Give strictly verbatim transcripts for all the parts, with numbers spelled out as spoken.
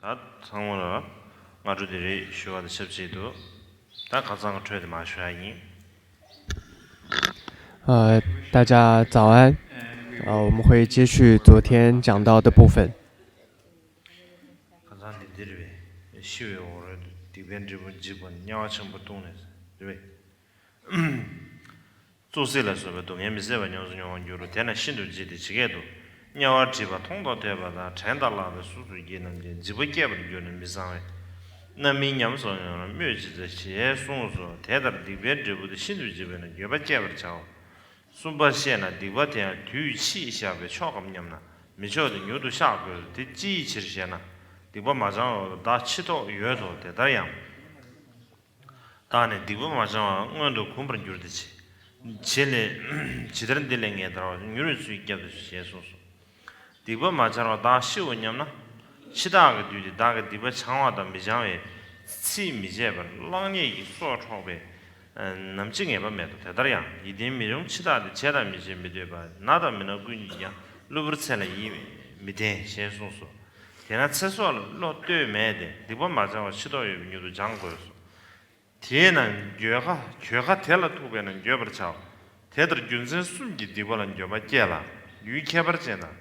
ད་ཚང་མ་ལ་སྔ་དྲོ་བདེ་ལེགས་ཞུ་བ་དང་ཆབས་ཅིག་ཏུ། ད་ཁ་སང་གི་འཕྲོས་དེ་མར་ཞུ་ཡ་ཡིན། 呃，大家早安。呃，我们会继续昨天讲到的部分。 ཁ་སང་དེ་འདི་རེད་པས། ཤི་བའི་འོག་རོལ་དུ་སྡིག་པའི་འབྲས་བུ་འཇིག་པ་ནི་དམྱལ་བ་ཆེན་པོ་སྟོང་ནས། རེད་པས། བཙོག་སྲེད་ལ་སོགས་པའི་སྡུག་བསྔལ་མི་བཟད་པ་ཉམས་སུ་མྱོང་བར་འགྱུར་རོ། དེས་ན་ཤིན་ཏུ་འཇིགས་ཏེ་ཇི་སྐད་དུ། དམྱལ་བར་ཁྲིད་པ་མཐོང་དང་ཐོས་པ་དང་། དྲན་དང་བཀླགས་པའི་གཟུགས་སུ་བགྱིས་རྣམས་ཀྱིས། འཇིགས་པ་སྐྱེད་པར་འགྱུར་ནས་མི་གཙང་བས། རྣམ་སྨིན་ཉམས་སུ་མྱོང་ན་སྨོས་ཅི་དགའ། ཞེས་གསུངས་སོ། དེ་ལྟར་སྡིག་པའི་འབྲས་བུ་དེ་ཤིན་ཏུ་འཇིགས་པས་ན་འགྱོད་པ་སྐྱེད་པར་བྱའོ། གསུམ་པ་བཤད་ན་སྡིག་པ་དེ་ཡང་དུས་ཕྱིས་བཤགས་པས་ཆོག་གམ་སྙམ་ན། མི་ཆོག་སྟེ་མྱུར་དུ་བཤགས་དགོས་སོ། དེ་ཅིའི་ཕྱིར་ཞེ་ན། སྡིག་པ་མ་བྱང་བར་བདག་འཆི་ཐོག་ཡོད་དོ། དེ་ལྟར་ཡང་། བདག་ནི་སྡིག་པ་མ་བྱང་བར་སྔོན་དུ་གོམས་པར་འགྱུར་ཏེ། ཇི་ལས་ཇི་ལྟར་འདི་ལས་ངེས་ཐར་བ། མྱུར་བའི་ཚུལ་གྱིས་བསྐྱབ་སྟེ་ཞེས་གསུངས་སོ། སྡིག་པ་མ་བྱང་བར་བདག་ཤིའོ་སྙམ་ན། འཆི་བདག་གི་དུས་དེ་བདག་གི་སྡིག་པ་བྱང་བ་དང་མི་བྱང་བའི་ཚིག་མི་འབྱེད་པར་གླགས་རྙེད་ཀྱི་སྲོག་འཕྲོག་པས་ནམ་འཆི་ངེས་པ་མེད་དོ། དེ་ལྟར་ཡང་ཡིད་བརྟན་མི་འབྱུང་འཆི་བདག་དེ། བྱས་དང་མི་བྱས་མི་སྡོད་པ། ན་དང་མི་ན་ཀུན་གྱིས་ཀྱང་། གློ་བུར་ཚེ་ལ་ཡིད་མི་བརྟན། ཞེས་གསུངས་སོ། དེས་ན་ཚེ་སྲོག་ལ་བློ་གཏོད་མེད་དེ། སྡིག་པ་མ་བྱང་བར་འཆི་ཐོག་ཡོད་པས་མྱུར་དུ་བྱང་དགོས་སོ། དེས་ན་འགྱོད་ཁ་འགྱོད་ཁ་དེ་ལ་ཐུག་པས་ན་འགྱོད་པར་བྱའོ། དེ་ལྟར་རྒྱུ་མཚན་གསུམ་གྱིས་སྡིག་པ་ལ་འགྱོད་པ་སྐྱེ་ལ། ཡུལ་ཁྱད་པར་ཅན་དང་།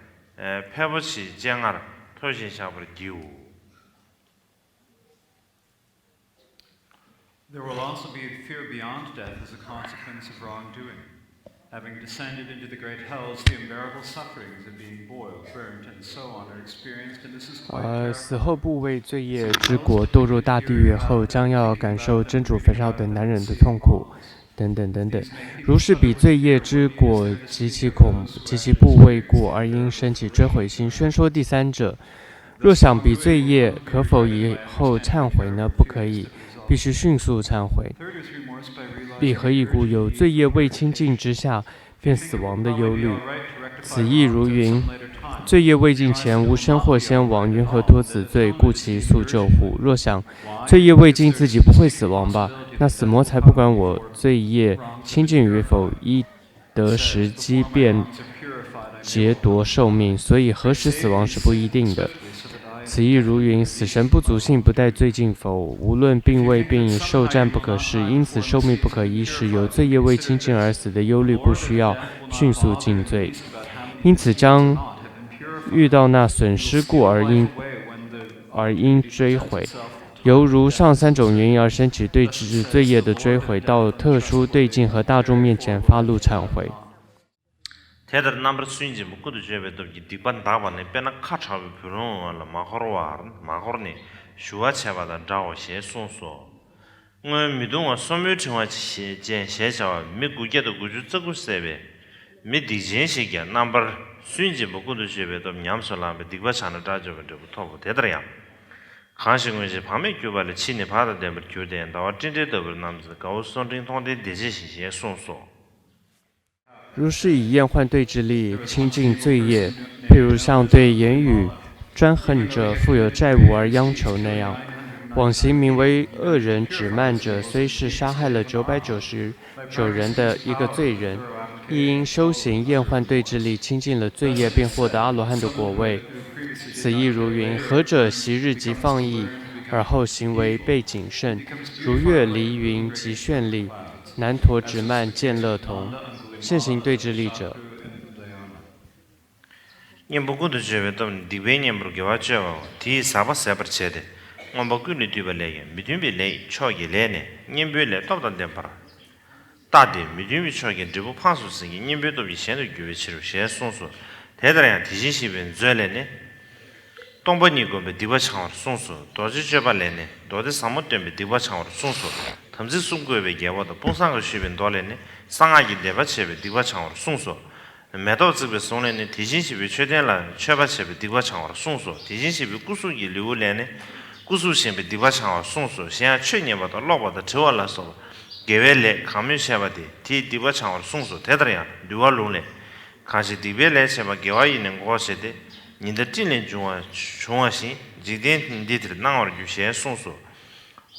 ཕལ་པོ་ཆེའི་སྤྱན་སྔར་མཐོ་ཞིང་བཤགས་པར་བགྱིའོ། There will also be fear beyond death as a consequence of wrongdoing. Having descended into the great hells, the unbearable sufferings of being boiled, burnt, and so on are experienced, and this is quite 呃， terrible. 死后不畏罪业之果，堕入大地狱后，将要感受蒸煮焚烧的难忍的痛苦，等等等等。如是彼罪业之果极其恐，极其不畏故，而应生起追悔心。宣说第三者，若想彼罪业，可否以后忏悔呢？不可以，必须迅速忏悔。彼何以故？有罪业未清净之下， 便死亡的忧虑。此亦如云：罪业未尽前，无生或先亡，云何脱此罪？故其速救乎？若想罪业未尽，自己不会死亡吧？那死魔才不管我罪业清净与否，一得时机便劫夺寿命，所以何时死亡是不一定的。 此亦如云：死神不足信，不待罪尽否？无论病未病，寿暂不可视，因此寿命不可一视。有罪业未清净而死的忧虑，故需要迅速尽罪。因此，将遇到那损失故而应，而应追悔。犹如上三种原因而生起对治罪业的追悔，到特殊对境和大众面前发露忏悔。 དེ་ལྟར་རྣམ་པར་སུན་འབྱིན་པ་ཀུན་ཏུ་སྤྱོད་པའི་སྟོབས་ཀྱིས་སྡིག་པ་འདག་པ་ནི། དཔེར་ན་ཁ་དྲག་པའི་བུ་ལོན་ལ་མ་འཁོར་བར་མ་འཁོར་ནས་ཞུ་བ་བྱས་པ་དང་འདྲའོ། ཞེས་གསུངས་སོ། སྔོན་མི་གདུང་བ་སོར་མོའི་ཕྲེང་བ་ཅན་ཞེས་བྱ་བ་མི་དགུ་བརྒྱ་དང་དགུ་བཅུ་རྩ་དགུ་བསད་པས། མི་སྡིག་ཅན་ཞིག་ཀྱང་རྣམ་པར་སུན་འབྱིན་པ་ཀུན་ཏུ་སྤྱོད་པའི་སྟོབས་ཉམས་སུ་བླངས་པས་སྡིག་པ་བྱང་ནས་སྐྲག་བཅོས་པའི་འབྲས་བུ་ཐོབ་བོ། དེ་ལྟར་ཡང་། གང་ཞིག་སྔོན་བྱས་བག་མེད་གྱུར་པ་ལས་ཕྱིས་ནས་བག་དང་ལྡན་པར་གྱུར་ཏེ། ཟླ་བ་སྤྲིན་བྲལ་ལྟ་བུར་རྣམ་འཚེ་དགའ་བོ་སོར་ཕྲེང་མཐོང་སྟེ་བདེ་བྱེད་བཞིན། ཞེས་གསུངས་སོ། 如是以厌患对治力清净罪业，譬如像对言语专横者负有债务而央求那样。往昔名为恶人止慢者，虽是杀害了九百九十九人的一个罪人，亦因修行厌患对治力，清净了罪业，并获得阿罗汉的果位。此亦如云：何者昔日极放逸，而后行为倍谨慎，如月离云及眩丽， 难陀止慢见乐童。现行对治力者。 གཉེན་པོ་ཀུན་ཏུ་སྤྱོད་པའི་སྟོབས་ནི་སྡིག་པའི་གཉེན་པོར་དགེ་བ་སྤྱོད་པའོ། དེ་ཡིས་ཟག་པ་ཟད་པར་བྱས་ཏེ། མངོན་པ་ཀུན་ལས་བཏུས་པ་ལས་ཀྱང་མི་མཐུན་པའི་ལས་ཕྱོགས་ཀྱི་ལས་ནི་གཉེན་པོའི་ལས་སྟོབས་དང་ལྡན་པར་ལྟ་སྟེ། མི་མཐུན་པའི་ཕྱོགས་ཀྱི་འབྲས་བུ་ཕངས་སུ་ཟིན་གྱི་གཉེན་པོའི་སྟོབས་ཀྱིས་གཞན་དུ་འགྱུར་བའི་ཕྱིར་ཞེས་གསུངས་སོ། དེ་ལྟར་ཡང་དེ་བཞིན་གཤེགས་པའི་མཛོད་ལས་ནི། སྟོང་པ་ཉིད་བསྒོམས་པས་སྡིག་པ་བྱང་བར་གསུངས་སོ། རྡོ་རྗེ་གཅོད་པ་ལས་ནི་མདོ་སྡེ་ཟབ་མོ་སྟོན་པས་སྡིག་པ་བྱང་བར་གསུངས་སོ། དམ་ཚིག་གསུམ་བཀོད་པའི་རྒྱལ་པོ་དང་དཔུང་བཟང་གིས་ཞུས་པའི་མདོ་ལས་ནི་གསང་སྔགས་ཀྱི་བཟླས་པ་བྱས་པས་སྡིག་པ་བྱང་བར་གསུངས་སོ། མེ་ཏོག་བརྩེགས་པའི་གཟུངས་ལས་ནི་དེ་བཞིན་གཤེགས་པའི་མཆོད་རྟེན་ལ་མཆོད་པ་བྱས་པས་སྡིག་པ་བྱང་བར་གསུངས་སོ། དེ་བཞིན་གཤེགས་པའི་སྐུ་གཟུགས་ཀྱི་ལེའུ་ལས་ནི་སྐུ་གཟུགས་བཞེངས་པས་སྡིག་པ་བྱང་བར་གསུངས་སོ། གཞན་ཡང་ཆོས་ཉན་པ་དང་ཀློག་པ་དང་དྲི་བ་ལ་སོགས་པ་དགེ་བའི་ལས་གང་མོས་བྱས་པ་དེ་དེས་སྡིག་པ་བྱང་བར་གསུངས་སོ། དེ་ལྟར་ཡང་འདུལ་བ་ལུང་ལས། གང་ཞིག་སྡིག་པའི་ལས་བྱས་པ་དགེ་བ་ཡིས་ནི་འགོག་བྱས་ཏེ། ཉི་ཟླ་སྤྲིན་ལས་བྱུང་བ་བྱུང་བ་བཞིན་འཇིག་རྟེན་འདི་དེར་སྣང་བར་འགྱུར་ཞེས་གསུངས་སོ།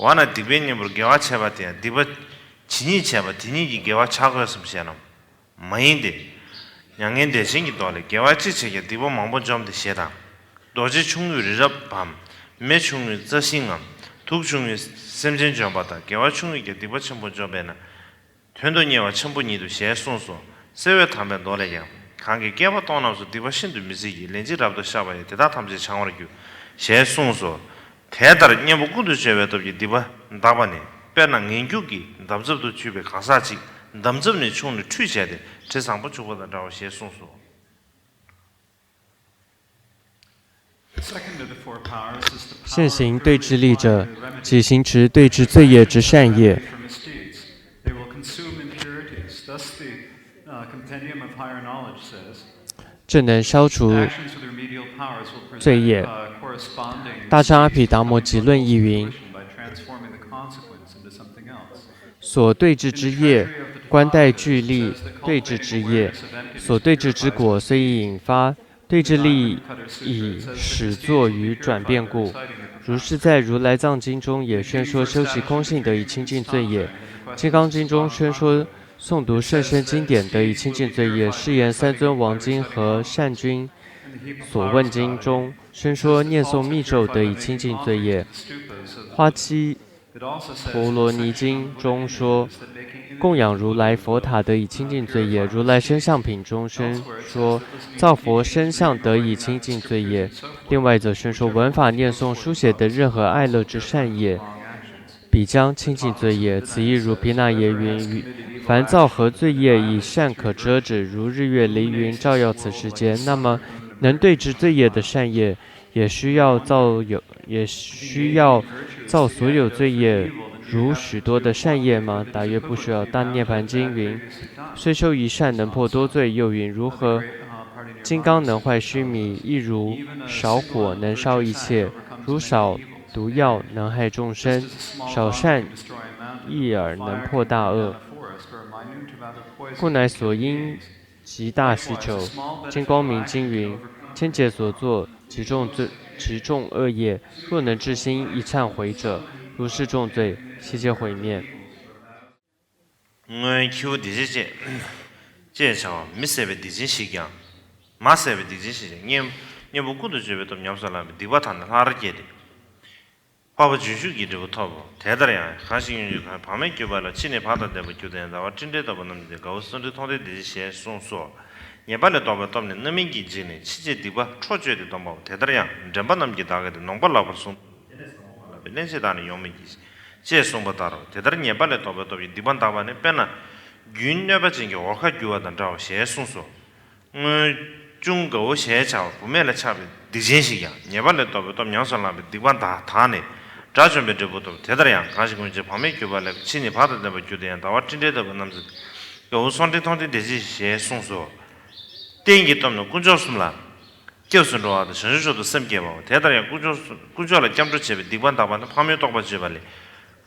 འོ་ན་སྡིག་པའི་གཉེན་པོར་དགེ་བ་བྱས་པ་དེ་ཡང་སྡིག་པ་ཇི་སྙེད་བྱས་པ་དེ་སྙེད་ཀྱི་དགེ་བ་བྱ་དགོས་སམ་ཞེ་ན། མ་ཡིན་ཏེ། མྱ་ངན་འདས་ཆེན་གྱི་མདོ་ལས་དགེ་བ་ཅི་བྱས་ཀྱང་སྡིག་པ་མང་པོ་འཇོམས་ཏེ་ཞེས་དང་། རྡོ་རྗེ་ཁྱུང་པོས་རི་རབ་བམ། མེ་ཆུང་ངུས་རྩྭ་ཤིང་ངམ། དུག་ཆུང་ངུས་སེམས་ཅན་འཇོམས་པ་དང་། དགེ་བ་ཆུང་ངུས་ཀྱང་སྡིག་པ་ཆེན་པོ་འཇོམས་པས་ན། དོན་དུ་གཉེར་བ་ཆེན་པོ་ཉིད་དོ་ཞེས་གསུངས་སོ། གསེར་འོད་དམ་པའི་མདོ་ལས་ཀྱང་། གང་གིས་བསྐལ་པ་སྟོང་རྣམས་སུ། སྡིག་པ་ཤིན་ཏུ་མི་བྱེད་ཀྱི། ལན་ཅིག་རབ་ཏུ་བཤགས་པ་ཡིས། དེ་དག་ཐམས་ཅད་བྱང་བར་འགྱུར། ཞེས་གསུངས་སོ། དེ་ལྟར་གཉེན་པོ་ཀུན་ཏུ་སྤྱོད་པའི་སྟོབས་ཀྱིས་སྡིག་པ་འདག་པ་ནི། དཔེར་ན་ངན་སྐྱུགས་ཀྱི་འདམ་རྫབ་ཏུ་གྱུར་པའི་གང་ཟག་ཅིག་འདམ་རྫབ་ནི་ཕྱུང་ནས་ཁྲུས་བྱས་ཏེ། དྲི་བཟང་པོ་བྱུག་པ་དང་འདྲའོ་ཞེས་གསུངས་སོ།现行对治力者，即行持对治罪业之善业。这能消除罪业。大乘阿毗达摩集论亦云：所对治之业，观待聚力对治之业。所对治之果，虽已引发，对治力已始作于转变故。如是在如来藏经中也宣说修习空性得以清净罪业，金刚经中宣说诵读甚深经典得以清净罪业，释言三尊王经和善君所问经中宣说念诵密咒得以清净罪业，花期陀罗尼经中说，供养如来佛塔得以清净罪业。如来身相品中宣说，造佛身像得以清净罪业。另外则宣说，闻法念诵书写等任何爱乐之善业，必将清净罪业。此亦如毗那耶云：凡造何罪业，以善可遮止，如日月黎云照耀此世界。那么，能对治罪业的善业，也需要造有，也需要造所有罪业如许多的善业吗？答曰：不需要。大涅槃经云：虽修一善，能破多罪。又云：如何金刚能坏须弥，亦如少火能烧一切。如少毒药能害众生，少善亦而能破大恶。故乃所应 极大希求。金光明经云：千劫所作，其重罪，其重恶业，若能至心一忏悔者，如释重罪，悉皆毁灭。སྔོན་ཁྱེའུ་སྡིག་ཅན་བཅས། ཅེས་བྱ་བ་མི་བཟད་པའི་སྡིག་ཅན་ཞིག་ཀྱང་། མ་བཟད་པའི་སྡིག་ཅན་ཞིག་ཀྱང་། གཉེན་གཉེན་པོ་ཀུན་ཏུ་སྤྱོད་པའི་སྟོབས་ཉམས་སུ་བླངས་པའི་སྡིག་པ་དག་ནི་སླར་སྐྱེས་ཏེ། འཕགས་པ་རྗེས་འཇུག་གི་འབྲས་བུ་ཐོབ་བོ། དེ་ལྟར་ཡང་གང་ཞིག་སྙོམས་འཇུག་གི་བག་མེད་གྱུར་པ་ལ། ཕྱིས་ནི་བག་དང་ལྡན་པར་གྱུར་ཏེ་ཡང་། ཟླ་བ་སྤྲིན་བྲལ་ལྟ་བུ་རྣམས་ཀྱིས། དགའ་བོ་གསོན་འདྲེན་མཐོང་ལྡན་སྡིག་ཅན་ཞེས་གསུངས་སོ། ཉེས་པ་ལས་ལྡོག་པའི་སྟོབས་ནི་རྣམ་སྨིན་གྱིས་འཇིགས་ནས། ཕྱིན་ཆད་སྡིག་པ་འཕྲོ་གཅོད་དེ་སྡོམ་པའོ། དེ་ལྟར་ཡང་འདྲེན་པ་རྣམས་ཀྱིས་བདག་གི་དེ་ནོངས་པ་ལགས་པར་བཟུང་སྟེ། དེ་ནས་སྡོམ་པ་མ་ལགས་པའི་གླེན་གཤེགས་དག་ནི་ཡོང་མི་བགྱིད། ཅེས་གསུངས་པ་ལྟར་རོ། དེ་ལྟར་ཉེས་པ་ལས་ལྡོག་པའི་སྟོབས་ཀྱིས་སྡིག་པ་འདག་པ་ནི། དཔེར་ན་རྒྱུན་གནོད་པ་ཅན་གྱི་འོར་ཁ་རྒྱུ་བ་དང་འདྲའོ་ཞེས་གསུངས་སོ། སྔོན་ཅུང་དགའ་བོ་ཞེས་བྱ་བ་བུད་མེད་ལ་ཆགས་པའི་སྡིག་ཅན་ཞིག་ཀྱང་། ཉེས་པ་ལས་ལྡོག་པའི་སྟོབས་ཉམས་སུ་བླངས་པའི་སྡིག་པ་དག་དག་ནས་དགྲ་བཅོམ་པའི་འབྲས་བུ་ཐོབ། དེ་ལྟར་ཡང་གང་ཞིག་སྔོན་ཆད་བག་མེད་གྱུར་པ་ལས། ཕྱིས་ནི་བག་དང་ལྡན་པར་གྱུར་ཏེ་ཡང་། ཟླ་བ་སྤྲིན་བྲལ་ལྟ་བུ་རྣམས་ཀྱིས། དགའ་བོ་གསོན་འདྲེན་མཐོང་ལྡན་སྡིག་ཅན་ཞེས་གསུངས་སོ། རྟེན་གྱི་སྟོབས་ནི་དཀོན་མཆོག་གསུམ་ལ་སྐྱབས་སུ་འགྲོ་བ་དང་། བྱང་ཆུབ་མཆོག་ཏུ་སེམས་བསྐྱེད་པའོ། དེ་ལྟར་ཡང་དཀོན་མཆོག་དཀོན་མཆོག་ལ་སྐྱབས་འགྲོ་བྱེད་པའི་སྡིག་པ་འདག་པ་ནི། ཕག་མོའི་རྟོག་པ་བརྗོད་པ་ལས།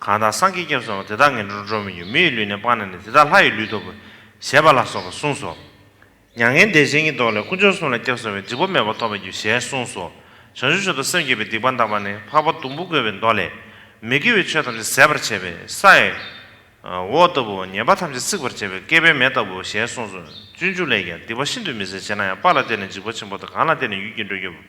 གང་དག་སངས་རྒྱས་སྐྱབས་སུ་འགྲོ་བ། དེ་དག་ངན་འགྲོར་འགྲོ་མི་འགྱུར། མི་ཡི་ལུས་ནི་སྤངས་ནས་ནི། དེ་དག་ལྷ་ཡི་ལུས་ལྟ་བུ་ཞེས་པ་ལ་སོགས་པ་གསུངས་སོ། མྱ་ངན་འདས་ཞི་བའི་མདོ་ལས། དཀོན་མཆོག་གསུམ་ལ་སྐྱབས་སུ་མཆི། འཇིགས་པ་མེད་པར་ཐོབ་པར་འགྱུར་ཞེས་གསུངས་སོ། བྱང་ཆུབ་མཆོག་ཏུ་སེམས་བསྐྱེད་པའི་སྡིག་པ་འདག་པ་ནི། འཕགས་པ་སྡོང་པོ་བཀོད་པའི་མདོ་ལས། མི་དགེ་བའི་ཆོས་ཐམས་ཅད་ཟད་པར་བྱེད་པའི་ས་ཡི་འོག་ལྟ་བུའོ། ཉེས་པ་ཐམས་ཅད་བསྲེག་པར་བྱེད་པའི་བསྐལ་པའི་མེ་ལྟ་བུའོ་ཞེས་གསུངས་སོ། སྤྱོད་འཇུག་ལས་ཀྱང་། སྡིག་པ་ཤིན་ཏུ་མི་བྱེད། བྱས་ན་ཡང་། དཔའ་ལ་བརྟེན་ནས་འཇིགས་པ་ཆེན་པོ་དང་། གང་ལ་བརྟེན་ནས་ཡུད་ཀྱིས་འགྲོ་འགྱུར་བ།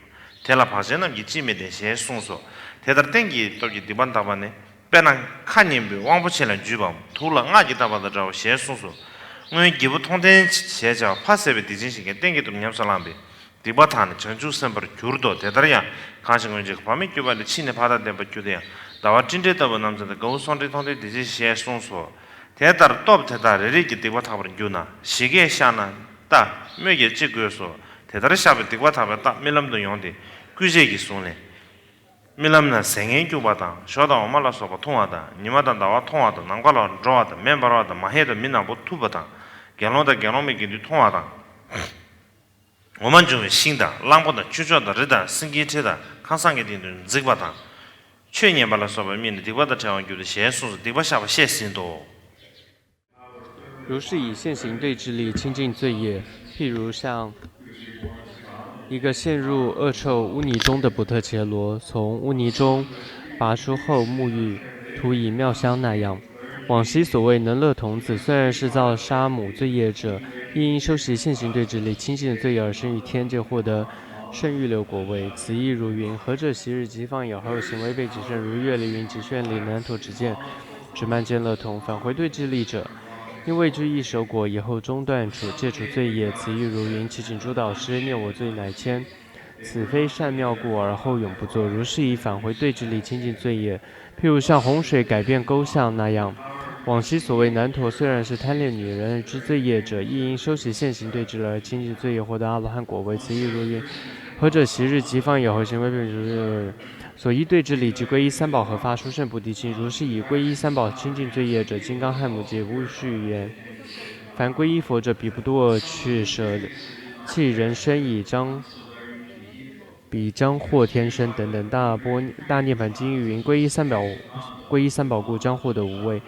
དེ་ལ་བག་ཅན་རྣམས་ཀྱིས་ཅིས་མི་བརྟེན་ཞེས་གསུངས་སོ། དེ་ལྟར་རྟེན་གྱི་སྟོབས་ཀྱིས་སྡིག་པ་འདག་པ་ནི། དཔེར་ན་ཁ་ངན་པའི་དབང་པོ་ཆེ་ལ་འཇུས་པའམ། དུག་ལ་རྔ་གིས་བཏབ་པ་དང་འདྲའོ་ཞེས་གསུངས་སོ། སྔོན་རྒྱལ་པོ་མཐོང་ལྡན་ཞེས་བྱ་བ་ཕ་བཟས་པའི་སྡིག་ཅན་ཞིག་ཀྱང་། རྟེན་གྱི་སྟོབས་ཉམས་སུ་བླངས་པའི་སྡིག་པ་དག་ནི་བྱང་ཆུབ་སེམས་དཔར་གྱུར་ཏོ། དེ་ལྟར་ཡང་གང་ཞིག་སྔོན་ཆད་བག་མེད་གྱུར་པ་ལས། ཕྱིས་ནི་བག་དང་ལྡན་པར་གྱུར་ཏེ་ཡང་། ཟླ་བ་སྤྲིན་བྲལ་ལྟ་བུ་རྣམས་ཀྱིས། དགའ་བོ་གསོན་འདྲེན་མཐོང་ལྡན་སྡིག་ཅན་ཞེས་གསུངས་སོ། དེ་ལྟར་སྟོབས་དེ་དག་རེ་རེ་གིས་སྡིག་པ་འདག་པར་འགྱུར་ན། ཞི་རྒྱས་བཤགས་ན་ལྟ་སྨོས་ཀྱང་ཅི་དགོས་སོ། དེ་ལྟར་བཤགས་པས་སྡིག་པ་འདག་པའི་རྟགས་རྨི་ལམ་དུ་ཡོང་སྟེ། སྐུ་བྱད་ཀྱིས་བཟུང་ནས། རྨི་ལམ་ན་ཟས་ངན་སྐྱུག་པ་དང་། ཞོ་དང་འོ་མ་ལ་སོགས་པ་འཐུང་བ་དང་། ཉི་མ་དང་ཟླ་བ་མཐོང་བ་དང་། ནམ་མཁའ་ལ་འགྲོ་བ་དང་། མེ་འབར་བ་དང་། མ་ཧེ་དང་མི་ནག་པོ་འཐུ་བ་དང་། དགེ་སློང་དང་དགེ་སློང་མའི་དགེ་འདུན་མཐོང་བ་དང་། འོ་མ་འབྱུང་བའི་ཤིང་དང་། གླང་པོ་དང་། ཁྱུ་མཆོག་དང་། རི་དང་། སེང་གེའི་ཁྲི་དང་། ཁང་བཟང་གི་སྟེང་དུ་འཛེགས་པ་དང་། ཆོས་ཉན་པ་ལ་སོགས་པ་རྨིས་ནས་སྡིག་པ་དང་བྲལ་བར་འགྱུར་ཏོ་ཞེས་གསུངས་སོ། སྡིག་པ་བཤགས་པ་བཤད་ཟིན་ཏོ། 如是以现行对治力清净罪业，譬如像一个陷入恶臭污泥中的不特伽罗，从污泥中拔出后沐浴，涂以妙香那样。往昔所谓能乐童子，虽然是造杀母罪业者，亦因修习现行对治力清净的罪业而生于天界，获得圣域六国位，此意如云：合者昔日即放矣，而后行违背己身，如月流云集训令，南陀止慢见乐同，返回对治理者，因为这一守果，以后中断处，戒除罪业，此意如云：其请诸导师，念我罪乃迁，此非善妙故，而后永不作。如是以返回对治理清净罪业，譬如像洪水改变沟象那样。往昔所谓南陀，虽然是贪恋女人之罪业者，亦因修习现行对治而清净罪业，获得阿罗汉果位。此意如云：合者昔日即放矣，而后行违背己身，所依对治理及皈依三宝合发殊胜菩提心。如是以皈依三宝清净罪业者，金刚汉摩诘乌须言：凡皈依佛者，彼不堕趣，舍弃人身已彰 彼将获天身等等。大般大涅槃经云：皈依三宝，皈依三宝故，将获得无畏。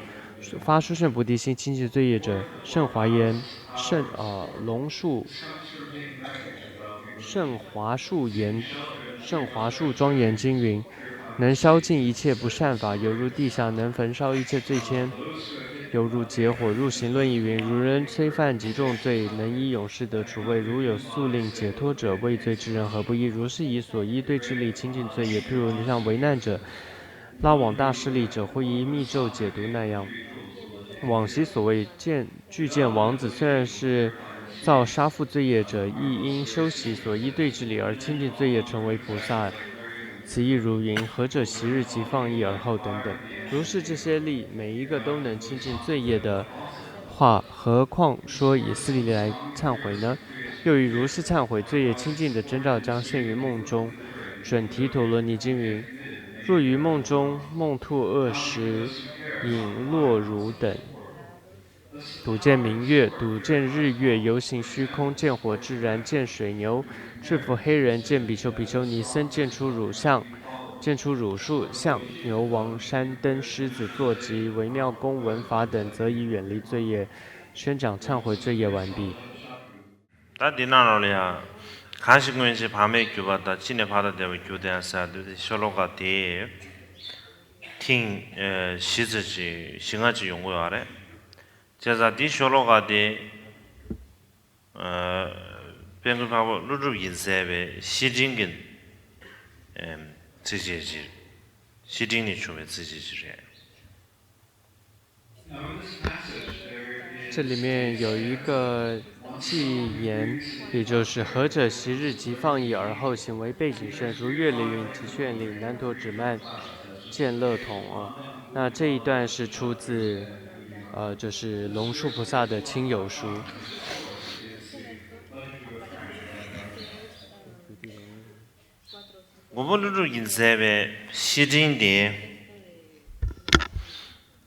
发殊胜菩提心，清净罪业者，胜华严，胜呃龙树，胜华树严，胜华树庄严经云：能烧尽一切不善法，犹如地下能焚烧一切罪愆，犹如劫火。入行论亦云：如人虽犯极重罪，能以永世 得除畏。如有宿令解脱者，畏罪之人何不依？如是以所依对治理清净罪业，譬如像危难者拉往大势力者，或以密咒解毒那样。往昔所谓见巨见王子，虽然是造杀父罪业者，亦因修习所依对治理而清净罪业，成为菩萨。此意如云：合者昔日即放逸而后等等。如是这些例，每一个都能清净罪业的话，何况说以四例来忏悔呢？又以如是忏悔罪业清净的征兆，将现于梦中。准提陀罗尼经云：若于梦中，梦吐恶食，饮落乳等，睹见明月，睹见日月，游行虚空，见火炙燃，见水牛，制服黑人，见比丘、比丘尼僧，见出乳相，见出乳树、象、牛、王、山、灯、狮子、坐骑、微妙宫、文法等，则以远离罪业，宣讲忏悔罪业完毕。 ད་འདི་ནང་ལོགས་ལ་ཡང་། གང་ཞིག་སྔོན་གྱི་བག་མེད་གྱུར་པ་དང་། ཅི་ནས་བག་དང་ལྡན་པར་གྱུར་ཏེ་ཡང་ཟེར་དུས་ཤོ་ལོ་ཀ་དེ་ཐེངས་བཞི་ཙམ་ཅིག་བཞི་ལྔ་ཅིག་ཡོང་གི་ཡོད་རེད། བྱས་ཙང་འདི་ཤོ་ལོ་ཀ་དེ་དཔལ་མགོན་འཕགས་པ་ཀླུ་སྒྲུབ་ཀྱིས་མཛད་པའི་བཤེས་སྤྲིང་གི་ཚིགས་བཅད་ཅིག་བཤེས་སྤྲིང་ནས་བྱུང་བའི་ཚིགས་བཅད་ཅིག་རེད། 这里面有一个偈言，也就是“合者昔日即放逸，而后行违背己身，如月流云集训令，难陀止慢见乐同”啊。那这一段是出自，呃，就是龙树菩萨的亲友书。 མགོན་པོ་ཀླུ་སྒྲུབ་ཀྱིས་མཛད་པའི་བཤེས་སྤྲིང་དེ།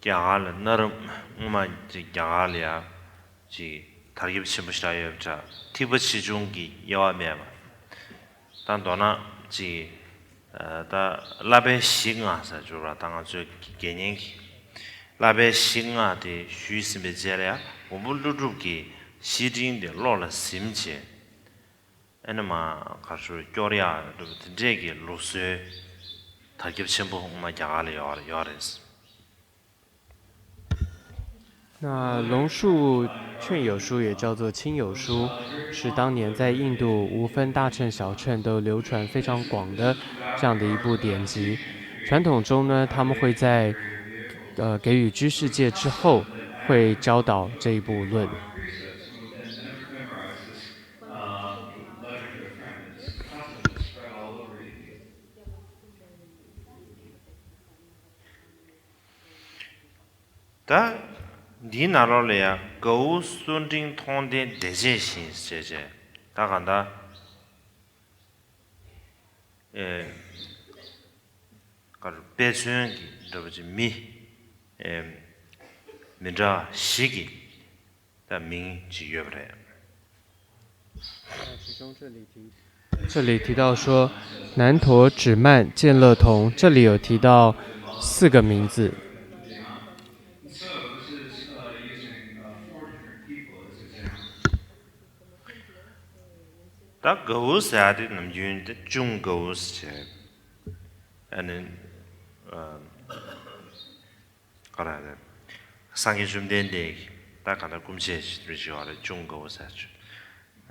རྒྱ་གར་ལ་གནའ་རབས་སྔོན་མ་ཅིག་རྒྱ་གར་ལ་ཡ་ཅིག་དར་ཁྱབ་ཆེན་པོ་ཞིག་ཡོད་པ་འདྲ། ཐེག་པ་ཆེ་ཆུང་གི་དབྱེ་བ་མེད་པ། ད་མདོར་ན་ཅིག་ད་བསླབ་པའི་གཞི་ལྔ་ཟེར་གྱི་ཡོད་རེད་པ། ད་ང་ཚོའི་དགེ་བསྙེན་གྱི་བསླབ་པའི་གཞི་ལྔ་དེ་ཞུས་ཟིན་པའི་རྗེས་ལ་ཡ། མགོན་པོ་ཀླུ་སྒྲུབ་ཀྱིས་བཤེས་སྤྲིང་དེ་བློ་ལ་ཟིན་བྱས། ཨ་ནི་མ་ག་རེ་ཞུ། སྐྱོར་ཡག་འདྲ་པོ་དེ་འདྲས་ཀྱི་ལུགས་སྲོལ་དར་ཁྱབ་ཆེན་པོ་སྔོན་མ་རྒྱ་གར་ལ་ཡོད་ཡོད་རེད། 那龙树劝友书也叫做亲友书，是当年在印度无分大乘小乘都流传非常广的这样的一部典籍。传统中呢，他们会在呃给予居士戒之后，会教导这一部论。 ད་འདིའི་ནང་ལོགས་ལ་ཡང་། གའུ་སུ་འབྲིང་མཐོང་ལྡན་བདེ་བྱེད་བཞིན་ཞེས་བྱས། ད་གང་ལྟར་ཨེ་ག་རེ། དཔེ་མཚོན་གྱི་འདྲ་པོ་ཅིག་མི་ཨེ་མི་འདྲ་བ་ཞིག་གི་ད་མིང་ཅིག་ཡོད་པ་རེད། 这里提到说，南陀止慢见乐同，这里有提到四个名字。 ད་གའུ་ཟེར་ཡག་དེ་ནམ་རྒྱུན་དེ་ཅུང་གའུ་ཟེར་བྱས། ཨ་ནི་ཨ་ག་རེ་རེད། སངས་རྒྱས་བཅོམ་ལྡན་འདས་ཀྱི་ད་ག་ད་སྐུ་མཆེད་ཞིག་རེད་ཅེས་པ་རེད། ཅུང་གའུ་ཟེར་བྱས།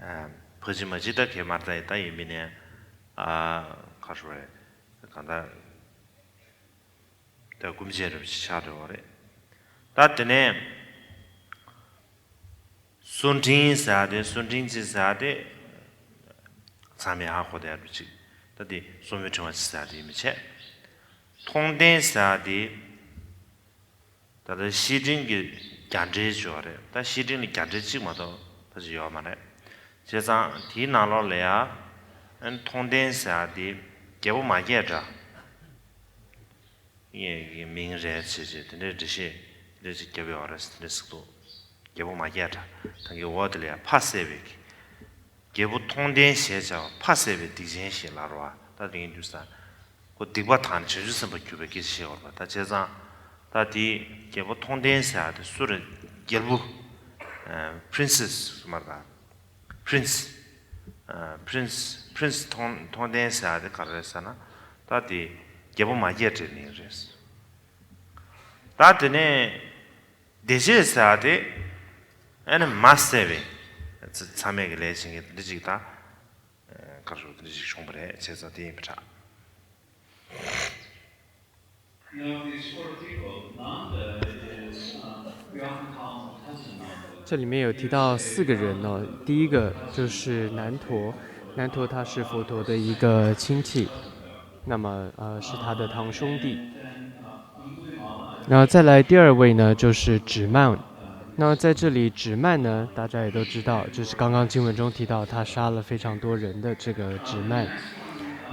ཨ་ཕ་གཅིག་མ་གཅིག་ད་གའི་མར་ད་ཡི་ད་ཡིན་མིན་ནས། ཨ་ག་རེ་ཟེར་དགོས་རེད། གང་ལྟར་ད་སྐུ་མཆེད་རིན་པོ་ཆེ་ཆགས་འགྲོ་བ་རེད། ད་དེ་ནས་སོ་འཕྲེང་ཟེར་ཡ་དེ། སོ་འཕྲེང་གཅིག་ཟེར་ཡ་དེ་ཚང་མས་ཧ་གོ་བསྡད་ཡ་འདྲ་ཅིག་ད་དེ་སོར་མོའི་ཕྲེང་བ་གཅིག་ཟེར་ཡ་དེ་ཡིན་པ་བྱས། མཐོང་ལྡན་ཟེར་ཡ་དེ། ད་ལྟ་བཤེས་སྤྲིང་གི་རྒྱ་འགྲེལ་ཅིག་ཡོད་རེད། ད་བཤེས་སྤྲིང་ལ་རྒྱ་འགྲེལ་གཅིག་མ་གཏོགས་ཕལ་ཆེར་ཡོད་མ་རེད། བྱས་ཙང་དེའི་ནང་ལོགས་ལ་ཡ་ཨ་ནི་མཐོང་ལྡན་ཟེར་ཡ་དེ་རྒྱལ་པོ་མ་སྐྱེས་དགྲ་ཡི་མིང་རེད་ཟེར་བྱས་དེ་འདྲའི་འགྲེལ་བཤད་དེ་འདྲ་ཅིག་བརྒྱབ་ཡོད་རེད་ཟེར། དེ་འདྲ་ཟེར་འདུག་རྒྱལ་པོ་མ་སྐྱེས་དགྲ་དང་གི་འོག་དེ་ལ་ཡ་ཕ་བསད་པའི་གི་རྒྱལ་པོ་མཐོང་ལྡན་ཞེས་བྱ་བ་ཕ་བསད་པའི་སྡིག་ཅན་ཞེས་ལབ་རེད་པ། ད་དེ་ཡིན་དུས་ས་ཁོ་སྡིག་པ་དག་ནས་བྱང་ཆུབ་སེམས་དཔའ་གྱུར་པའི་སྐད་ཆ་བཤད་ཡོད་རེད་པ། ད་བྱས་ཙང་ད་དེ་རྒྱལ་པོ་མཐོང་ལྡན་ཟེར་ཡ་དེ་སུ་རེད། རྒྱལ་པོ་ཨ་princess སུ་མ་རེད་པ། prince ཨ་prince prince མཐོང་མཐོང་ལྡན་ཟེར་ཡ་དེ་ག་རེ་རེད་ཟེར་ན། ད་དེ་རྒྱལ་པོ་མ་སྐྱེས་དགྲའི་མིང་རེད། ད་དེ་ནས་བདེ་བྱེད་ཟེར་ཡ་དེ་ཨ་ནི་མ་བསད་པའི་མཚམས་མེད་ཀྱི་ལས་བྱེད་མཁན་འདི་གཅིག་དང་། ཨ་ག་རེ་ཟེར། འདི་གཅིག་བྱུང་བ་རེད། བྱས་ཙང་དེ་ཡིན་པ་འདྲ།这里面有提到四个人呢，第一个就是南陀，南陀他是佛陀的一个亲戚，那么呃是他的堂兄弟。那再来第二位呢，就是止曼。那在这里止曼呢，大家也都知道，就是刚刚经文中提到他杀了非常多人的这个止曼。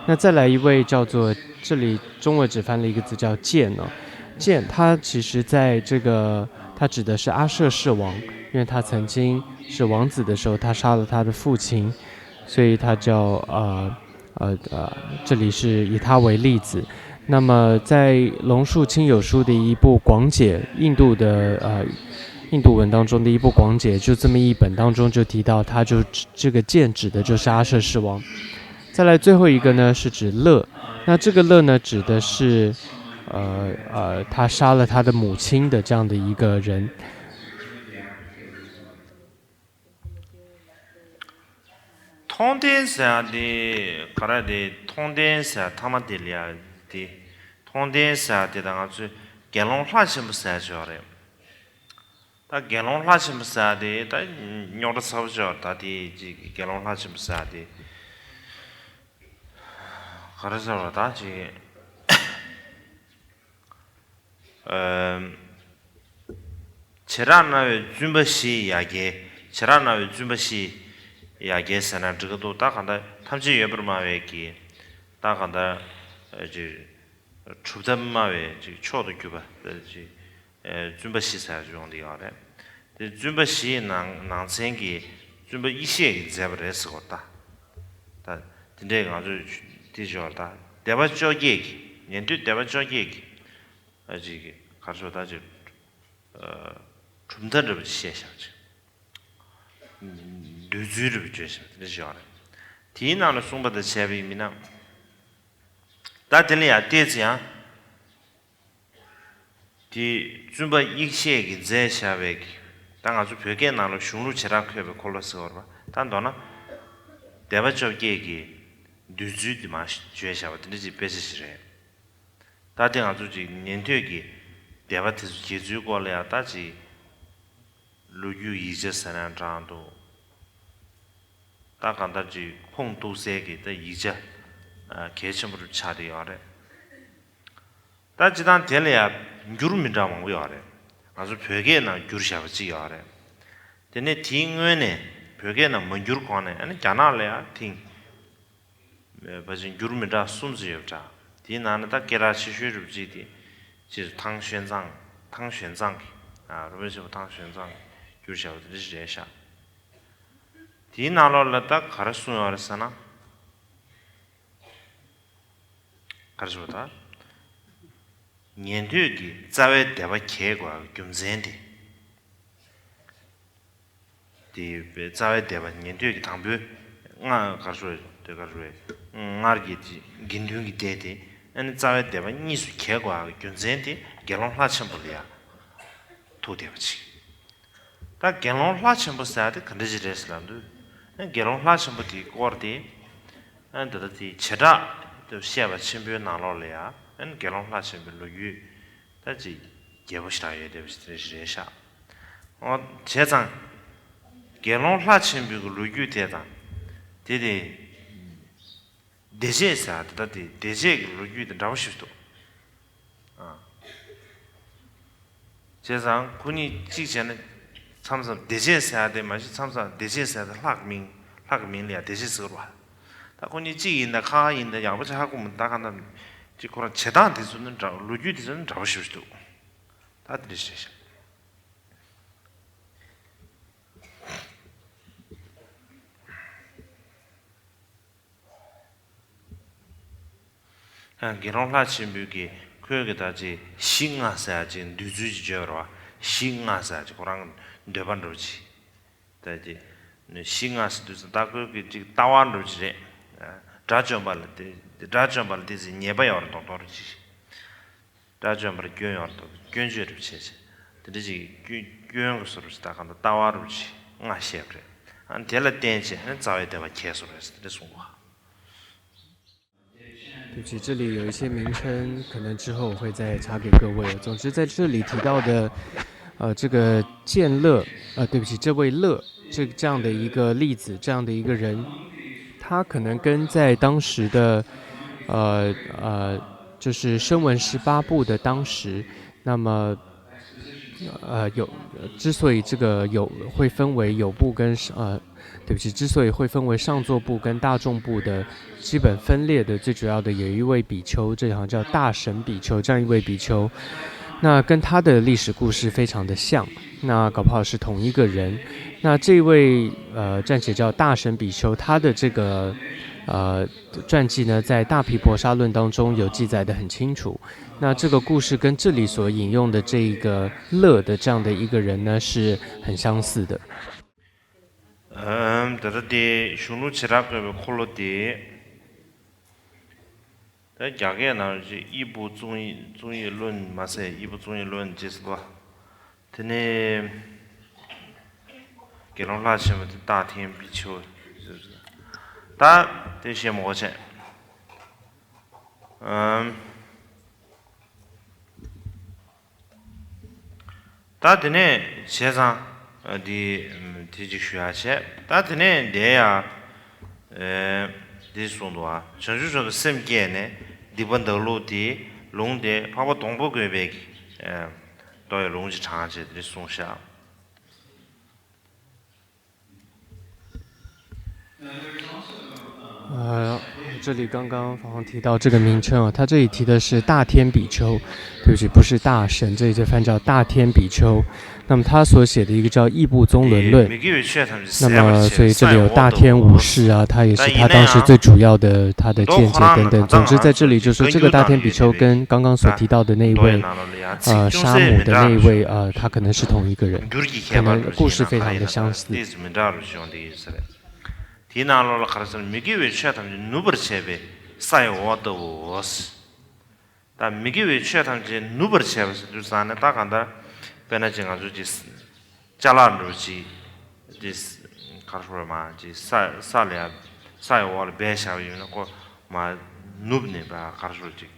那再来一位叫做，这里中文只翻了一个字叫犍呢，犍他其实在这个他指的是阿舍世王，因为他曾经是王子的时候，他杀了他的父亲，所以他叫呃呃呃，这里是以他为例子。那么在龙树亲友书的一部广解，印度的呃印度文当中的一部广解，就这么一本当中就提到他，就这个犍指的就是阿舍世王。再来最后一个呢是指勒，那这个勒呢指的是呃呃他杀了他的母亲的这样的一个人。 མཐོང་ལྡན་ཟེར་ཡ་དེ་ག་རེ་རེད། མཐོང་ལྡན་ཟེར་ཡ་ཐ་མ་དེ་ལ་ཡ་དེ། མཐོང་ལྡན་ཟེར་ཡ་དེ་ད་ང་ཚོས་དགེ་སློང་ལྷ་ཆེན་པོ་ཟེར་ཡ་ཅིག་ཡོད་རེད། ད་དགེ་སློང་ལྷ་ཆེན་པོ་ཟེར་ཡ་དེ་ད་རྙོག་དྲ་ཚ་པོ་ཅིག་ཡོད་རེད། ད་དེ་ཅིག་དགེ་སློང་ལྷ་ཆེན་པོ་ཟེར་ཡ་དེ་ག་རེ་ཟེར་བ། ད་ཅིག་ཨ་བྱེ་བྲག་སྨྲ་བའི་བཙུན་པ་བཞི་ཡི་ཡ་གྱལ། བྱེ་བྲག་སྨྲ་བའི་བཙུན་པ་བཞི་ཡི་ཡ་གྱལ་ཟེར་ན་འགྲིག་གི་འདུག་ད་གང་ལྟར་ཐམས་ཅད་ཡོད་པར་སྨྲ་བའི་གི། ད་གང་ལྟར་ཨ་ཅིག་གྲུབ་མཐའ་སྨྲ་བའི་ཅིག་མཆོག་ཏུ་གྱུར་པ། ད་ཅིག་ཨ་བཙུན་པ་བཞི་ཟེར་ཡ་ཅིག་ཡོང་གི་ཡོད་རེད། དེ་བཙུན་པ་བཞི་ཡི་ནང་ནང་ཚན་གྱི་བཙུན་པ་ཡེ་ཤེས་ཀྱིས་མཛད་པ་རེད་ཟེར་གོ། ད་ད་དེ་འདྲས་ང་ཚོས་དེ་ཞོར་ད་སྡེ་པ་བཅོ་བརྒྱད་ཀྱི། ཉན་ཐོས་སྡེ་པ་བཅོ་བརྒྱད་ཀྱི་ཨ་ཅིག་ག་རེ་ཟེར། ད་ཅིག་ཨ་གྲུབ་མཐའ་འདྲ་པོ་ཅིག་བཤད་བཞག་ཅིག་འདོད་ཚུལ་འདྲ་པོ་བརྗོད་བཞག་དེ་འདྲ་ཞིག་ཡོད་རེད། དེའི་ནང་ལ་གསུངས་པ་དང་བཅས་པ་ཡིན་ན། ད་དེ་ལ་ཡང་ཏོག་ཙམ་ཡང་དེ་བཙུན་པ་ཡེ་ཤེས་ཀྱིས་མཛད་བཞག་པའི་གི། ད་ང་ཚོ་བོད་སྐད་ནང་ལ་གཞུང་ལུགས་བྱེ་བྲག་འཁོད་པའི་འཁོར་ལོ་ཟེར་བ་རེད་པ། ད་མདོར་ན་སྡེ་པ་བཅོ་བརྒྱད་ཀྱི་འདོད་ཚུལ་དེ་མར་བརྗོད་བཞག་པ་དེ་འདྲ་ཅིག་དཔེ་ཆ་ཞིག་རེད། ད་དེ་ང་ཚོ་ཅིག་ཉན་ཐོས་ཀྱི་སྡེ་པ་དེ་ཚོ་དགེ་ཚུལ་སྐོར་ལ་ཡང་ད་ཅིག་ལོ་རྒྱུས་ཡིག་ཆ་ཟེར་ན་འདྲ་འདུག་ད་གང་ལྟར་ཅིག་ཁུངས་གཏུགས་སའི་གི་ད་ཡིག་ཆ་ཨ་གལ་ཆེན་པོ་རུ་ཆགས་བསྡད་ཡོད་རེད། ད་སྤྱིར་བཏང་དེ་ལ་ཡང་འགྱུར་མི་འདྲ་མང་པོ་ཡོད་རེད། ང་ཚོ་བོད་སྐད་ནང་བསྒྱུར་བཞག་པ་ཅིག་ཡོད་རེད། དེ་ནས་དེའི་སྔོན་ནས་བོད་སྐད་ནང་མ་འགྱུར་གོང་ནས་ཨ་ནི་རྒྱ་ནག་ལ་ཡང་ཐེངས་ཕལ་ཆེར་འགྱུར་མི་འདྲ་གསུམ་ཙམ་ཡོད་པ་འདྲ། དེའི་ནང་ནས་ད་སྐད་གྲགས་ཆེ་ཤོས་རུ་གཅིག་དེ་སྤྱིར་ཐང་ཞོན་ཙང་། ཐང་ཞོན་ཙང་གི། ཨ་རིན་པོ་ཆེ་པ་ཐང་ཞོན་ཙང་གིས་བསྒྱུར་བཞག་པ་དེ་འདྲ་ཞིག་རེད་ཤག་དེའི་ནང་ལོགས་ལ་ད་ག་རེ་གསུངས་ཡོད་རེད་ཟེར་ན། ག་རེ་ཟེར་བ་ད། ཉན་ཐོས་ཀྱི་རྩ་བའི་སྡེ་པ་གྱེས་དགོས་པའི་རྒྱུ་མཚན་དེ། དེ་རྩ་བའི་སྡེ་པ་ཉན་ཐོས་ཀྱི་དང་པོའི་སྔགས་ག་རེ་ཟེར་དེ་ག་རེ་ཟེར། སྔར་གྱི་དགེ་འདུན་གྱི་སྡེ་དེ་ཨ་ནི་རྩ་བའི་སྡེ་པ་གཉིས་སུ་གྱེས་དགོས་པའི་རྒྱུ་མཚན་དེ་དགེ་སློང་ལྷ་ཆེན་པོ་ལ་ཡང་ཐུག་བསྡད་པ་ཅིག་ད་དགེ་སློང་ལྷ་ཆེན་པོ་ཟེར་ཡ་དེ་ག་འདྲ་ཅིག་རེད་ཟེར་ལབ་དུས། དགེ་སློང་ལྷ་ཆེན་པོ་དེའི་སྐོར་དེ། ཨ་འདི་ལྟ་དེ་བྱེ་བྲག་ཏུ་བཤད་པ་ཆེན་པོའི་ནང་ལོགས་ལ་ཡང་ཨ་དགེ་སློང་ལྷ་ཆེན་པོའི་ལོ་རྒྱུས་ད་ཅིག་རྒྱས་པོ་ཞེ་དྲག་ཡོད་བསྡད་པ་ཞིག་དེ་རེད་ཤག་འོ་བྱས་ཙང་དགེ་སློང་ལྷ་ཆེན་པོའི་གི་ལོ་རྒྱུས་དེ་དང་དེ་དེ་བདེ་བྱེད་ཟེར་ཡ་དེ་ད་དེ་བདེ་བྱེད་ཀྱི་ལོ་རྒྱུས་དེ་འདྲ་པོ་ཞིག་འདུག་ཨ། བྱས་ཙང་ཁོ་གཉིས་གཅིག་བྱས་ན་མཚམས་མཚམས་བདེ་བྱེད་ཟེར་ཡ་དེ་མ་གཞི་མཚམས་མཚམས་བདེ་བྱེད་ཟེར་ཡ་དེ་ལྷ་གི་མིང་ལྷ་གི་མིང་ལ་ཡ་བདེ་བྱེད་ཟེར་བ། ད་ཁོ་གཉིས་གཅིག་ཡིན་ད་ཁ་ཁ་ཡིན་ད་ཡག་པོ་ཅིག་ཧ་གོ་མི་ད་ག་ད་ཅིག་ཁོ་རང་བྱེད་སྟངས་དེ་ཚོ་ནི་འདྲ་ལོ་རྒྱུས་དེ་ཚོ་ནི་འདྲ་པོ་ཞིག་འདུག་ད་དེ་འདྲ་བྱས་ཤག་དགེ་སློང་ལྷ་ཆེན་པོའི་གི་ཁོའི་གི་ད་ཅི་གཞི་ལྔ་ཟེར་ཡ་ཅིག་འདོད་ཚུལ་ཅིག་བརྗོད་པ་རེད་བ། གཞི་ལྔ་ཟེར་ཡ་ཅིག་ཁོ་རང་འདོད་པ་འདྲ་པོ་ཅིག་ད་ཅི་གཞི་ལྔ་ཟེར་དུས་ཙམ་ད་ཁོའི་གི་ཅིག་ལྟ་བ་འདྲ་པོ་ཅིག་རེད། དགྲ་བཅོམ་པ་ལ་དེ་དགྲ་བཅོམ་པ་ལ་དེ་ཚེ་ཉེས་པ་ཡོད་རེད་མདོག་མདོག་རེད་ཅིག་དགྲ་བཅོམ་པར་སྐྱོན་ཡོད་དོ། སྐྱོན་བརྗོད་རེ་བྱས་བྱས། དེ་འདྲ་ཅིག་སྐྱོན་སྐྱོན་གྱི་བཟོ་འདྲ་ཅིག་ད་གང་ལྟར་ལྟ་བ་རུ་ཅིག་ལྔ་བཤད་པ་རེད། ཨ་ནི་དེ་ལ་བརྟེན་བྱས་ཨ་ནི་རྩ་བའི་བདེན་པ་ཁྱད་གསོད་རེད་ཟེར་དེ་འདྲ་གསུངས་པ། 对不起，这里有一些名称，可能之后我会再查给各位。总之，在这里提到的，呃，这个建乐，呃，对不起，这位乐，这这样的一个例子，这样的一个人，他可能跟在当时的，呃呃，就是声闻十八部的当时，那么，呃，有，之所以这个有会分为有部跟呃，对不起，之所以会分为上座部跟大众部的基本分裂的最主要的有一位比丘，这好像叫大神比丘，这样一位比丘，那跟他的历史故事非常的像，那搞不好是同一个人。那这位呃暂且叫大神比丘，他的这个呃传记呢，在大毗婆沙论当中有记载的很清楚。那这个故事跟这里所引用的这个乐的这样的一个人呢，是很相似的。 ཨམ། ད་ལྟ་དེ་གཞུང་ལུགས་བྱེ་བྲག་བཀོད་པའི་འཁོར་ལོ་དེ། ད་རྒྱ་སྐད་ནང་བཞིན་ཨི་པུ་ཙུང་ཡི་ཙུང་ཡི་ལུན་མ་ཟད་ཨི་པུ་ཙུང་ཡི་ལུན་ཅེས་ཟེར་བ། དེ་ནས་དགེ་སློང་ལྷ་ཆེན་པོ་དེ་རྟགས་མཐའི་བི་ཆུ། ད་དེ་བཤད་མ་དགོས་བྱས། ཨམ། ད་དེ་ནས་བྱས་ཙང་འདི་དེ་ཅིག་ཞུ་ཡ་བྱས། ད་དེ་ནས་འདས་ཡ་འདི་གསུངས་འདུག་ཨ། བྱང་ཆུབ་མཆོག་ཏུ་སེམས་བསྐྱེད་ནས་སྡིག་པ་འདག་ལུགས་དེ་ལུང་དེ་འཕགས་པ་སྡོང་པོ་བཀོད་པའི་ཏོ་ཡི་ལུང་ཅིག་དྲངས་བྱས་དེ་གསུངས་ཤག 呃，这里刚刚好像提到这个名称啊，他这里提的是大天比丘，对不起，不是大神，这里就翻叫大天比丘。那么他所写的一个叫《异部宗轮论》，那么所以这里有大天武士啊，他也是他当时最主要的他的见解等等。总之在这里就是这个大天比丘跟刚刚所提到的那一位，呃，沙姆的那一位，呃，他可能是同一个人，可能故事非常的相似。 དེའི་ནང་ལོགས་ལ་ག་རེ་ཟེར་ན་མི་དགེ་བའི་ཆོས་ཐམས་ཅད་ནུབ་པར་བྱེད་པའི་ས་ཡི་འོག་ལྟ་བུའོ། ད་མི་དགེ་བའི་ཆོས་ཐམས་ཅད་ནུབ་པར་བྱེད་པ་ཟེར་དུས་ཙང་ནས་ད་གང་ལྟར་དཔེར་ན་ཅིག་ང་ཚོ་ཅིག་ཅ་ལག་འདྲ་པོ་ཅིག་ཅིག་ག་རེ་ཟེར་མ་ཅིག་ས་ས་ལ་ཡ་ས་ཡི་འོག་ལ་སྦས་བཞག་པ་ཡིན་ན་ཁོ་མར་ནུབ་ནས་ཕར་ག་རེ་ཟེར་ཅིག་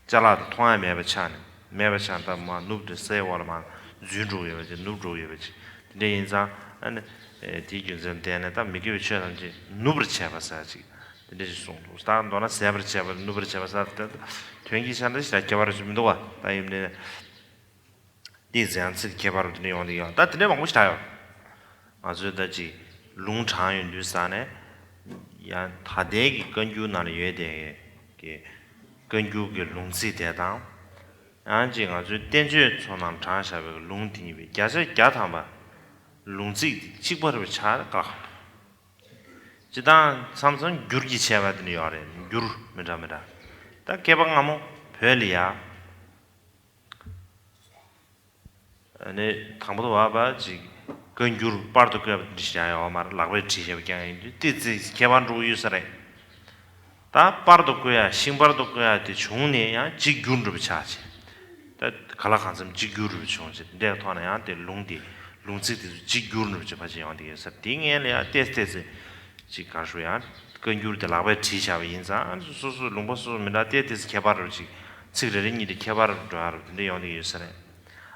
ཅ་ལག་དེ་མཐོང་ཡ་མེད་པ་ཆགས་ནས་མེད་པ་ཆགས་ནས་ད་མར་ནུབ་སྟེ་སའི་འོག་ལ་མར་འཛུལ་འགྲོ་གི་ཡོད་པ་ཅིག་ནུབ་འགྲོ་གི་ཡོད་པ་ཅིག་དེ་འདྲ་ཡིན་ཙང་ཨ་ནི་དེའི་རྒྱུ་མཚན་བརྟེན་ནས་ད་མི་དགེ་བའི་ཆོས་ཐམས་ཅད་ནུབ་པར་བྱེད་པ་ཟེར་ཅིག་དེ་འདྲ་ཞིག་གསུངས་འདུག་ད་མདོར་ན་ཟད་པར་བྱེད་པ་ནུབ་པར་བྱེད་པ་ཟེར་ད་དོན་གྱི་ཆ་ནས་ཞེ་དྲག་ཁྱད་པར་ཞིག་མི་འདུག་བ། ད་ཡིན་ནའི་ཏིག་ཙམ་ཡང་ཚིག་ཁྱད་པར་དེ་འདྲ་ཡོང་གི་ཡོད། ད་དེ་འདྲ་མང་པོ་ཞིག་ད་ཡོད། ང་ཚོས་ད་ཅིག་ལུང་དྲངས་ཡོང་དུས་ཙ་ནས་ཡང་ད་ལྟའི་གི་བཀའ་འགྱུར་ནང་ལ་ཡོད་དེ་གི་བཀའ་འགྱུར་གྱི་ལུང་ཚིག་དེ་དང་། ཡང་ཅིག་ང་ཚོའི་བསྟན་བཅོས་ཚོ་ནང་དྲངས་བཞག་པའི་ལུང་དེ་གཉིས་པོའི་བརྒྱ་ཆ་བརྒྱ་ཐམ་པ་ལུང་ཚིག་དེ་གཅིག་པ་རེད་པ་ཆགས་དཀའ་ཁག་འདུག་སྤྱིར་བཏང་མཚམས་མཚམས་འགྱུར་གྱི་བྱས་པ་དེ་འདྲ་ཡོད་རེད། འགྱུར་མི་འདྲ་མི་འདྲ། ད་མཁས་པ་སྔ་མོ་བོད་ལ་ཡ། ཨ་ནི་དང་པོ་དུ་བ་བ་ཅིག་བཀའ་འགྱུར་པར་དུ་བཀོད་པ་འདི་བཞག་ཡོད་མ་རེད། ལག་པས་བྲིས་བཞག་པ་རྐྱང་ཡིན་དུས་ཏི་ཙི་ཁྱད་པར་འགྲོ་གི་ཡོད་ས་རེད། ད་པར་དུ་བཀོད་ཡ་ཤིང་པར་དུ་བཀོད་ཡ་དེ་བྱུང་ནས་ཡང་འཇིག་འགྱུར་འགྲོ་བའི་ཆ་ཆེ། ད་ག་ལ་གང་འཚམ་འཇིག་འགྱུར་འགྲོ་བའི་བྱུང་ཆེ་འདྲའི་ཐོག་ན་ཡང་དེ་ལུང་དེ་ལུང་ཚིག་དེ་ཚོ་འཇིག་འགྱུར་འགྲོ་བའི་ཕ་ཆེ་ཡོང་དེ་ཡོད་ས་རེད། དེ་ངས་ལ་ཡ་ཏེ་ཏེ་ཙི། ཅིག་ག་རེ་ཞུ། ཡང་བཀའ་འགྱུར་དེ་ལག་པས་བྲིས་བཞག་པ་ཡིན་ཙང་སོ་སོའི་ལུང་པ་སོ་སོ་མི་འདྲ་སྟེ། དེ་ཁྱད་པར་རུ་ཅིག་ཚིག་རེ་རེ་གཉིས་དེ་ཁྱད་པར་རུ་འགྲོ་ཡ་རུ་དེ་འདྲ་ཡོང་གི་ཡོད་ས་རེད།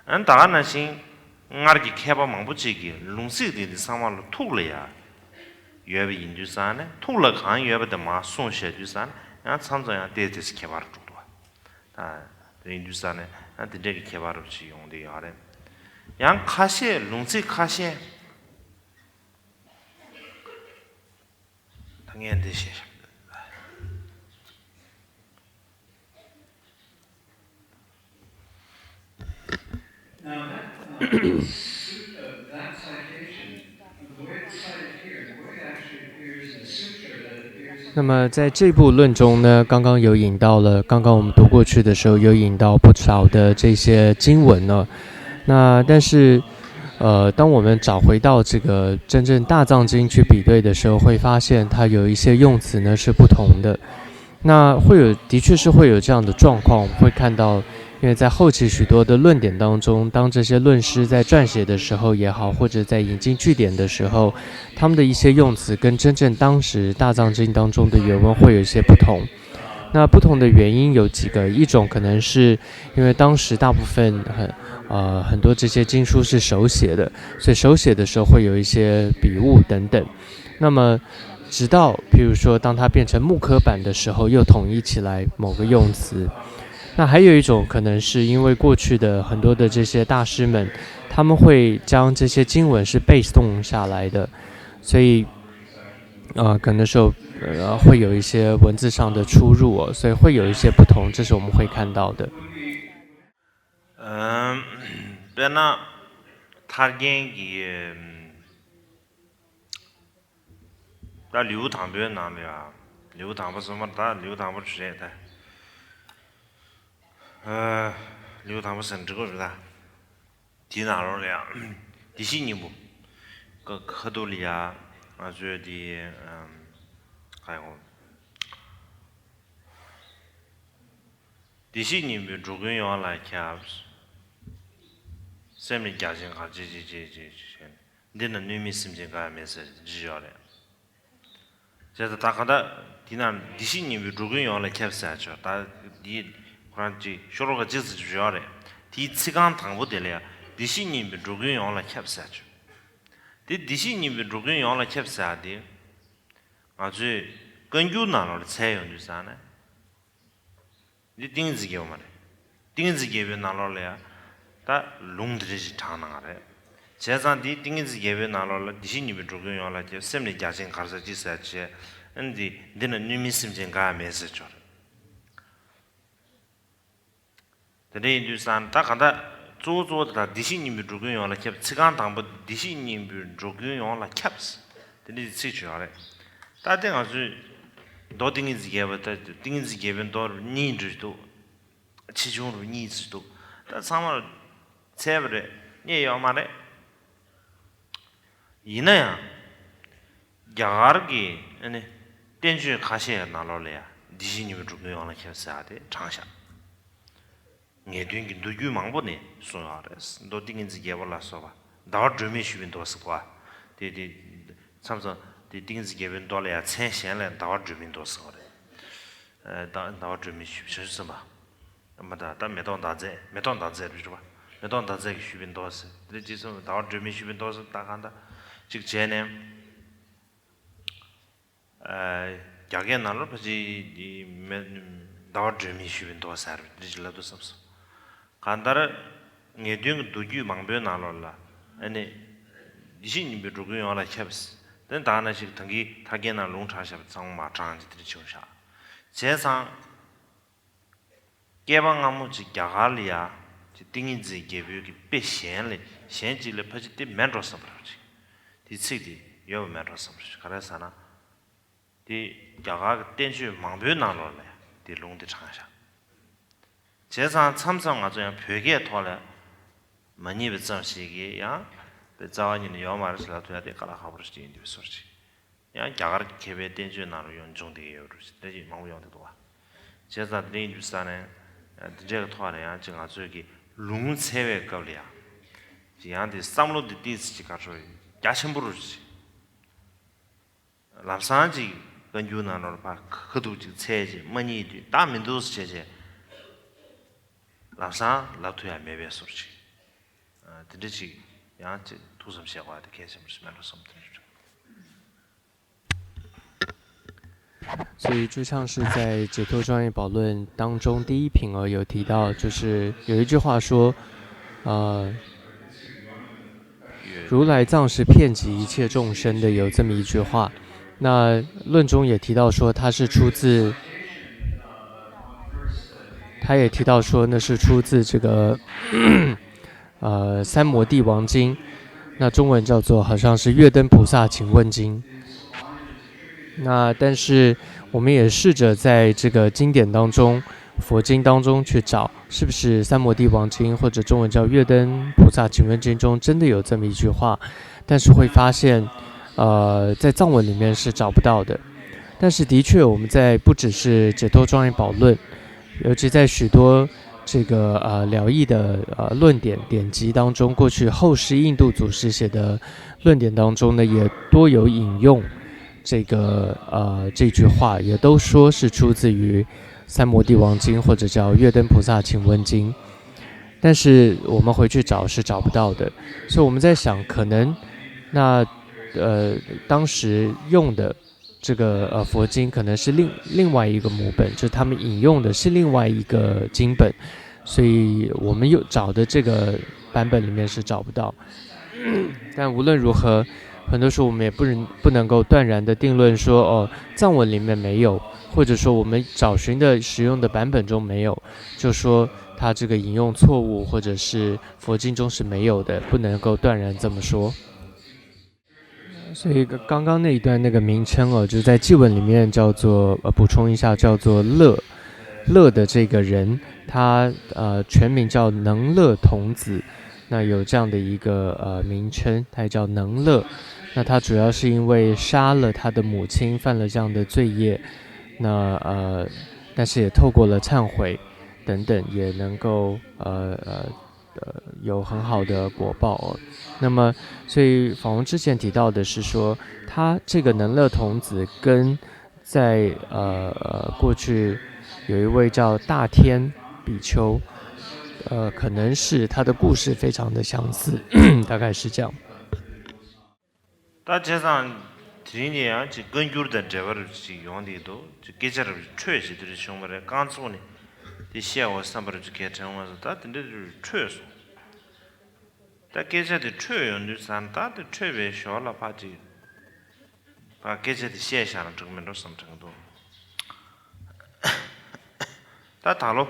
ཨ་ནི་ད་ག་ནང་བཞིན་སྔར་གྱི་མཁས་པ་མང་པོ་ཅིག་གིས་ལུང་ཚིག་དེ་དེ་ཚང་མ་ལ་ཐུགས་ལ་ཡ་ཡོད་པ་ཡིན་དུས་ཙང་ནས། ཐུགས་ལ་གང་ཡོད་པ་དེ་མར་གསུངས་བཞག་དུས་ཙང་ནས་ཡང་མཚམས་མཚམས་ཡང་ཏོག་ཙམ་ཁྱད་པར་འགྲོ་འདུག་བ། ད་དེ་ཡིན་དུས་ཙང་ནས་ཡང་དེ་འདྲས་ཀྱི་ཁྱད་པར་རུ་ཅིག་ཡོང་བསྡད་ཡོད་རེད། ཡང་ཁ་ཤས་ལུང་ཚིག་ཁ་ཤས། ད་ངས་འདི་བཤད་ཤག Now, 那么在这部论中呢，刚刚有引到了刚刚我们读过去的时候，有引到不少的这些经文呢。那但是，呃，当我们找回到这个真正大藏经去比对的时候，会发现它有一些用词呢是不同的。那会有，的确是会有这样的状况，我们会看到，因为在后期许多的论点当中，当这些论师在撰写的时候也好，或者在引经据典的时候，他们的一些用词跟真正当时大藏经当中的原文会有一些不同。那不同的原因有几个，一种可能是因为当时大部分很呃很多这些经书是手写的，所以手写的时候会有一些笔误等等。那么直到譬如说当它变成木刻版的时候，又统一起来某个用词。那还有一种可能是因为过去的很多的这些大师们，他们会将这些经文是背诵下来的，所以呃可能说呃会有一些文字上的出入哦，所以会有一些不同，这是我们会看到的。 ཨམ། དཔེར་ན་ཐར་རྒྱན་གྱི་ད་ལེའུ་དང་པོའི་ནང་ལ་ཡ། ལེའུ་དང་པོ་ཟེར་མ་ད་ལེའུ་དང་པོ་རེད་ད། ཨ། ལེའུ་དང་པོ་ཟེར་ན་འགྲིག་གི་རེད་ད། དེའི་ནང་ལོགས་ལ་ཡ། བདེ་གཤེགས་སྙིང་པོ། ཀ་ཁ་ཐུག་ལ་ཡ། ང་ཚོའི་དེ་ཨམ། ག་ཡོང་། བདེ་གཤེགས་སྙིང་པོས་འགྲོ་ཀུན་ཡོངས་ལ་ཁྱབ། སེམས་ནི་རྒྱ་ཆེན་གར་བྱེད་ཅེས་བྱས་ཅེས་བྱས། འདི་ན་གནོད་མེད་སེམས་ཅན་འགའ་ཡང་མེད་ཟེར་བྲིས་ཡོད་རེད། བྱས་ཙང་ད་ག་ད་དེ་ན་བདེ་གཤེགས་སྙིང་པོས་འགྲོ་ཀུན་ཡོངས་ལ་ཁྱབ་ཟེར་ཆོག་ད་འདི་ཁོ་རང་ཅིག་ཤོ་ལོ་ཀ་གཅིག་ཙམ་ཅིག་ཡོད་རེད། དེའི་ཚིག་རྐང་དང་པོ་དེ་ལ་ཡ་བདེ་གཤེགས་སྙིང་པོས་འགྲོ་ཀུན་ཡོངས་ལ་ཁྱབ་ཟེར་ཆོག་དེ་བདེ་གཤེགས་སྙིང་པོས་འགྲོ་ཀུན་ཡོངས་ལ་ཁྱབ་ཟེར་དེ། ང་ཚོས་བཀའ་འགྱུར་ནང་ལོགས་ལ་འཚོལ་ཡོང་དུས་ཙང་ནས། འདི་ཏིང་ངེ་འཛིན་རྒྱལ་པོ་མ་རེད། ཏིང་ངེ་འཛིན་རྒྱལ་པོའི་ནང་ལོགས་ལ་ཡ། ད་ལུང་འདི་འདྲ་ཞིག་དྲངས་གནང་བ་རེད། བྱས་ཙང་འདི་ཏིང་ངེ་འཛིན་རྒྱལ་པོའི་ནང་ལོགས་ལ་བདེ་གཤེགས་སྙིང་པོས་འགྲོ་ཀུན་ཡོངས་ལ་ཁྱབ། སེམས་ནི་རྒྱ་ཆེན་གར་ཟེར་ཅི་ཟེར་བྱས། ཨ་ནི་འདི་འདི་ན་གནོད་མེད་སེམས་ཅན་འགའ་ཡང་མེད་ཟེར་ཆོག་རེད། དེ་འདྲ་ཡིན་དུས་ཙང་ད་ག་ད་གཙོ་བོ་གཙོ་བོ་དེ་ད་བདེ་གཤེགས་སྙིང་པོས་འགྲོ་ཀུན་ཡོངས་ལ་ཁྱབ། ཚིག་རྐང་དང་པོ་བདེ་གཤེགས་སྙིང་པོས་འགྲོ་ཀུན་ཡོངས་ལ་ཁྱབ། དེ་འདྲའི་ཚིག་བརྗོད་ཡོད་རེད། ད་དེ་ང་ཚོས་མདོ་ཏིང་ངེ་འཛིན་རྒྱས་པ་ད་ཏིང་ངེ་འཛིན་རྒྱས་པའི་མདོ་རུ་གཉིས་འདྲ་འདུག་ཆེ་ཆུང་རུ་གཉིས་ཙམ་འདུག་ད་ཚང་མར་འཚལ་བ་རེད། རྙེད་ཡོད་མ་རེད། ཡིན་ན་ཡང་། རྒྱ་གར་གྱི་ཨ་ནི་བསྟན་བཅོས་ཁ་ཤས་ནང་ལོགས་ལ་ཡང་བདེ་གཤེགས་སྙིང་པོས་འགྲོ་ཀུན་ཡོངས་ལ་ཁྱབ་ཟེར་ཡག་དེ་དྲངས་བཞག་ངེས་དོན་གྱི་མདོ་རྒྱུད་མང་པོ་ནས་གསུངས་ཡོད་རེད། མདོ་ཏིང་ངེ་འཛིན་རྒྱས་པ་ལ་སོགས་པ། ཟླ་བ་སྒྲོན་མེས་ཞུས་པའི་མདོ་ཟེར་བ། དེ་དེ་མཚམས་མཚམས་དེ་ཏིང་ངེ་འཛིན་རྒྱས་པའི་མདོ་ལ་ཡང་མཚན་གཞན་ལ་ཟླ་བ་སྒྲོན་མེའི་མདོ་ཟེར་བ་རེད། ཟླ་ཟླ་བ་སྒྲོན་མེས་ཞུས་པའི་ཞེས་གསུངས་པ། མ་ད་ད་མེ་ཏོག་མདའ་རྩེ། མེ་ཏོག་མདའ་རྩེ་རེད་པ། མེ་ཏོག་མདའ་རྩེ་གིས་ཞུས་པའི་མདོ་ཟེར། དེ་རྗེས་སུ་ཟླ་བ་སྒྲོན་མེས་ཞུས་པའི་མདོ་ཟེར། ད་གང་ལྟར་གཅིག་བྱས་ནས། རྒྱ་སྐད་ནང་ལ་ཕལ་ཆེར་མེ་ཟླ་བ་སྒྲོན་མེས་ཞུས་པའི་མདོ་ཟེར་བ་འདི་ཅིག་ལབ་འདུག་བསམ་སོང་། གང་ལྟར་ངེས་དོན་གྱི་མདོ་རྒྱུད་མང་པོའི་ནང་ལོགས་ལ་ཨ་ནི་བདེ་གཤེགས་སྙིང་པོས་འགྲོ་ཀུན་ཡོངས་ལ་ཁྱབ། དེ་ད་ནང་བཞིན་ད་གིན་ཐར་རྒྱན་ནང་ལུང་དྲངས་བཞག་པ་ཚང་མ་དྲངས་ཀྱི་དེ་འདྲ་བྱུང་བཞག་བྱས་ཙང་། བསྐལ་པ་སྔ་མོ་ཅིག་རྒྱ་གར་ལ་ཡ། ཅིག་ཏིང་ངེ་འཛིན་རྒྱལ་པོའི་གི་དཔེ་གཞན་ལས་གཞན་ཅིག་ལས་ཕལ་ཆེར་དེ་མེད་འགྲོ་བསམ་པ་རེད་ཅིག་དེ་ཚིག་དེ་ཡོད་པ་མེད་འགྲོ་བསམ་པ་རེད་ཅིག་ག་རེ་ཟེར་ན། དེ་རྒྱ་གར་གྱི་བསྟན་བཅོས་མང་པོའི་ནང་ལོགས་ལ་ཡ་དེ་ལུང་དེ་དྲངས་བཞག་བྱས་ཙང་མཚམས་མཚམས་ང་ཚོ་ཡང་བོད་སྐད་ཐོག་ལ་མ་རྙེད་པ་ཙམ་ཞིག་གིས་ཡང་དཔེ་རྩ་བ་ཉིད་ནས་ཡོད་མ་རེད་ཟེར་ལབ་ཐུབ་ཡ་དེ་དཀའ་ལས་ཁག་པོ་རེད་ཅིག་ཡིན་དུས་བཟོ་འདྲ་ཅིག་ཡང་རྒྱ་གར་གྱི་མཁས་པའི་བསྟན་བཅོས་ནང་ལ་ཡང་འབྱུང་བསྡད་ཀྱི་ཡོད་རེད། དེ་ཅིག་མང་པོ་ཡོང་བསྡད་འདུག་བ། བྱས་ཙང་དེ་ཡིན་དུས་ས་ནས་འདི་འདྲའི་ཐོག་ནས་ཡང་ཅིག་ང་ཚོས་ཀྱི་ལུང་འཚོལ་བའི་སྐབས་ལ་ཡང་ཅིག་ཡང་དེ་བསམ་བློ་འདི་ཏོག་ཙམ་ཅིག་ག་རེ་ཞུ་རྒྱ་ཆེན་པོ་རུ་ཅིག་ལམ་སང་ཅིག་བཀའ་འགྱུར་ནང་ལོགས་ཕར་ཁ་ཐུག་ཅིག་འཚལ་བྱས་མ་རྙེད་དུས་བདག་མི་འདུག་ཟེར་བྱས་བྱས་ལམ་སང་ལབ་ཐུབ་ཡ་མེད་པའི་བཟོ་འདྲ་ཅིག་ཨ། དེ་འདྲ་ཅིག་ཡང་ཅིག་ཐུགས་བསམ་བཞེས་དགོས་པ་དེ་གལ་ཆེན་པོ་ཞིག་མེད་འགྲོ་བསམ། དེ་འདྲ་ཅིག 所以就像是在解脱庄严宝论当中第一品哦，有提到，就是有一句话说，呃，如来藏是遍及一切众生的，有这么一句话。那论中也提到说，它是出自，他也提到说，那是出自这个呃，三摩地王经，那中文叫做好像是月灯菩萨请问经。那但是我们也试着在这个经典当中，佛经当中去找，是不是三摩地王经或者中文叫月灯菩萨请问经中真的有这么一句话？但是会发现，呃，在藏文里面是找不到的。但是的确，我们在不只是解脱庄严宝论，尤其在许多这个呃了义的呃论点典籍当中，过去后世印度祖师写的论点当中呢，也多有引用这个呃这句话，也都说是出自于三摩地王经或者叫月灯菩萨请问经。但是我们回去找是找不到的，所以我们在想，可能那呃当时用的这个呃佛经可能是另另外一个母本，就他们引用的是另外一个经本，所以我们又找的这个版本里面是找不到。但无论如何，很多时候我们也不能不能够断然的定论说，哦，藏文里面没有，或者说我们找寻的使用的版本中没有，就说它这个引用错误，或者是佛经中是没有的，不能够断然这么说。所以刚刚那一段那个名称哦，就在偈文里面叫做呃，补充一下，叫做乐。乐的这个人，他呃全名叫能乐童子，那有这样的一个呃名称，他也叫能乐。那他主要是因为杀了他的母亲，犯了这样的罪业，那呃，但是也透过了忏悔等等，也能够呃呃呃有很好的果报哦。那么，所以法王之前提到的是说，他这个能乐童子跟在呃呃过去有一位叫大天比丘，呃，可能是他的故事非常的相似，大概是这样。 ད་བྱས་ཙང་དེ་རིང་ནས་ཡང་ཅིག་བཀའ་འགྱུར་དང་འབྲེལ་བ་རུ་ཅིག་ཡོང་བསྡད་འདུག་ཅིག་སྐད་ཆ་རུ་འཕྲོས་ཞེས་དེ་རུ་བྱུང་བ་རེད། རྐང་བཙུགས་ནས་དེ་བཤད་འོ་བསམ་པ་རུ་ཅིག་གས་དྲན་འོང་སོང་། ད་དེ་འདྲ་རུ་འཕྲོས་སོང་། ད་སྐད་ཆ་དེ་འཕྲོས་ཡོང་དུས་ཙང་ད་དེ་འཕྲོས་པའི་ཞོར་ལ་ཕར་ཅིག་ཕར་སྐད་ཆ་དེ་བཤད་བཞག་ན་འགྲིག་མིན་འགྲོ་བསམ་དྲན་གྱི་འདུག་ད་ད་ལོ།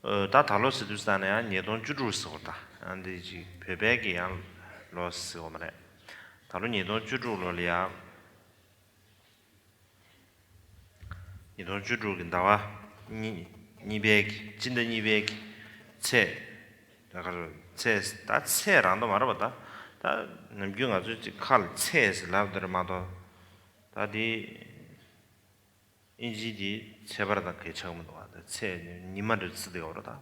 ཨོ། ད་ད་ལོ་ཟེར་དུས་ཙང་ནས་ཡང་ཉིས་སྟོང་བཅུ་དྲུག་ཟེར་བ་ད་ཡང་འདི་ཅིག་བོད་པའི་གི་ཡང་ལོ་ཟེར་བ་མ་རེད། ད་ལོ་ཉིས་སྟོང་བཅུ་དྲུག་ལོ་ལ་ཡང་ཉིས་སྟོང་བཅུ་དྲུག་གི་ཟླ་བ་གཉིས་གཉིས་པའི་གི་སྤྱི་ཟླ་གཉིས་པའི་གི་ཚེས་ད་ག་རེ་ཚེས་ད་ཚེས་རང་ད་མ་རེད་པ། ད་ད་ནམ་རྒྱུན་ང་ཚོས་ཅིག་ཁ་ལ་ཚེས་ཟེར་ལབ་དེ་རེད་མ་གཏོགས་ད་དེ། ཨིན་ཇི་དེ་ཚེས་པར་དང་གལ་ཆགས་མི་འདུག་བ། ད་ཚེས་ཉི་མ་འདྲ་ཚིག་དེ་ཡོད་རེད་ད།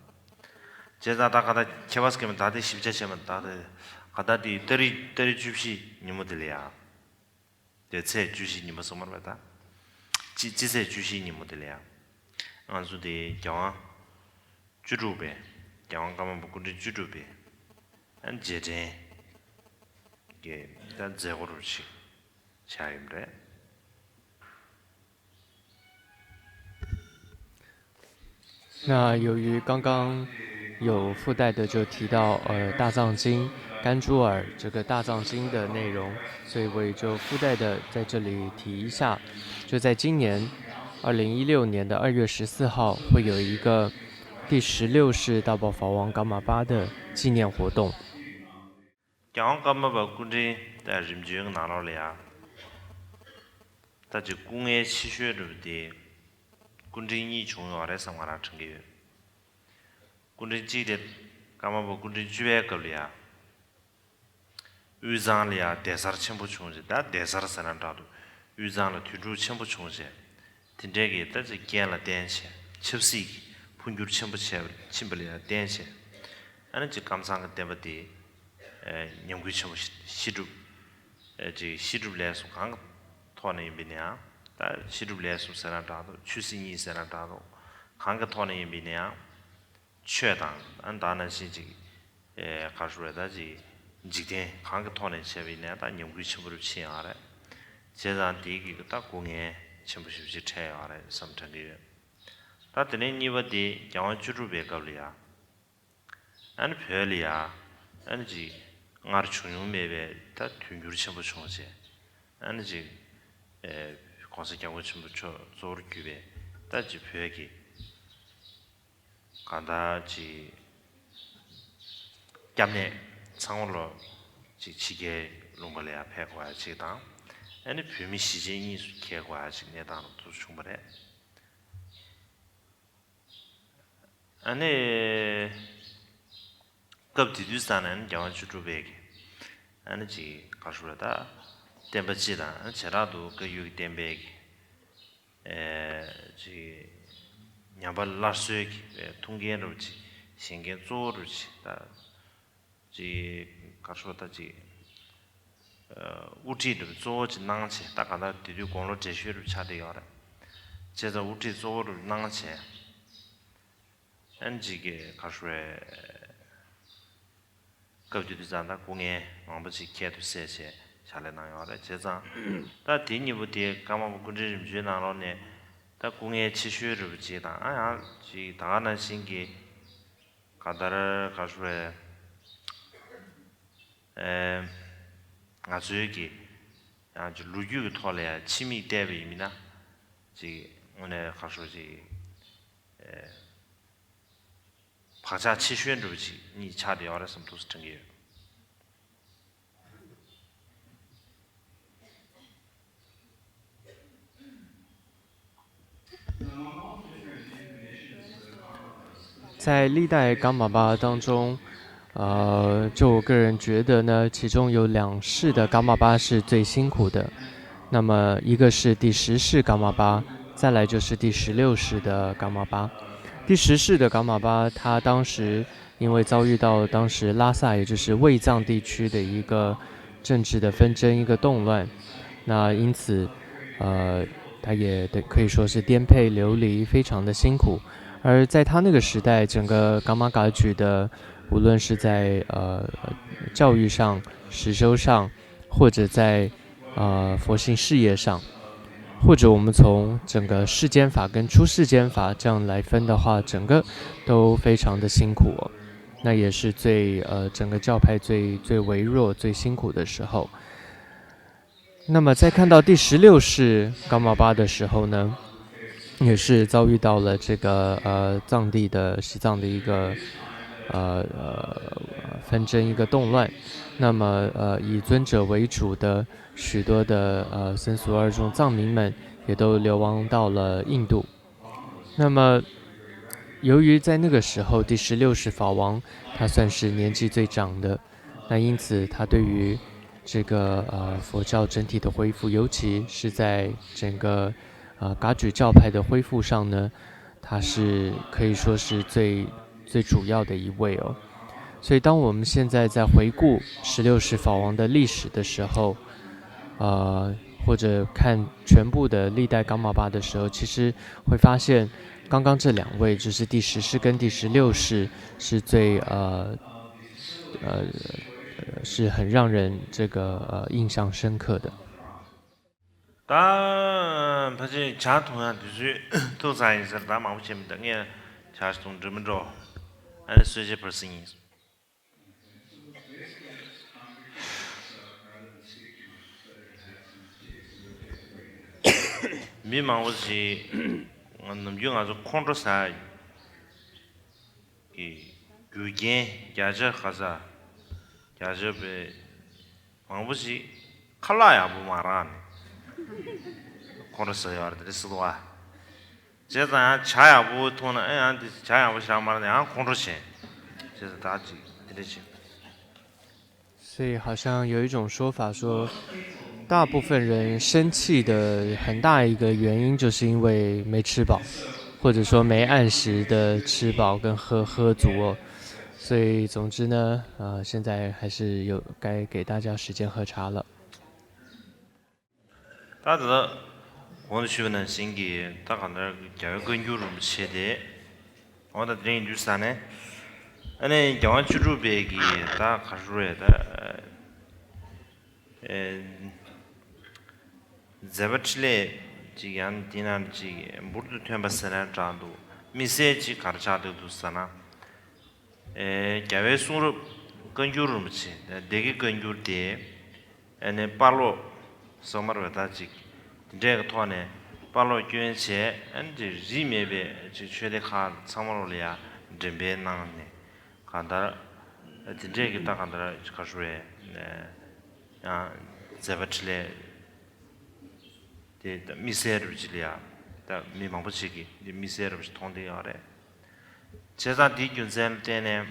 བྱས་ཙང་ད་ག་ད་ཁྱད་པར་སྐྱེ་མི་ད་དེ་ཞིབ་ཆ་བྱས་མི་ད་དེ་ག་ད་དེ་ཏ་རིག་ཏ་རིག་བཅུ་བཞི་ཉིན་མོ་དེ་ལ་ཡ། དེ་ཚེས་བཅུ་བཞི་ཉིན་མོ་སོང་མ་རེད་པ་ད། སྤྱི་སྤྱི་ཚེས་བཅུ་བཞི་ཉིན་མོ་དེ་ལ་ཡ། ང་ཚོ་དེ་རྒྱལ་དབང་བཅུ་དྲུག་པའི་རྒྱལ་དབང་ཀརྨ་པ་སྐུ་ཕྲེང་བཅུ་དྲུག་པའི་རྗེས་དྲན་གྱི་ད་མཛད་སྒོ་རུ་ཞིག་བྱ་ཡོད་རེད། 那由于刚刚有附带的就提到呃大藏经甘珠尔这个大藏经的内容，所以我也就附带的在这里提一下，就在今年二零一六年的二月十四号会有一个第十六世大宝法王噶玛巴的纪念活动。 རྒྱལ་དབང་ཀརྨ་པ་སྐུ་ཕྲེང་ད་རིམ་བྱོན་གྱི་ནང་ལོགས་ལ་ཡ། ད་ཅིག་སྐུ་ངལ་ཆེ་ཤོས་འདྲ་བོ་དེ་སྐུ་ཕྲེང་གཉིས་བྱུང་ཡོད་རེད་བསམ་ང་རང་དྲན་གྱི་ཡོད། སྐུ་ཕྲེང་གཅིག་དེ་ཀརྨ་པ་སྐུ་ཕྲེང་བཅུ་པའི་སྐབས་ལ་ཡ། དབུས་གཙང་ལ་ཡ་གདན་སར་ཆེན་པོ་བྱུང་རྗེས་ད་གདན་སར་ཟེར་ན་འདྲ་འདུག་དབུས་གཙང་ལ་དོན་གྲུབ་ཆེན་པོ་བྱུང་རྗེས། དེ་འདྲའི་གི་ད་ཅིག་རྐྱེན་ལ་བརྟེན་བྱས་ཆབ་སྲིད་ཀྱི་འཕོ་འགྱུར་ཆེན་པོ་བྱས་ཕྱིན་པ་ལ་ཡང་བརྟེན་བྱས། ཨ་ནི་ཅིག་ཀམ་ཚང་གི་བསྟན་པ་དེ་ཉམས་རྒུད་ཆེན་པོ་ཞིག་ཤི་སྒྲུབ། ཅིག་ཤི་སྒྲུབ་ལས་སུ་གང་གི་ ཐོག་ནས་ཡིན་པ་ཡིན་ན་ཡང་། ད་ཤེས་སྒྲུབ་ལས་གསུམ་ཟེར་ན་འདྲ་འདུག་ཆོས་སྲིད་གཉིས་ཟེར་ན་འདྲ་འདུག་གང་གི་ཐོག་ནས་ཡིན་པ་ཡིན་ན་ཡང་། ཆོས་དང་ཨ་ནི་ད་ནང་བཞིན་ཅིག་ཨེ་ག་རེ་ཟེར་དགོས་རེད། ད་ཅིག་འཇིག་རྟེན་གང་གི་ཐོག་ནས་བྱས་པ་ཡིན་ན་ཡང་ད་ཉམས་རྒུད་ཆེན་པོ་རུ་ཕྱིན་ཡོད་རེད། བྱས་ཙང་དེའི་གི་ད་སྐུ་ངལ་ཆེན་པོ་ཞེ་པོ་ཅིག་འཕྲད་ཡོད་རེད་བསམ་དྲན་གྱི་ཡོད། ད་དེ་ནས་གཉིས་པ་དེ་རྒྱལ་དབང་བཅུ་དྲུག་པའི་སྐབས་ལ་ཡ། ཨ་ནི་བོད་ལ་ཡ། ཨ་ནི་ཅིག་སྔར་བྱུང་མྱོང་མེད་པའི་ད་དུས་འགྱུར་ཆེན་པོ་བྱུང་བྱས། ཨ་ནི་ཅིག་ཨེ་༸གོང་ས་༸སྐྱབས་མགོན་ཆེན་པོ་མཆོག་གཙོ་བོར་གྱུར་པའི་ད་ཅིག་བོད་ཀྱི་གང་ལྟར་ཅིག་སྐྱབས་གནས་ཚང་མ་ལོ་ཅིག་ཕྱི་རྒྱལ་ལུང་པ་ལ་ཡ་ཕེབས་དགོས་ཡ་ཅིག་དང་། ཨ་ནི་བོད་མི་གཞིས་བྱེས་གཉིས་སུ་གྱེས་དགོས་ཡ་ཅིག་གནས་སྟངས་ལ་འདུག་བྱུང་བ་རེད། ཨ་ནི། སྐབས་དེ་དུས་ཙམ་ནས་རྒྱལ་དབང་བཅུ་དྲུག་པས་ཀྱི། ཨ་ནི་ཅིག་ག་རེ་ཟེར་དགོས་རེད། ད་བསྟན་པ་སྤྱི་དང་བྱེ་བྲག་ཏུ་བཀའ་བརྒྱུད་ཀྱི་བསྟན་པའི་ཀྱི། ཨེ་ཅིག་ཉམས་པ་སླར་གསོའི་ཀྱི་ཐུགས་འགན་རུ་ཅིག་བཞེས་མཁན་གཙོ་བོ་རུ་ཅིག་ད། ཅིག་ག་རེ་ཟེར་དགོས་རེད། ད་ཅིག་ཨ་དབུ་ཁྲིད་འདྲ་པོ་གཙོ་བོ་ཅིག་གནང་བྱས། ད་གང་ལྟར་དེ་དུས་དགུང་ལོ་བགྲེས་ཤོས་རུ་ཆགས་བསྡད་ཡོད་རེད། བྱས་ཙང་དབུ་ཁྲིད་གཙོ་བོ་རུ་གནང་བྱས། ཨན་ཅིག་གི་ག་རེ་ཟེར་དགོས་རེད། སྐབས་དེ་དུས་ཙམ་ད་སྐུ་ངལ་མང་པོ་ཅིག་ཁྱད་དུ་བསད་བྱས་ཕྱག་ལས་གནང་ཡོད་རེད། བྱས་ཙང་ད་དེ་གཉིས་པོ་དེ་ཀརྨ་པ་སྐུ་ཕྲེང་རིམ་བྱོན་ནང་ལོགས་ནས་ད་སྐུ་ངལ་ཆེ་ཤོས་རུ་ཅིག་དང་། ཨ་ཡང་ཅིག་ད་ག་ནང་བཞིན་གྱི་ག་ལྟར་ག་རེ་ཟེར་དགོས་རེད། ཨེ་ང་ཚོའི་གི་ཡང་ཅིག་ལོ་རྒྱུས་ཀྱི་ཐོག་ལ་ཡང་ཕྱི་མིག་བལྟས་པ་ཡིན་ན། ཅིག་དངོས་གནས་ག་རེ་ཟེར་དགོས་རེད། ཅིག་ཨེ་བག་ཆགས་ཆེ་ཤོས་འདྲ་པོ་ཅིག་གཉིས་ཆགས་བསྡད་ཡོད་རེད་བསམ་འདུག་དྲན་གྱི་ཡོད། 在历代噶玛巴当中，呃，就我个人觉得呢，其中有两世的噶玛巴是最辛苦的。那么一个是第十世噶玛巴，再来就是第十六世的噶玛巴。第十世的噶玛巴，他当时因为遭遇到当时拉萨，也就是卫藏地区的一个政治的纷争、一个动乱，那因此，呃，他也得可以说是颠沛流离，非常的辛苦。而在他那个时代，整个噶玛噶举的，无论是在呃教育上、实修上，或者在呃佛性事业上，或者我们从整个世间法跟出世间法这样来分的话，整个都非常的辛苦哦。那也是最呃整个教派最最微弱、最辛苦的时候。那么在看到第十六世噶玛巴的时候呢，也是遭遇到了这个呃藏地的西藏的一个呃呃纷争、一个动乱。那么呃以尊者为主的许多的呃僧俗二众藏民们也都流亡到了印度。那么由于在那个时候第十六世法王他算是年纪最长的，那因此他对于这个呃佛教整体的恢复，尤其是在整个呃噶举教派的恢复上呢，他是可以说是最最主要的一位哦。所以当我们现在在回顾十六世法王的历史的时候，呃，或者看全部的历代噶玛巴的时候，其实会发现，刚刚这两位，就是第十世跟第十六世，是最呃呃是很让人这个呃印象深刻的。 ད་ཕལ་ཆེར་ཇ་འཐུང་ཡག་དུས་ཚོད་ཐུག་ཚར་ཡིན་ཟེར། ད་མང་པོ་བྱས་མི་འདུག་ངས་ཇ་འཐུང་འགྲོ་མི་འགྲོ། ཨ་ནི་གསོལ་ཇ་ཕུལ་ཟིན་ཡིན། མི་མང་པོ་ཞིག་ནམ་རྒྱུན་ང་ཚོ་ཁོང་ཁྲོ་ཟ་གི་རྒྱུ་རྐྱེན་བརྒྱ་ཆ་ག་ས་བརྒྱ་ཆ་པའི་མང་པོ་ཞིག་ཁ་ལག་ཡག་པོ་མ་རག་ནས་ཁོང་ཁྲོ་ཟ་ཡོད་རེད། དེ་འདྲ་སྲིད་དོ། བྱས་ཙང་ཡང་ཇ་ཡག་པོ་འཐུང་ན། ཨེ་ཡང་དེ་ཇ་ཡག་པོ་བཞག་མ་རག་ན་ཡང་ཁོང་ཁྲོ་བྱས། བྱས་ཙང་ད་ཅིག་དེ་འདྲ་བྱས། 所以好像有一种说法说，大部分人生气的很大一个原因，就是因为没吃饱，或者说没按时的吃饱跟喝喝足哦。所以总之呢，呃，现在还是有该给大家时间喝茶了。ད་ད་ལྟ་གོང་དུ་ཞུས་པ་ནང་བཞིན་གྱི་ད་གང་ལྟར་རྒྱལ་བའི་བཀའ་འགྱུར་རིན་པོ་ཆེ་དེ། འོ་ད་དེ་རིང་ཡིན་དུས་ས་ནས་ཨ་ནི་རྒྱལ་དབང་བཅུ་དྲུག་པའི་གི་ད་ག་རེ་རེད་ད། ཨེ། མཛད་པ་འཕྲིན་ལས་ཅིག་ཡང་འདི་ན་ཅིག་འབུར་དུ་ཐོན་པ་ཟེར་ན་འདྲ་འདུག་དམིགས་བསལ་ཅིག་ག་རེ་ཆགས་བསྡད་འདུག་ཟེར་ན། ཨེ། རྒྱལ་བའི་གསུང་རབ་བཀའ་འགྱུར་རིན་པོ་ཆེ་སྡེ་དགེ་བཀའ་འགྱུར་དེ། ཨ་ནི་དཔར་སློབ་སོགས་མར་བས་ད་ཅིག་དེ་འདྲས་ཀྱི་ཐོག་ནས་དཔར་སློབ་བསྐྱོན་བྱས། ཨ་ནི་རིས་མེད་པའི་ཅིག་ཆོས་སྡེ་ཁག་ཚང་མ་ལོ་ལ་ཡ་འགྲེམས་སྤེལ་གནང་ནས། གང་ལྟར་དེ་འདྲས་ཀྱི་ད་གང་ལྟར་ག་ཞུ་བས་ཡང་མཛད་པ་འཕྲིན་ལས་དེ་ད་དམིགས་བསལ་རུ་ཅིག་ལ་ཡ་ད་མི་མང་པོ་ཞིག་གིས་འདི་དམིགས་བསལ་རུ་ཅིག་མཐོང་བསྡད་ཡོད་རེད། བྱས་ཙང་དེའི་རྒྱུ་མཚན་ལ་བརྟེན་ནས་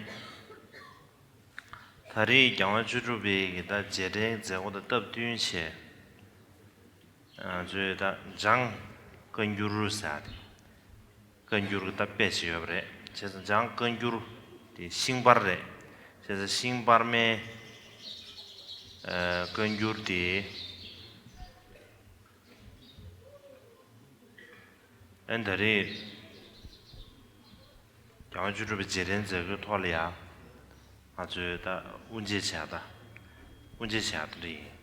ད་རེས་རྒྱལ་དབང་བཅུ་དྲུག་པའི་གི་ད་རྗེས་དྲན་མཛད་སྒོ་དང་སྟབས་བསྟུན་བྱས། ང་ཚོས་ད་འཇང་བཀའ་འགྱུར་ཟེར་ཡ་དེ། བཀའ་འགྱུར་གྱི་ད་དཔེ་ཅིག་ཡོད་པ་རེད། བྱས་ཙང་འཇང་བཀའ་འགྱུར་དེ་ཤིང་པར་རེད། བྱས་ཙང་ཤིང་པར་མའི་ཨ་བཀའ་འགྱུར་དེ། ཨ་ནི་ད་རེས་རྒྱལ་དབང་བཅུ་དྲུག་པའི་རྗེས་དྲན་མཛད་སྒོའི་ཐོག་ལ་ཡ་ང་ཚོས་ད་དབུ་འབྱེད་བྱས་ད། དབུ་འབྱེད་བྱས་ད་འདྲ་ཡིན།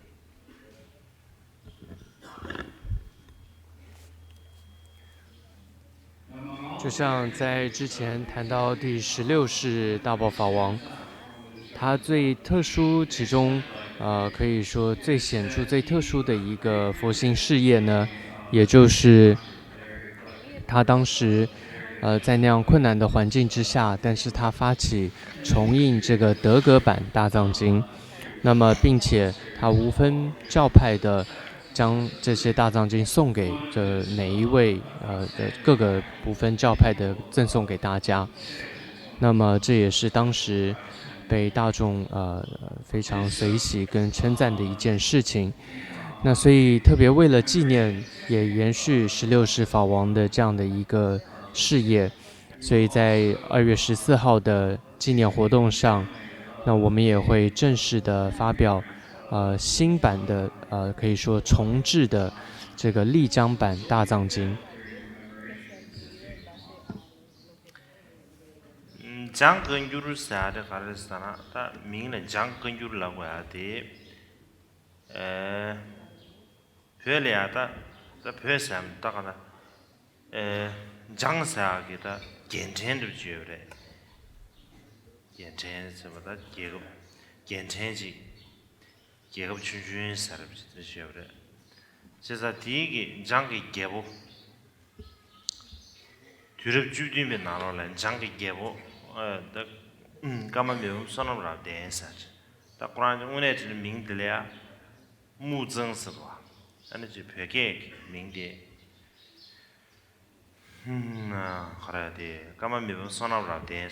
就像在之前谈到第十六世大宝法王，他最特殊，其中，呃，可以说最显著、最特殊的一个佛心事业呢，也就是他当时，呃，在那样困难的环境之下，但是他发起重印这个德格版大藏经，那么并且他无分教派的将这些大藏经送给这每一位，呃，的各个不分教派的赠送给大家。那么这也是当时被大众，呃，非常随喜跟称赞的一件事情。那所以特别为了纪念，也延续十六世法王的这样的一个事业，所以在二月十四号的纪念活动上，那我们也会正式的发表，呃，新版的，呃，可以说重制的这个丽江版大藏经。 འཇང་བཀའ་འགྱུར་ཟེར་ཡ་དེ་ག་རེ་ཟེར་ན། ད་མིང་ལ་འཇང་བཀའ་འགྱུར་ལབ་དགོས་ཡ་དེ། ཨེ། བོད་ལ་ཡ་ད་ད་བོད་ཟེར་ཡ་ད་ག་ད། ཨེ། འཇང་ཟེར་ཡ་གི་ད་རྒྱལ་ཕྲན་འདྲ་བོ་ཅིག་ཡོད་པ་རེད། རྒྱལ་ཕྲན་ཟེར་བ་ད་རྒྱལ་ཁབ་རྒྱལ་ཕྲན་ཅིག་རྒྱལ་ཁབ་ཆུང་ཆུང་ཟེར་བ་ཅིག་དེ་ཞེས་པ་རེད། བྱས་ཙང་དེའི་གི་འཇང་གི་རྒྱལ་པོ། དུས་རབས་བཅུ་བདུན་པའི་ནང་ལོགས་ལ་འཇང་གི་རྒྱལ་པོ། ཨ། ད། ཨུམ། ཀརྨ་མི་ཕམ་བསོད་ནམས་རབ་བརྟན་ཟེར་ཅིག་ད་ཁོ་རང་གི་དངོས་གནས་དྲིན་མིང་དེ་ལ་ཡ། དམུ་གཙང་ཟེར་བ། ཨ་ནི་ཅིག་བོད་སྐད་ཀྱི་མིང་དེ། ཧུམ། ག་རེ་དེ། ཀརྨ་མི་ཕམ་བསོད་ནམས་རབ་བརྟན།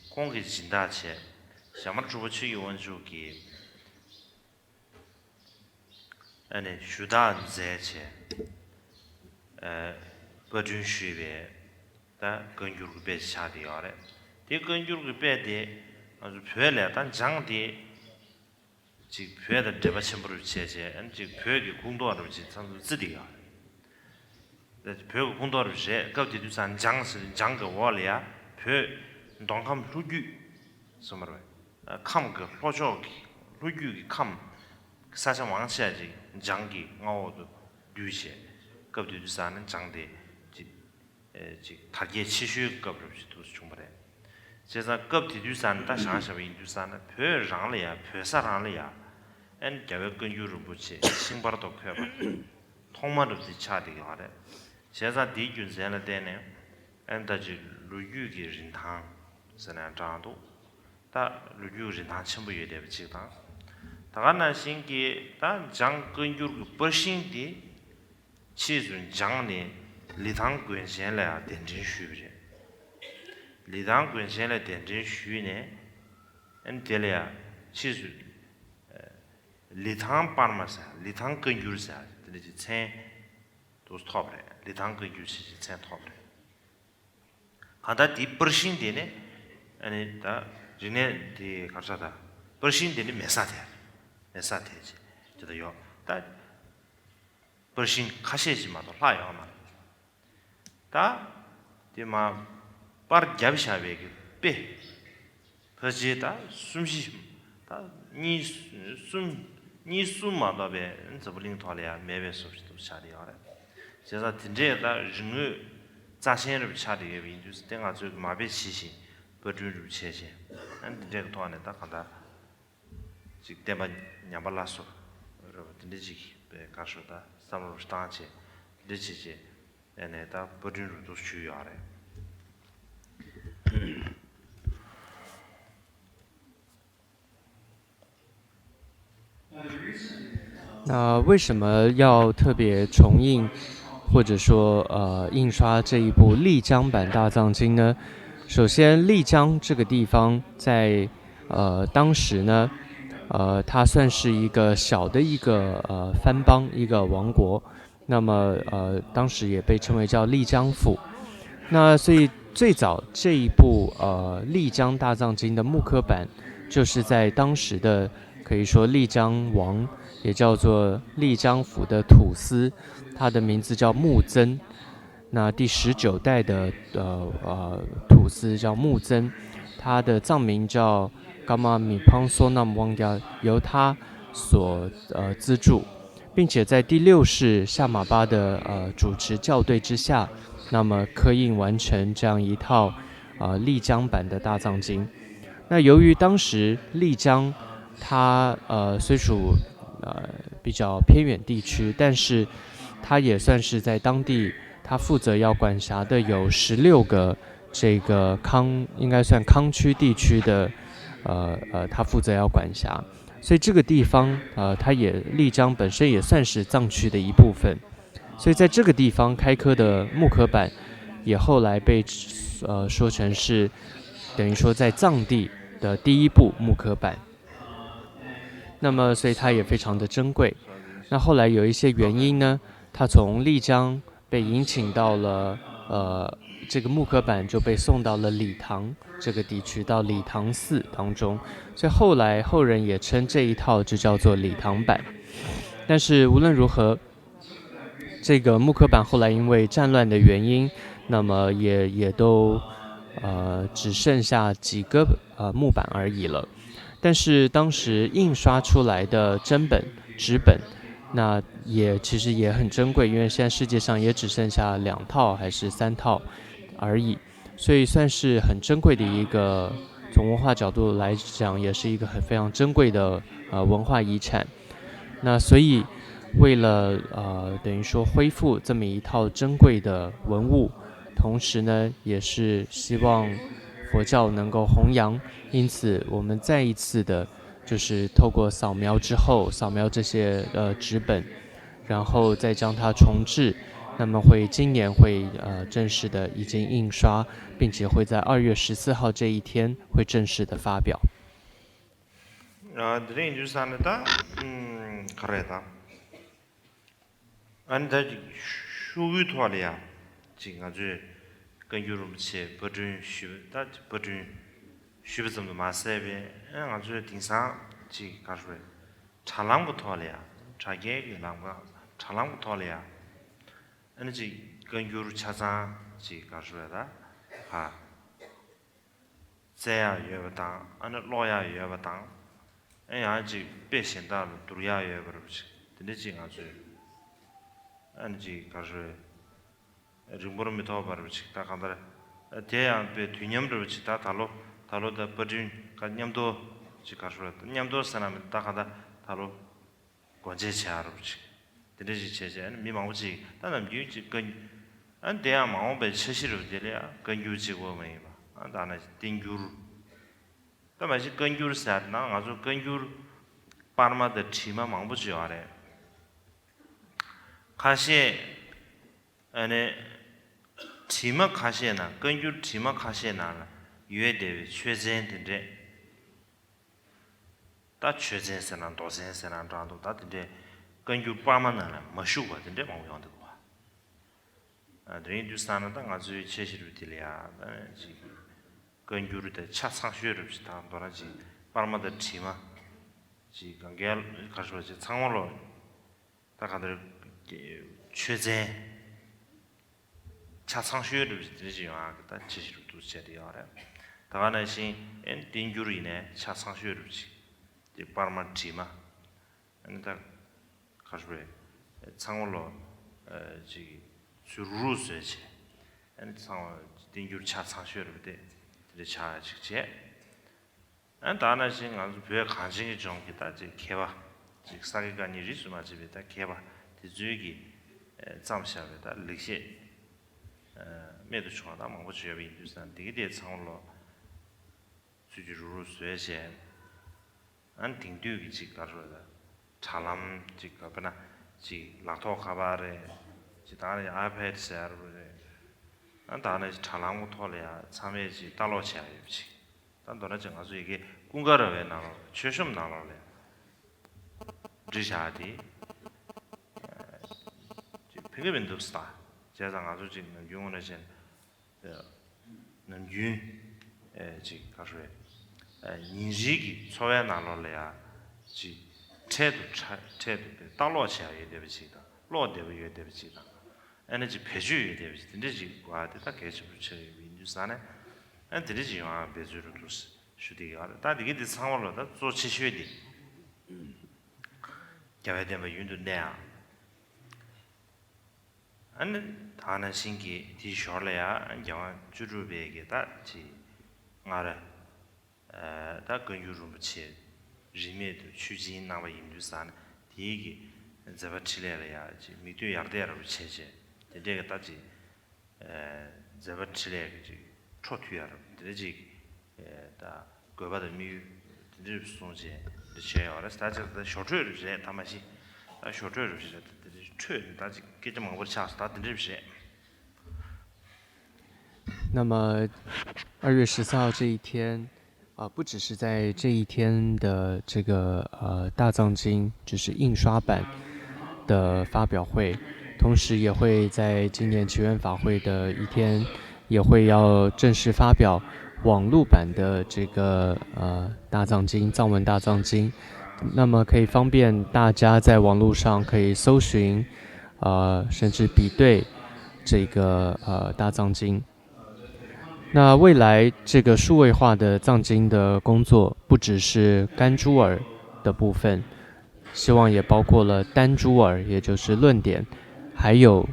ཁོང་གིས་སྦྱིན་བདག་བྱས། ཞྭ་དམར་གྲུ་པ་ཆོས་ཀྱི་དབང་ཕྱུག་གིས་ཨ་ནི་ཞུ་དག་མཛད་བྱས། ཨ། བཀའ་དྲིན་ཞུས་པའི་ད་བཀའ་འགྱུར་གྱི་དཔེ་ཆགས་བསྡད་ཡོད་རེད། དེ་བཀའ་འགྱུར་གྱི་དཔེ་དེ་ང་ཚོ་བོད་ལ་ད་འཇང་དེ། ཅིག་བོད་དང་འབྲེལ་བ་ཆེན་པོ་རུ་བྱས་བྱས། ཨ་ནི་ཅིག་བོད་ཀྱི་ཁོངས་གཏོགས་རུ་ཅིག་ཚང་ཚང་བརྩི་བསྡད་ཡོད་རེད། བོད་ཀྱི་ཁོངས་གཏོགས་རུ་རེད། སྐབས་དེ་དུས་ཙང་འཇང་ཟེར་དུས་འཇང་གི་འོག་ལ་ཡ་བོད་མདོ་ཁམས་ལྷོ་རྒྱུད་ཟེར་མ་རེད། ཁམས་ཀྱི་ལྷོ་ཕྱོགས་ཀྱི་ལྷོ་རྒྱུད་ཀྱི་ཁམས་ས་ཆ་མང་ཆེ་བ་ཅིག་འཇང་གི་མངའ་འོག་ཏུ་བསྡུས་བྱས། སྐབས་དེ་དུས་ཙང་ནས་འཇང་དེ་ཅིག་ཨེ། ཅིག་དར་རྒྱས་ཆེ་ཤོས་ཀྱི་སྐབས་རབ་ཅིག་ཏུ་བྱུང་བ་རེད། བྱས་ཙང་སྐབས་དེ་དུས་ཙང་ནས་ད་བཞག་བཞག་པ་ཡིན་དུས་ཙང་ནས་བོད་རང་ལ་ཡ། བོད་ས་རང་ལ་ཡ། ཨ་ནི་རྒྱལ་བའི་བཀའ་འགྱུར་རིན་པོ་ཆེ་ཤིང་པར་དུ་འཁོད་པ་ཐོག་མ་རབ་ཅིག་ཆགས་བསྡད་ཡོད་རེད། བྱས་ཙང་དེའི་རྒྱུ་མཚན་ལ་བརྟེན་ནས་ཨ་ནི་ད་ཅིག་ལོ་རྒྱུས་ཀྱི་རིན་ཐང་ཟེར་ན་འདྲ་འདུག་ད་ལོ་རྒྱུས་རིན་ཐང་ཆེན་པོ་ཡོད་བསྡད་པ་ཅིག་དང་། ད་ག་ནང་བཞིན་གྱི་ད་འཇང་བཀའ་འགྱུར་གྱི་པར་ཤིང་དེ། ཕྱིས་སུ་འཇང་ནས་ལི་ཐང་དགོན་ཆེན་ལ་ཡང་གདན་འདྲེན་ཞུས་པ་རེད། ལི་ཐང་དགོན་ཆེན་ལ་གདན་འདྲེན་ཞུས་ནས། ཨ་ནི་དེ་ལ་ཡང་ཕྱིས་སུ་ཨ་ལི་ཐང་པར་མ་ཟེར། ལི་ཐང་བཀའ་འགྱུར་ཟེར། དེ་འདྲ་ཅིག་མཚན་དུ་ཐོབ་པ་རེད། ལི་ཐང་བཀའ་འགྱུར་ཟེར་ཅིག་མཚན་ཐོབ་པ་རེད། གང་ལྟར་དེའི་པར་ཤིང་དེ་ནི། ཨ་ནི་ད་རིག་གནས་དེ་ག་རེ་ཟེར། ད་པར་ཤིང་དེ་ནི་མེ་སྲེག་ཐལ། མེ་སྲེག་ཐལ་ཅིག་དེ་ད་ཡོད་ད། པར་ཤིང་ཁ་ཤས་ཅིག་མ་གཏོགས་ལྷག་ཡོད་མ་རེད། ད་དེ་མ་པར་བརྒྱབ་བཞག་པའི་གི་དཔེ་ཕལ་ཆེར་ད་གསུམ་བཞི། ད་གཉིས་གསུམ། གཉིས་གསུམ་མ་གཏོགས་པའི་འཛམ་བུ་གླིང་ཐོག་ལ་ཡང་མེད་པའི་བཟོ་ཞིག་ཏུ་ཆགས་བསྡད་ཡོད་རེད། བྱས་ཙང་དེ་འདྲའི་ད་རིག་དངོས་རྩ་ཆེན་རུ་ཆགས་བསྡད་ཡོད་པ་ཡིན་དུས་དེ་ང་ཚོས་མ་དཔེ་བྱས་ཤིང་པར་སྐྲུན་རུ་བྱས་ཤིང་། ཨ་ནི་དེ་འདྲའི་གི་ཐོག་ནས་ད་གང་ལྟར་ཅིག་བསྟན་པ་ཉམས་པ་སླར་གསོ་རེད་པ། དེ་འདྲ་ཅིག་པའི་ག་ཤོ་ད་བསམ་བློ་བཏང་བྱས་དེ་འདྲ་བྱས་བྱས། ཨ་ནས་ད་པར་སྐྲུན་རུ་ཏུ་ཞུས་ཡོད་རེད། 那为什么要特别重印，或者说呃印刷这一部丽江版大藏经呢？首先，丽江这个地方在呃当时呢，呃它算是一个小的一个呃藩邦，一个王国。那么呃当时也被称为叫丽江府。那所以最早这一部呃丽江大藏经的木刻版，就是在当时的可以说丽江王，也叫做丽江府的土司，他的名字叫木曾。那第十九代的呃呃土司叫木曾，他的藏名叫 Gama Mipang Sonam Wangya，由他所呃资助，并且在第六世夏马巴的呃主持校对之下，那么刻印完成这样一套呃丽江版的大藏经。那由于当时丽江它呃虽属呃比较偏远地区，但是它也算是在当地，它负责要管辖的有十六个这个康，应该算康区地区的，呃呃，它负责要管辖。所以这个地方，呃，它也丽江本身也算是藏区的一部分。所以在这个地方开刻的木刻版，也后来被呃说成是等于说在藏地的第一部木刻版。那么，所以它也非常的珍贵。那后来有一些原因呢，它从丽江被引请到了呃这个木刻版就被送到了理塘这个地区，到理塘寺当中。所以后来后人也称这一套就叫做理塘版。但是无论如何，这个木刻版后来因为战乱的原因，那么也也都呃只剩下几个呃木板而已了。但是当时印刷出来的真本、纸本，那也其实也很珍贵，因为现在世界上也只剩下两套还是三套而已。所以算是很珍贵的一个，从文化角度来讲，也是一个很非常珍贵的呃文化遗产。那所以为了呃等于说恢复这么一套珍贵的文物，同时呢也是希望佛教能够弘扬，因此我们再一次的就是透过扫描之后，扫描这些呃纸本，然后再将它重置，那么会今年会呃正式的已经印刷，并且会在二月十四号这一天会正式的发表。 ཨ། དེ་རིང་འདུག་ས་ནི་ད་ཨུམ་ག་རེ་ད། ཨ་ནི་ད་ཅིག་ཤོག་བུའི་ཐོག་ལ་ཡ་ཅིག་ང་ཚོས་བཀའ་འགྱུར་རིན་པོ་ཆེ་པར་སྐྲུན་ཞུས་པ། ད་པར་སྐྲུན་ཞུས་པ་ཙམ་དུ་མ་ཟད་པའི། ཨ། ང་ཚོས་དེང་སང་ཅིག་ག་རེ་ཟེར། དྲ་ལམ་གྱི་ཐོག་ལ་ཡ། དྲ་རྒྱའི་གི་ལམ་ཁ། དྲ་ལམ་གྱི་ཐོག་ལ་ཡ། ཨ་ནི་ཅིག་བཀའ་འགྱུར་ཆ་ཚང་ཅིག་ག་རེ་ཟེར་ད། ཧ། བཙལ་ཡག་ཡོད་པ་དང་། ཨ་ནི་ཀློག་ཡག་ཡོད་པ་དང་། ཨ། ཡང་ཅིག་དཔེ་གཞན་དག་ལ་བསྡུར་ཡག་ཡོད་པ་རེད་པ་ཅིག་དེ་འདྲ་ཅིག་ང་ཚོས། ཨ་ནི་ཅིག་ག་རེ་ཟེར། རིང་པོར་མི་ཐོགས་པ་རེད་པ་ཅིག་ད་གང་ལྟར་དེ་ཡང་དཔེ་དུས་མཉམ་རེད་པ་ཅིག་ད་ད་ལོ་ད་ལོ་ད་པར་སྐྲུན་ག་མཉམ་དུ་ཅིག་ག་རེ་ཟེར། མཉམ་དུ་ཟེར་ན་མི་ད་གང་ལྟར་ད་ལོ་སྒོ་འབྱེད་བྱེད་ཡག་རེད་པ་ཅིག་དེ་འདྲ་ཅིག་བྱས་བྱས། ཨ་ནི་མི་མང་པོ་ཅིག་ད་ནམ་རྒྱུན་ཅིག་བཀའ། ཨ་ནི་དེ་ཡང་མ་འོངས་པའི་འཆར་གཞི་རེད་པ། དེ་ལ་ཡང་བཀའ་འགྱུར་གཅིག་པོ་མ་ཡིན་པ། ཨ། ད་ནི་བསྟན་འགྱུར། ད་མ་གཞི་བཀའ་འགྱུར་ཟེར་ན་ང་ཚོ་བཀའ་འགྱུར་པར་མ་དང་བྲིས་མ་མང་པོ་ཅིག་ཡོད་རེད། ཁ་ཤས། ཨ་ནི་བྲིས་མ་ཁ་ཤས་ནང་། བཀའ་འགྱུར་བྲིས་མ་ཁ་ཤས་ནང་ལ་ཡོད་བསྡད་པའི་ཆོས་ཚན་དེ་འདྲས། ད་ཆོས་ཚན་ཟེར་ན་མདོ་ཚན་ཟེར་ན་འདྲ་འདུག་ད་དེ་འདྲས་བཀའ་འགྱུར་པར་མ་ནང་ལ་མ་ཞུགས་པ་དེ་འདྲས་མང་པོ་ཡོང་བསྡད་འདུག་པ། ཨ། དེ་རིང་འདུག་ས་ན་ད་ང་ཚོའི་འཆར་གཞི་རུ་དེ་ལ་ཡ། ཨ། ཅིག་བཀའ་འགྱུར་དེ་ཆ་ཚང་ཤོས་རུ་ཅིག་ད་མདོར་ན་ཅིག་པར་མ་དང་བྲིས་མ་ཅིག་གང་ག་ག་རེ་ཟེར་བ་ཅིག་ཚང་མ་ལོ། ད་གང་ལྟར་ ཆོས་ཚན་ཆ་ཚང་ཤོས་རུ་དེ་འདྲ་ཞིག་ཡོང་ཡག་གི་ད་ཅི་ཞིག་རུ་འདུག་བྱས་ཏེ་ཡོད་རེད། ད་ག་ནང་བཞིན་ཨེ་བསྟན་འགྱུར་ཡིན་ནའི་ཆ་ཚང་ཤོས་རུ་ཅིག་དེ་པར་མ་བྲིས་མ་ཨ་ནི་ད་ག་རེ་རེད། ཚང་མ་ལོ་ཅིག་ཚུར་རུ་བཟོས་བྱས་ཨ་ནི་ཚང་མ་བསྟན་འགྱུར་ཆ་ཚང་ཤོས་རུ་དེ་དེ་འདྲ་ཆགས་ཡག་ཅིག་བྱས། ཨ་ད་ནང་བཞིན་ང་ཚོ་བོད་གངས་ཅན་གྱི་ལྗོངས་ཀྱི་ད་ཅིག་མཁས་པ་ཅིག་ས་དགེ་བཀའ་རྙིང་རིས་སུ་མ་ཆད་པའི་ད་མཁས་པ་དེ་ཚོའི་གི་ཨེ་བརྩམས་བཞག་པའི་ད་ལེགས་བཤད་ཨེ་རྨད་དུ་བྱུང་བ་ད་མང་པོ་ཅིག་ཡོད་པ་ཡིན་དུས་ཙང་དེ་གི་དེ་ཚང་མ་ལོ་ཚུར་གྱི་རུ་རུ་བཟོས་བྱས། ཨ་ནི་དེང་དུས་ཀྱི་ཅིག་ག་རེ་ཟེར་དགོས་རེད། དྲ་ལམ་ཅིག་ག་དཔེར་ན་ཅིག་ལག་ཐོག་ཁ་པར་རེད། ཅིག་ད་ནི་ཨའི་པེ་ཌི་ཟེར་རེད། ཨ་ད་ནི་དྲ་ལམ་གྱི་ཐོག་ལ་ཡང་ཚང་མས་ཅིག་ལྟ་ཀློག་བྱེད་ཡག་ཡོད་པ་ཅིག་ད་མདོར་ན་ཅིག་ང་ཚོ་ཡི་གེ་ཀུན་དགའ་ར་བའི་ནང་ལོགས་མཆོད་གཤོམ་ནང་ལོགས་ལ་ཡང་བྲིས་བཞག་དེ་ཅིག་ཕན་གི་མི་འདུག་ཟེར། བྱས་ཙང་ང་ཚོ་ཅིག་ནམ་རྒྱུན་དངོས་གནས་བྱས་ནས་ནམ་རྒྱུན་ཨེ་ཅིག་ག་རེ་ཟེར་དགོས་རེད། ཨེ་ཉིན་རེའི་གི་འཚོ་བའི་ནང་ལོགས་ལ་ཡང་ཅིག་འཕྲལ་དུ་འཕྲལ་དུ་ལྟ་ཀློག་བྱེད་ཡག་ཡོད་བསྡད་པ་ཅིག་དང་ཀློག་བདེ་པོ་ཡོད་བསྡད་པ་ཅིག་དང་ཨ་ནི་ཅིག་བེད་སྤྱོད་ཡོད་བསྡད་པ་ཅིག་དེ་འདྲ་ཅིག་དགོས་ཡག་དེ་ད་གལ་ཆེན་པོ་ཆགས་ཡོད་པ་ཡིན་དུས་ཙང་ནས་ཨ་དེ་འདྲ་ཅིག་ཡོང་ཡག་འབད་བརྩོན་རུ་འདུག་ཞུ་བསྡད་ཀྱི་ཡོད་རེད། ད་དེ་གི་དེ་ཚང་མ་ལོ་ད་གཙོ་ཆེ་ཤོས་དེ་རྒྱལ་བའི་བསྟན་པ་ཡུན་དུ་གནས་ཡག་ཨ་ནི་ད་ནང་བཞིན་གྱི་དེའི་ཞོར་ལ་ཡང་རྒྱལ་དབང་བཅུ་དྲུག་པའི་གི་ད་ཅིག་སྔར་ཨ་ད་བཀའ་འགྱུར་རིན་པོ་ཆེ་རིན་མེད་དུ་ཆོས་སྦྱིན་གནང་བ་ཡིན་དུས་ཙང་ནས་དེའི་གི་མཛད་པ་འཕྲིན་ལས་ལ་ཡང་ཅིག་མིག་ལྟོས་ཡར་ལྟས་ར་བ་བྱས་བྱས་དེ་འདྲའི་གི་ད་ཅིག་ཨ་མཛད་པ་འཕྲིན་ལས་ཀྱི་ཅིག་འཕྲོ་མཐུད་ཡ་རབས་དེ་འདྲ་ཅིག་ཨེ་ད་དགོས་པ་དང་དམིགས་ཡུལ་དེ་འདྲ་གསུངས་བྱས་འདི་བྱས་ཡོད་རེད། ད་ཅིག་ད་ཞོར་འཕྲོས་རེད་ད་མ་གཞི་ད་ཞོར་འཕྲོས་རེད་ད་དེ་འདྲ་འཕྲོས་རེད་ད་ཅིག་སྐད་ཆ་མང་པོ་ཆགས་སོང་ད་དེ་འདྲ་རེད། 那么，二月十四号这一天， 啊，不只是在这一天的这个呃大藏经，就是印刷版的发表会，同时也会在今年祈愿法会的一天，也会要正式发表网络版的这个呃大藏经，藏文大藏经。那么可以方便大家在网络上可以搜寻，呃，甚至比对这个呃大藏经。 那未来这个数位化的藏经的工作，不只是甘珠尔的部分，希望也包括了丹珠尔，也就是论典，还有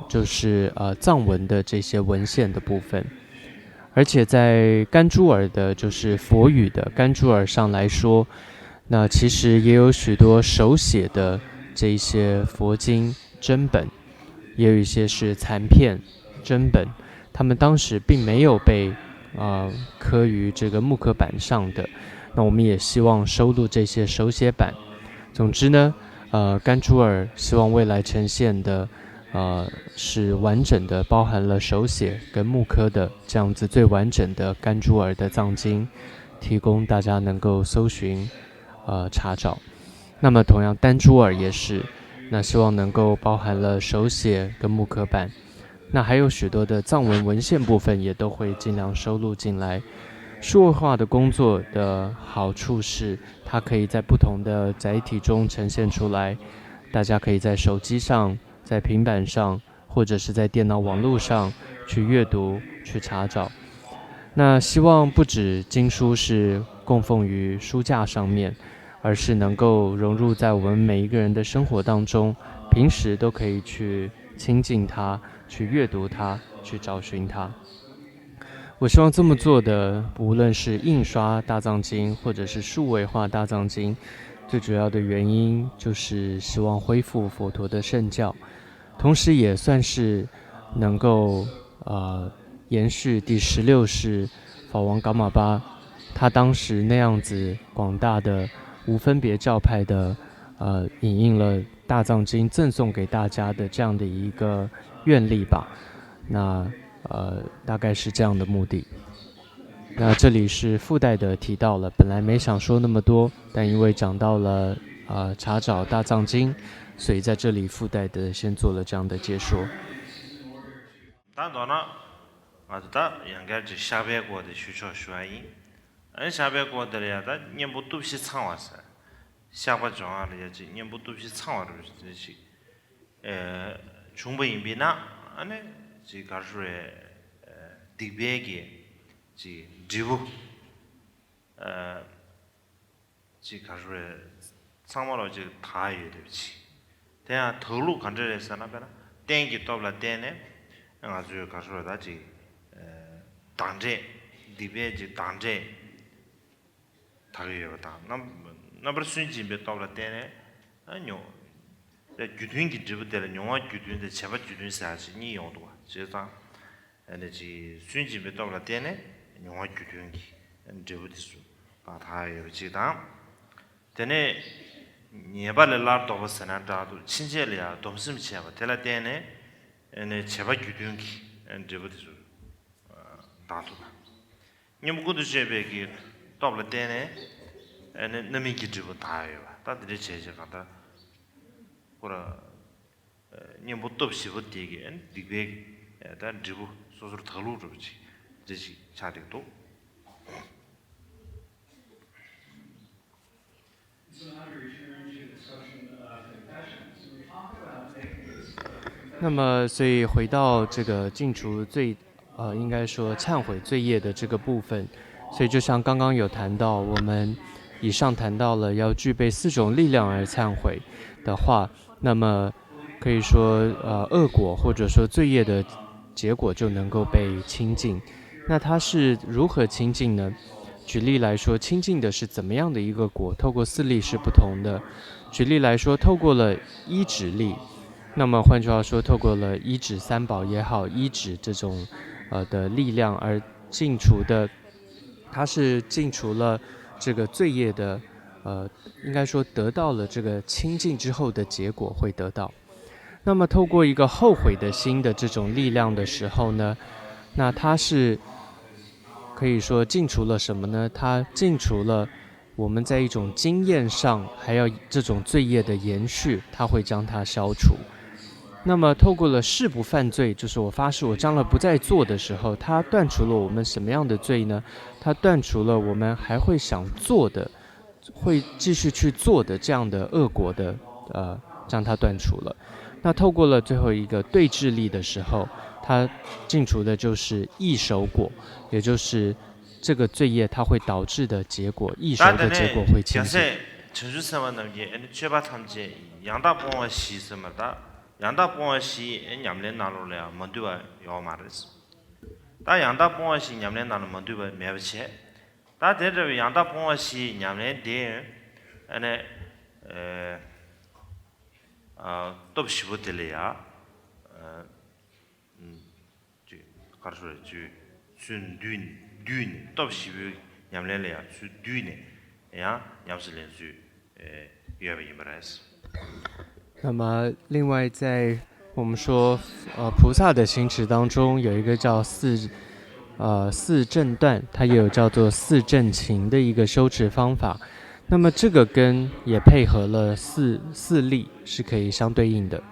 就是呃藏文的这些文献的部分。而且在甘珠尔的，就是佛语的甘珠尔上来说，那其实也有许多手写的这一些佛经真本，也有一些是残片真本，他们当时并没有被呃刻于这个木刻板上的。那我们也希望收录这些手写版。总之呢，呃，甘珠尔希望未来呈现的，呃，是完整的，包含了手写跟木刻的这样子最完整的甘珠尔的藏经，提供大家能够搜寻，呃，查找。那么同样，丹珠尔也是，那希望能够包含了手写跟木刻版。那还有许多的藏文文献部分也都会尽量收录进来。数位化的工作的好处是，它可以在不同的载体中呈现出来，大家可以在手机上、在平板上，或者是在电脑网络上去阅读、去查找。那希望不止经书是供奉于书架上面，而是能够融入在我们每一个人的生活当中，平时都可以去亲近它、去阅读它、去找寻它。我希望这么做的，无论是印刷大藏经，或者是数位化大藏经，最主要的原因就是希望恢复佛陀的圣教，同时也算是能够呃延续第十六世法王噶玛巴他当时那样子广大的无分别教派的呃影印了大藏经赠送给大家的这样的一个愿力吧。那呃大概是这样的目的。那这里是附带的提到了，本来没想说那么多，但因为讲到了呃查找大藏经，所以在这里附带的先做了这样的解说。 ད་མདོར་ན་ང་ཚོ་ད་ཡང་བསྐྱར་ཅིག་བཤགས་པའི་སྐོར་དེ་ཞུ་ཆོག་ཞུ་བ་ཡིན། ཨ་ནི་བཤགས་པའི་སྐོར་དེ་ལ་ཡང་ད་གཉེན་པོ་གཏུབས་གཞི་ཚང་བ་ཟེར། བཤགས་པ་སྦྱོང་བ་ལ་ཡང་ཅིག་གཉེན་པོ་གཏུབས་གཞི་ཚང་བ་རུ་ཞིག་དེ་ཞིག་ ཨ་བྱུང་བ་ཡིན་པས་ན། ཨ་ནི་ཅིག་ག་རེ་ཞུ་རེད། ཨ་སྡིག་པའི་གི་ཅིག་འབྲས་བུ། ཨ་ཅིག་ག་རེ་ཞུ་རེད། ཚང་མ་ལོ་ཅིག་དག་ཡོད་རེད་ཅིག་དེ་ཡང་དག་ལུགས་ག་འདྲ་རེད་ཟེར་ན། དཔེར་ན་རྟེན་གྱི་སྟོབས་ལ་བརྟེན་ནས་ང་ཚོས་ག་རེ་ཞུ་རེད། ད་ཅིག་ཨ་བདག་འབྲས། སྡིག་པའི་ཅིག་བདག་འབྲས་དག་གི་ཡོད་པ་དང་། རྣམ་རྣམ་པར་སུན་འབྱིན་པའི་སྟོབས་ལ་བརྟེན་ནས་ཨ་མྱོང་། རྒྱུ་མཐུན་གྱི་འབྲས་བུ་དེ་ལ་མྱོང་བ་རྒྱུ་མཐུན་དང་བྱེད་པ་རྒྱུ་མཐུན་ཟེར་ཡག་ཅིག་གཉིས་ཡོང་འདུག་བ། བྱས་ཙང་ཨ་ནི་ཅིག་སུན་འབྱིན་པའི་སྟོབས་ལ་བརྟེན་ནས་མྱོང་བ་རྒྱུ་མཐུན་གྱི་འབྲས་བུ་དེ་ཚོ་ལ་དག་ཡོད་པ་ཅིག་དང་། དེ་ནས་ཉེས་པ་ལས་སླར་ལྡོག་པ་ཟེར་ན་འདྲ་འདུག་ཕྱིན་ཆད་ལ་ཡང་སྡོམ་སེམས་བྱས་པ་དེ་ལ་བརྟེན་ནས་ཨ་ནི་བྱེད་པ་རྒྱུ་མཐུན་གྱི་འབྲས་བུ་དེ་ཚོ་དག་འདུག་བ། གཉེན་པོ་ཀུན་ཏུ་སྤྱོད་པའི་གི་སྟོབས་ལ་བརྟེན་ནས་ཨ་ནི་རྣམ་སྨིན་གྱི་འབྲས་བུ་དག་ཡོད་པ། ད་དེ་འདྲ་བྱས་བྱས་གང་ལྟར་ཁོ་ར་གཉེན་པོ་སྟོབས་བཞི་པོ་དེ་གི་ཨ་ནི་སྡིག་པའི་ད་འབྲས་བུ་སོ་སོར་དག་ལུགས་འགྲོ་བ་ཅིག་འདྲ་ཞིག་ཆགས་བསྡད་འདུག那么，所以回到这个净除罪，呃，应该说忏悔罪业的这个部分，所以就像刚刚有谈到，我们以上谈到了要具备四种力量而忏悔的话，那么可以说，呃，恶果或者说罪业的结果就能够被清净。那它是如何清净呢？举例来说，清净的是怎么样的一个果？透过四力是不同的。举例来说，透过了依止力，那么换句话说，透过了依止三宝也好，依止这种呃的力量而净除的，它是净除了这个罪业的，呃，应该说得到了这个清净之后的结果会得到。那么透过一个后悔的心的这种力量的时候呢，那它是可以说净除了什么呢？它净除了我们在一种经验上还要这种罪业的延续，它会将它消除。那么透过了誓不犯罪，就是我发誓我将来不再做的时候，它断除了我们什么样的罪呢？它断除了我们还会想做的，会继续去做的这样的恶果的，呃，将它断除了。那透过了最后一个对治力的时候，它净除的就是易熟果，也就是这个罪业它会导致的结果，易熟的结果会清净。ད་དེ་ནས་རྒྱལ་སྲས་བྱང་ཆུབ་སེམས་དཔའ་རྣམས་ཀྱིས་ཨ་ནི་སྤྱོད་པ་ཐམས་ཅད་ཡང་དག་སྤོང་བ་བཞི་ཟེར་མ་རེད། ད་ཡང་དག་སྤོང་བ་བཞི་ཉམས་ལེན་གནང་རོགས་ལ་ཡང་མ་འདུས་པ་ཡོད་མ་རེད། ད་ཡང་དག་སྤོང་བ་བཞི་ཉམས་ལེན་གནང་ལ་མ་འདུས་པ་མེད་པ་བྱས། ད་དེ་འདྲ་བའི་ཡང་དག་སྤོང་བ་བཞི་ཉམས་ལེན་དེ་ཨ་ནི་ཨ་སྟོབས་བཞི་པོ་དེ་ལ་ཡང་ཨ་ཅིག་ག་རེ་ཞུ་རེད། ཅིག་ཚུར་བསྡུས་ནས་བསྡུས་ནས་སྟོབས་བཞི་པོའི་ཉམས་ལེན་ལ་ཡང་ཚུར་བསྡུས་ནས་ཡང་ཉམས་སུ་ལེན་ཚུལ་ཡོད་པ་ཡིན་པ་རེད། 那么，另外在我们说，呃，菩萨的行持当中，有一个叫四，呃，四正断，它也有叫做四正勤的一个修持方法。那么这个跟也配合了四，四力是可以相对应的。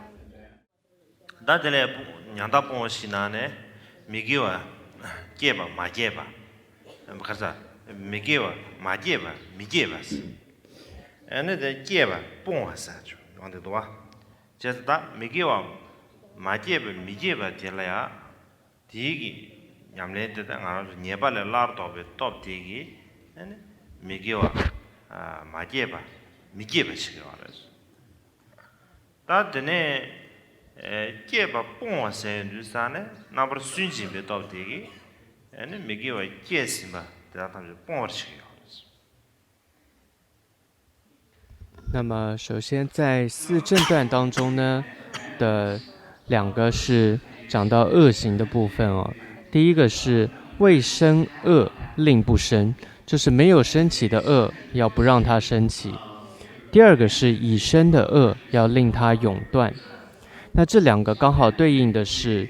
ད་དེ་ལས་ཡང་དག་སྤོང་བ་ཞིག་ནང་ནས་མི་དགེ་བ་སྐྱེས་པ་མ་སྐྱེས་པ། ག་རེ་ཟ། མི་དགེ་བ་མ་སྐྱེས་པ་མི་སྐྱེས་པ་ཟེར། ཨ་ནི་དེ་སྐྱེས་པ་སྤོང་བ་ཟེར་ཡོང་དེ་འདུག་བ། བྱས་ཙང་ད་མི་དགེ་བ་མ་སྐྱེས་པ་མི་སྐྱེས་པ་དེ་ལ་ཡང་དེའི་གི་ཉམས་ལེན་དེ་ད་ང་རང་ཚོ་ཉེས་པ་ལས་སླར་ལྡོག་པའི་སྟོབས་དེ་གིས་ཨ་ནི་མི་དགེ་བ་མ་སྐྱེས་པ་མི་སྐྱེས་པ་ཞིག་ཡོང་བ་རེད། ད་དེ་ནས་ཨེ་སྐྱེས་པ་སྤོང་བ་ཟེར་ཡོང་དུས་ཙང་ནས་རྣམ་པར་སུན་འབྱིན་པའི་སྟོབས་དེ་གིས་ཨེ་ནི་མི་དགེ་བ་སྐྱེས་ཟིན་པ་དེ་དག་ཐམས་ཅད་སྤོང་བར་བྱེད་ཀྱི་ཡོད་རེད། 那么，首先在四正断当中呢的两个是讲到恶行的部分哦。第一个是未生恶令不生，就是没有升起的恶要不让它升起。第二个是已生的恶要令它永断。那这两个刚好对应的是，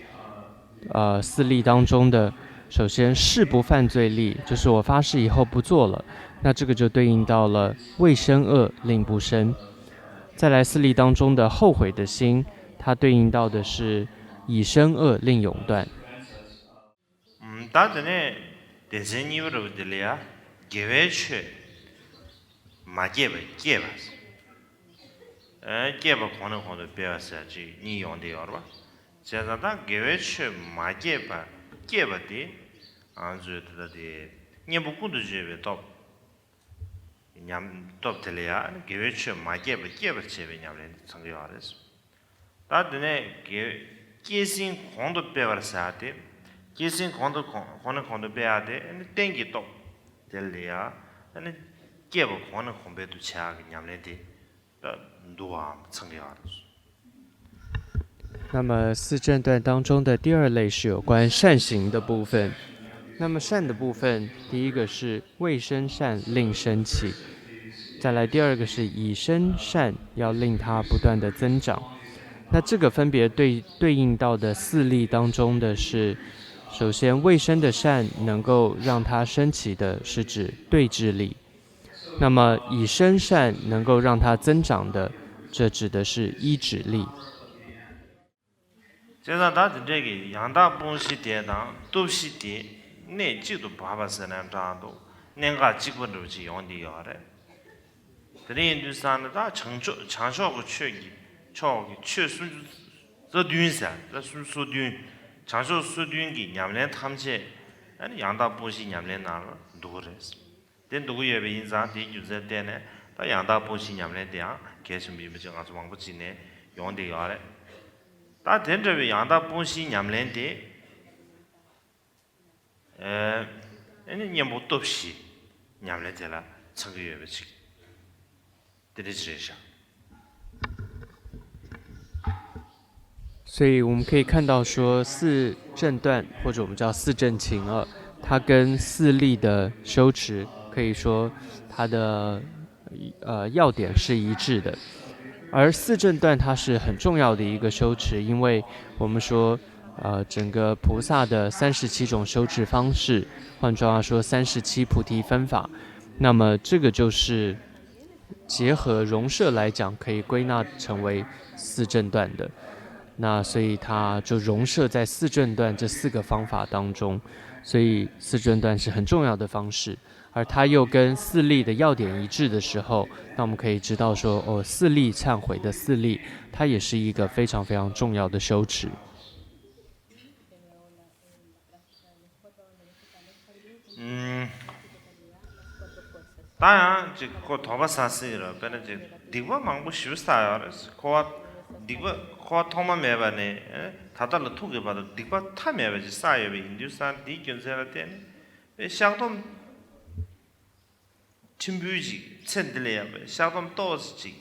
呃，四力当中的，首先誓不犯罪力，就是我发誓以后不做了，那这个就对应到了未生恶令不生。再来四力当中的后悔的心，它对应到的是已生恶令永断。 ད་དེ་ནས་སྡེ་ཚན་གཉིས་པ་རུ་དེ་ལ་ཡ་དགེ་བའི་ཆོས་མ་སྐྱེས་པ་སྐྱེས་པ། ཨེ་སྐྱེས་པ་གོང་ནས་གོང་དུ་སྤེལ་བ་ཟེར་ཅིག་གཉིས་ཡོང་བསྡད་ཡོད་རེད་པ། བྱས་ཙང་ད་དགེ་བའི་ཆོས་མ་སྐྱེས་པ་སྐྱེས་པ་དེ་ང་ཚོས་ད་ལྟ་དེ་གཉེན་པོ་ཀུན་ཏུ་སྤྱོད་པའི་སྟོབས། ཉམས་སྟོབས་དེ་ལ་ཡང་དགེ་བའི་ཆོས་མ་སྐྱེས་པ་སྐྱེས་པར་བྱེད་པའི་ཉམས་ལེན་དེ་ཚང་གི་ཡོད་རེད། ད་དེ་ནས་དགེ་སྐྱེས་ཟིན་གོང་དུ་སྤེལ་བར་ཟེར་ཡག་དེ། སྐྱེས་ཟིན་གོང་དུ་གོང་གོང་ནས་གོང་དུ་སྤེལ་ཡག་དེ་ཨ་ནི་རྟེན་གྱི་སྟོབས་དེ་ལ་ཡང་ཨ་ནི་སྐྱེས་པ་གོང་ནས་གོང་འཕེལ་དུ་བྱེད་ཡག་གི་ཉམས་ལེན་དེ་ད་འདུ་བའམ་ཚང་གི་ཡོད་རེད། 那么四正断当中的第二类是有关善行的部分。那么善的部分，第一个是未生善令生起，再来第二个是已生善，要令它不断的增长。那这个分别对对应到的四例当中的是，首先未生的善能够让它升起的是指对治力，那么已生善能够让它增长的，这指的是医治力。 བྱས་ཙང་ད་དེ་འདྲས་ཀྱི་ཡང་དག་སྤོང་གཞི་དེ་དང་སྟོབས་གཞི་དེ་གནད་གཅིག་ཏུ་འབབ་པ་ཟེར་ན་འདྲ་འདུག་གནད་འགག་གཅིག་པ་འདྲ་བོ་ཅིག་ཡོང་བསྡད་ཡོད་རེད། དེ་འདྲ་ཡིན་དུས་ཙང་ནས་ད་བྱང་ཕྱོགས་བྱང་ཕྱོགས་ཀྱི་ཆོས་ཀྱི་ཕྱོགས་ཀྱི་ཆོས་སུམ་ཅུ་རྩ་བདུན་ཟེར་ད་སུམ་ཅུ་སོ་བདུན། བྱང་ཕྱོགས་སོ་བདུན་གྱི་ཉམས་ལེན་ཐམས་ཅད་ཨ་ནི་ཡང་དག་སྤོང་གཞིའི་ཉམས་ལེན་ནང་ལ་འདུ་གི་རེད། དེ་འདུ་གི་ཡོད་པ་ཡིན་ཙང་དེའི་རྒྱུ་མཚན་བརྟེན་ནས་ད་ཡང་དག་སྤོང་གཞིའི་ཉམས་ལེན་དེའང་གལ་ཆེན་པོ་ཡིན་པ་ཅིག་ང་ཚོ་མང་པོ་ཅིག་ནས་ཡོང་བསྡད་ཡོད་རེད། ད་དེ་འདྲ་བའི་ཡང་དག་སྤོང་གཞིའི་ཉམས་ལེན་དེ། ཨེ་ཨ་ནི་གཉེན་པོ་སྟོབས་བཞིའི་ཉམས་ལེན་དེ་ལ་ཚང་གི་ཡོད་པ་ཅིག་དེ་འདྲ་ཅིག་རེད་ཤག 所以我们可以看到说，四正断或者我们叫四正勤啊，它跟四例的修持可以说它的呃要点是一致的。而四正断它是很重要的一个修持，因为我们说，呃，整个菩萨的三十七种修持方式，换句话说，三十七菩提分法，那么这个就是结合融摄来讲，可以归纳成为四正断的。那所以它就融摄在四正断这四个方法当中，所以四正断是很重要的方式。而它又跟四例的要点一致的时候，那我们可以知道说，哦，四例忏悔的四例，它也是一个非常非常重要的修持。 ཨུམ། ད་ཡང་ཅིག་ཁོ་དོགས་པ་ཟ་སྲིད་རེད། དཔེར་ན་ཅིག་སྡིག་པ་མང་པོ་ཞེ་པོ་བསགས་ཡོད་རེད། འཁོར་བ་སྡིག་པ་འཁོར་བ་ཐོག་མ་མེད་པ་ནས་ཨེ་ད་ལྟ་ལ་ཐུག་གི་བར་དུ་སྡིག་པ་མཐའ་མེད་པ་ཅིག་བསགས་ཡོད་པ་ཡིན་དུས་ཙང་དེའི་རྒྱུ་མཚན་ལ་བརྟེན་ནས་ཨེ་བཤགས་སྡོམ་ཕྲན་བུ་ཅིག་ཚེ་འདི་ལ་ཡང་བཤགས་སྡོམ་ཏོག་ཙམ་ཅིག་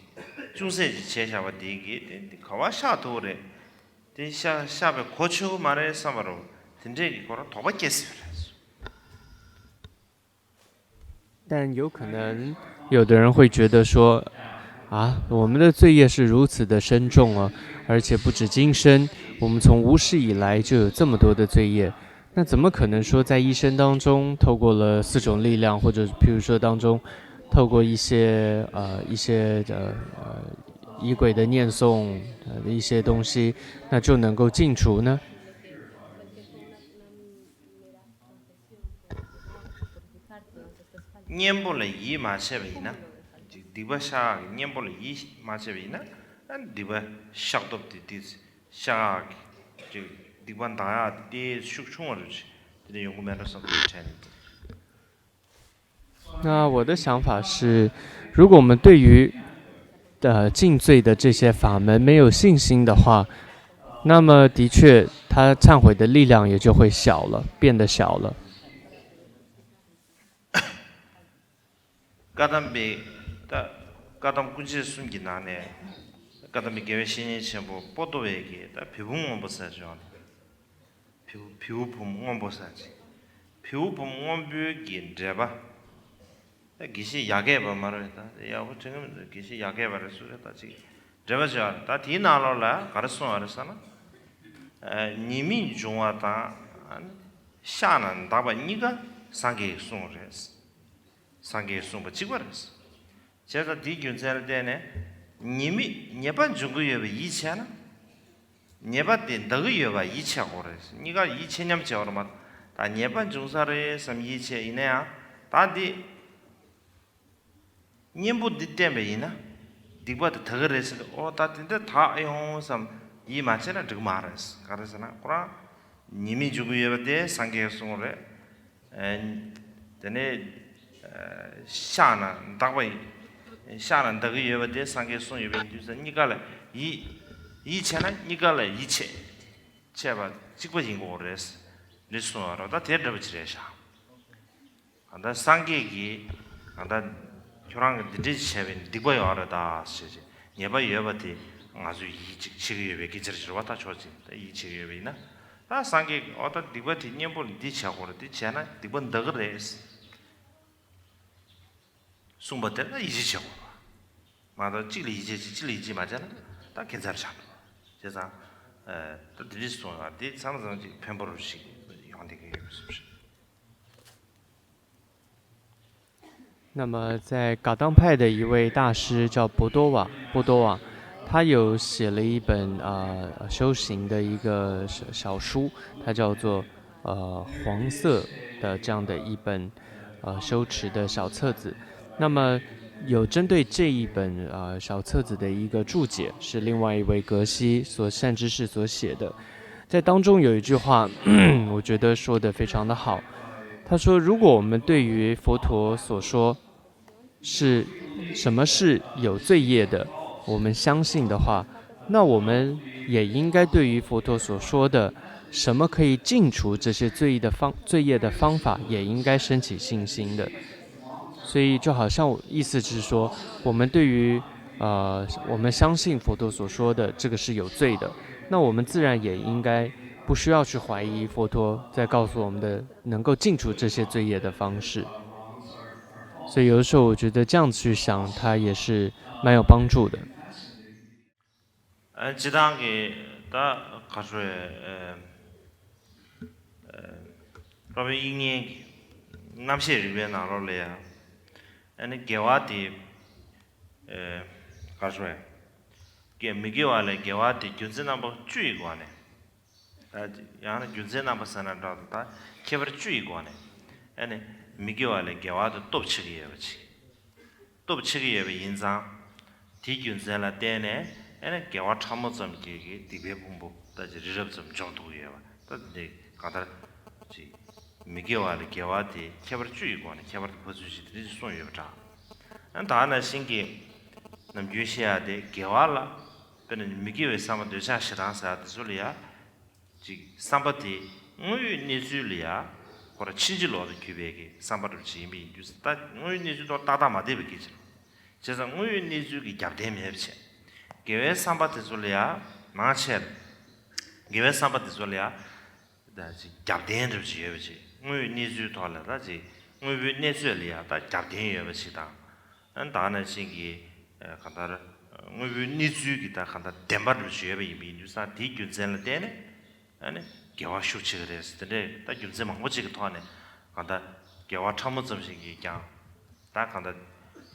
ཅུང་ཟད་ཅིག་བྱས་བཞག་པ་དེ་གིས་དེ་འདི་ག་བ་བཤགས་ཐུབ་རེད། དེ་བཤགས་བཤགས་པའི་གོ་ཆོད་ཀྱི་མ་རེད་བསམ་པ་རུ་དེ་འདྲས་ཀྱི་ཁོ་རང་དོགས་པ་སྐྱེ་སྲིད་པ་རེད། 但有可能有的人会觉得说，啊，我们的罪业是如此的深重啊，而且不止今生，我们从无始以来就有这么多的罪业，那怎么可能说在一生当中，透过了四种力量，或者譬如说当中，透过一些呃一些的呃仪轨的念诵呃的一些东西，那就能够尽除呢？ གཉེན་པོ་ལ་ཡིད་མ་ཆེས་པ་ཡིན་ན། ཅིག་སྡིག་པ་བཤགས་ཡག་གི་གཉེན་པོ་ལ་ཡིད་མ་ཆེས་པ་ཡིན་ན། ཨ་སྡིག་པ་བཤགས་སྟོབས་དེ་དེ་བཤགས་ཡག་གི་ཅིག་སྡིག་པ་འདག་ཡག་དེ་ཤུགས་ཆུང་བ་རེད། དེ་འདྲ་ཡོང་གི་མེད་འགྲོ་བསམ་གྱི་དྲན་ནས། 那我的想法是，如果我们对于呃尽罪的这些法门没有信心的话，那么的确，他忏悔的力量也就会小了，变得小了。 བཀའ་གདམས་པའི་ད་བཀའ་གདམས་ཀུན་མཁྱེན་གསུམ་གྱི་ནང་ནས་བཀའ་གདམས་པའི་དགེ་བའི་བཤེས་གཉེན་ཆེན་པོ་པོ་ཏོ་བས་ཀྱིས་ད་བེའུ་སྔོན་པོ་ཟེར་བྱུང་། བེའུ་བེའུ་བུམོ་སྔོན་པོ་ཟེར་ཅིག་བེའུ་བུམོ་སྔོན་པོའི་གི་འགྲེལ་པ། ད་དགེ་བཤེས་ཡ་གྱལ་པ་མ་རེད། ད་ཡག་པོ་དྲན་གྱི་མི་འདུག་དགེ་བཤེས་ཡ་གྱལ་པ་རེད་སུ་རེད་ད་ཅིག་འགྲེལ་པ་བྱས་པ་རེད། ད་དེའི་ནང་ལོགས་ལ་ག་རེ་གསུངས་པ་རེད་ཟེར་ན། ཉེས་དམིགས་འབྱུང་བ་དང་། བཤགས་ན་འདག་པ་གཉིས་ཀ་སངས་རྒྱས་ཀྱིས་གསུངས་རེད། སངས་རྒྱས་གསུངས་པ་གཅིག་པ་རེད། བྱས་ཙང་དེའི་རྒྱུ་མཚན་ལ་བརྟེན་ནས་ཉེས་དམིགས་ཉེས་པ་འབྱུང་གི་ཡོད་པ་ཡིད་ཆེས་ན། ཉེས་པ་དེ་འདག་གི་ཡོད་པ་ཡིད་ཆེས་དགོས་རེད། གཉིས་ཀ་ཡིད་ཆེས་མཉམ་བྱས་པ་རེད་མ་གཏོགས་ད་ཉེས་པ་འབྱུང་ས་རེད་བསམ་ཡིད་ཆེས་ཡིན་ན་ཡང་ད་འདི་གཉེན་པོ་འདི་བསྟེན་པ་ཡིན་ན། སྡིག་པ་དེ་དག་གི་རེད་ཟེར་ཏེ། ཨོ་ད་དེ་འདྲ་དག་ཨེ་ཡོང་བསམ་ཡིད་མ་ཆེས་ན་འགྲིག་མ་རེད། ག་རེ་ཟེར་ན་ཁོ་རང་ཉེས་དམིགས་འཇུག་གི་ཡོད་པ་དེ་སངས་རྒྱས་གསུངས་རེད། ཨེ། དེ་ནས་ཨེ་བཤགས་ན་འདག་པ་ཡིན། བཤགས་ན་འདག་གི་ཡོད་པ་དེ་སངས་རྒྱས་གསུངས་ཡོད་པའི་དུས་སུ་གཉིས་ཀ་ལ་ཡིད། ཡིད་ཆེས་ན་གཉིས་ཀ་ལ་ཡིད་ཆེས། ཆེས་པ་གཅིག་པ་ཡིན་དགོས་རེད། འདི་གསུངས་ཡོད་རེད། ད་དེ་འདྲ་པོ་ཅིག་རེད་ཤག་གང་ལྟར་སངས་རྒྱས་ཀྱིས་གང་ལྟར་ཁྱོད་རང་གིས་འདི་འདྲ་ཅིག་བྱས་པས་སྡིག་པ་ཡོད་རེད་ད་ཟེར་ཅིག་ཉེས་པ་ཡོད་པ་དེ་ང་ཚོས་ཡིད་ཅིག་ཆེས་ཀྱི་ཡོད་པའི་སྐད་ཆ་རེད་བ། ད་ཆོག་ཅིག་ད་ཡིད་ཆེས་ཀྱི་ཡོད་པ་ཡིན་ན། ད་སངས་རྒྱས་ཀྱིས་ཨོ་ད་སྡིག་པ་དེ་གཉེན་པོ་ལ་འདི་བྱས་དགོས་རེད། འདི་བྱས་ན་སྡིག་པ་འདག་གི་རེད་གསུངས་པ་དེ་ལ་ཡིད་ཆེས་བྱེད་དགོས་རེད་བ། མ་གཏོགས་གཅིག་ལ་ཡིད་ཆེས་བྱེད། གཅིག་ལ་ཡིད་ཆེས་མ་བྱས་ན་ད་ཁྱད་མཚར་ཆགས་འགྲོ། བྱས་ཙང་ཨ་ད་འདི་འདྲ་གསུངས་ཡོད། འདི་མཚམས་མཚམས་ཅིག་ཕན་པོ་རུ་ཞིག་ཡོང་བསྡད་ཀྱི་ཡོད་པའི་བཟོ་ཞིག那么，在噶当派的一位大师叫波多瓦，波多瓦，他有写了一本呃修行的一个小小书，它叫做呃黄色的这样的一本呃修持的小册子。那么有针对这一本呃小册子的一个注解，是另外一位格西所善知识所写的。在当中有一句话，我觉得说的非常的好。他说，如果我们对于佛陀所说是什么是有罪业的，我们相信的话，那我们也应该对于佛陀所说的什么可以尽除这些罪的方罪业的方法，也应该升起信心的。所以就好像我意思是说，我们对于呃，我们相信佛陀所说的这个是有罪的，那我们自然也应该不需要去怀疑佛陀在告诉我们的能够尽除这些罪业的方式。所以有的时候我觉得这样子去想，它也是蛮有帮助的。 ཨ་སྤྱིར་བཏང་གི་ད་ག་ཚོད་ཨ་ཨ་སློབ་དཔོན་དབྱིག་གཉེན་གྱི་རྣམ་བཤད་རིག་པའི་ནང་ལོགས་ལ་ཡང་ཨ་ནི་དགེ་བ་དེ་ཨ་ག་ཚོད་དགེ་མི་དགེ་བ་ལས་དགེ་བ་དེ་རྒྱུ་མཚན་རྣམ་པ་བཅུ་ཡི་སྒོ་ནས། ད་ཡང་ན་རྒྱུ་མཚན་རྣམ་པ་ཟེར་ན་འདྲ་འདུག་ད་ཁྱད་པར་བཅུ་ཡི་སྒོ་ནས་ཨ་ནི་མི་དགེ་བ་ལས་དགེ་བ་དེ་སྟོབས་ཆེ་གི་ཡོད་པ་ཅིག་སྟོབས་ཆེ་གི་ཡོད་པ་ཡིན་ཙང་། དེའི་རྒྱུ་མཚན་ལ་བརྟེན་ནས་ཨ་ནི་དགེ་བ་ཕྲ་མོ་ཙམ་གྱིས་ཀྱི་སྡིག་པའི་ཕུང་པོ་ད་ཅི་རི་རབ་ཙམ་འཇོམས་ཐུབ་ཀྱི་ཡོད་པ། ད་འདི་གང་ལྟར་ཅིག་མི་དགེ་བ་ལས་དགེ་བ་དེ་ཁྱད་པར་བཅུ་ཡི་སྒོ་ནས་ཁྱད་པར་དུ་ཕབ་ཚུལ་ཞིག་དེ་འདྲ་ཞིག་གསུངས་ཡོད་པ་འདྲ། ཨ་ནི་ད་ནང་བཞིན་གྱི་ནམ་རྒྱུན་བཤད་ཡ་དེ་དགེ་བ་ལ་དཔེར་ན་མི་དགེ་བའི་བསམ་པ་འདོད་ཆགས་ཞེ་སྡང་ཟེར་ཡ་དེ་ཚོ་ལ་ཡ། ཅིག་བསམ་པ་དེ་དངོས་ཡོད་གནས་ཚུལ་ལ་ཡ་ཁོ་ར་ཕྱིན་ཅི་ལོག་ཏུ་གྱུར་པའི་གི་བསམ་པ་འདྲ་ཅིག་ཡིན་པ་ཡིན་དུས་ད་དངོས་ཡོད་གནས་ཚུལ་ཐོག་ཏག་ཏག་མ་བསྡད་པའི་སྐད་ཆ་རེད། བྱས་ཙང་དངོས་ཡོད་གནས་ཚུལ་གྱི་རྒྱབ་རྟེན་མེད་པ་བྱས། དགེ་བའི་བསམ་པ་དེ་ཚོ་ལ་ཡ་མང་ཆེར་དགེ་བའི་བསམ་པ་དེ་ཚོ་ལ་ཡ་ད་ཅིག་རྒྱབ་རྟེན་འདྲ་ཅིག་ཡོད་པ་ཅིག་དངོས་ཡོད་གནས་ཚུལ་ཐོག་ལ་ད་ཅིག་དངོས་པོའི་གནས་ཚུལ་ལ་ཡ་ད་རྒྱབ་རྟེན་ཡོད་པ་ཅིག་དང་། ཨ་ནི་ད་ནང་བཞིན་གྱི་ཨ་གང་ལྟར་དངོས་པོའི་གནས་ཚུལ་གྱི་ད་གང་ལྟར་བདེན་པ་འདྲ་ཞིག་ཡོད་པ་ཡིན་པ་ཡིན་དུས་ཙང་དེའི་རྒྱུ་མཚན་ལ་བརྟེན་ནས་ཨ་ནི་དགེ་བ་ཤུགས་ཆེ་གི་རེད་ཟེར། དེ་འདྲའི་ད་རྒྱུ་མཚན་མང་པོ་ཅིག་གི་ཐོག་ནས་གང་ལྟར་དགེ་བ་ཕྲ་མོ་ཙམ་ཞིག་གིས་ཀྱང་ད་གང་ལྟར་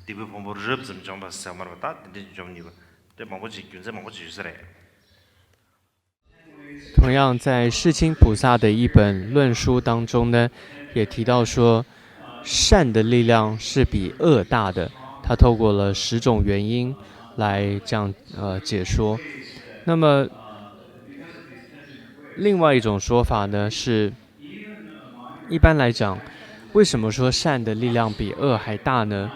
སྡིག་པའི་ཕུང་པོ་རི་རབ་ཙམ་འཇོམས་པ་ཟེར་མ་རེད་པ། ད་དེ་འདྲ་འཇོམས་ནུས་པ་དེ་མང་པོ་ཅིག་རྒྱུ་མཚན་མང་པོ་ཅིག་ཡོད་ས་རེད། 同样，在世亲菩萨的一本论书当中呢，也提到说，善的力量是比恶大的。他透过了十种原因来这样呃解说。那么，另外一种说法呢是，一般来讲，为什么说善的力量比恶还大呢？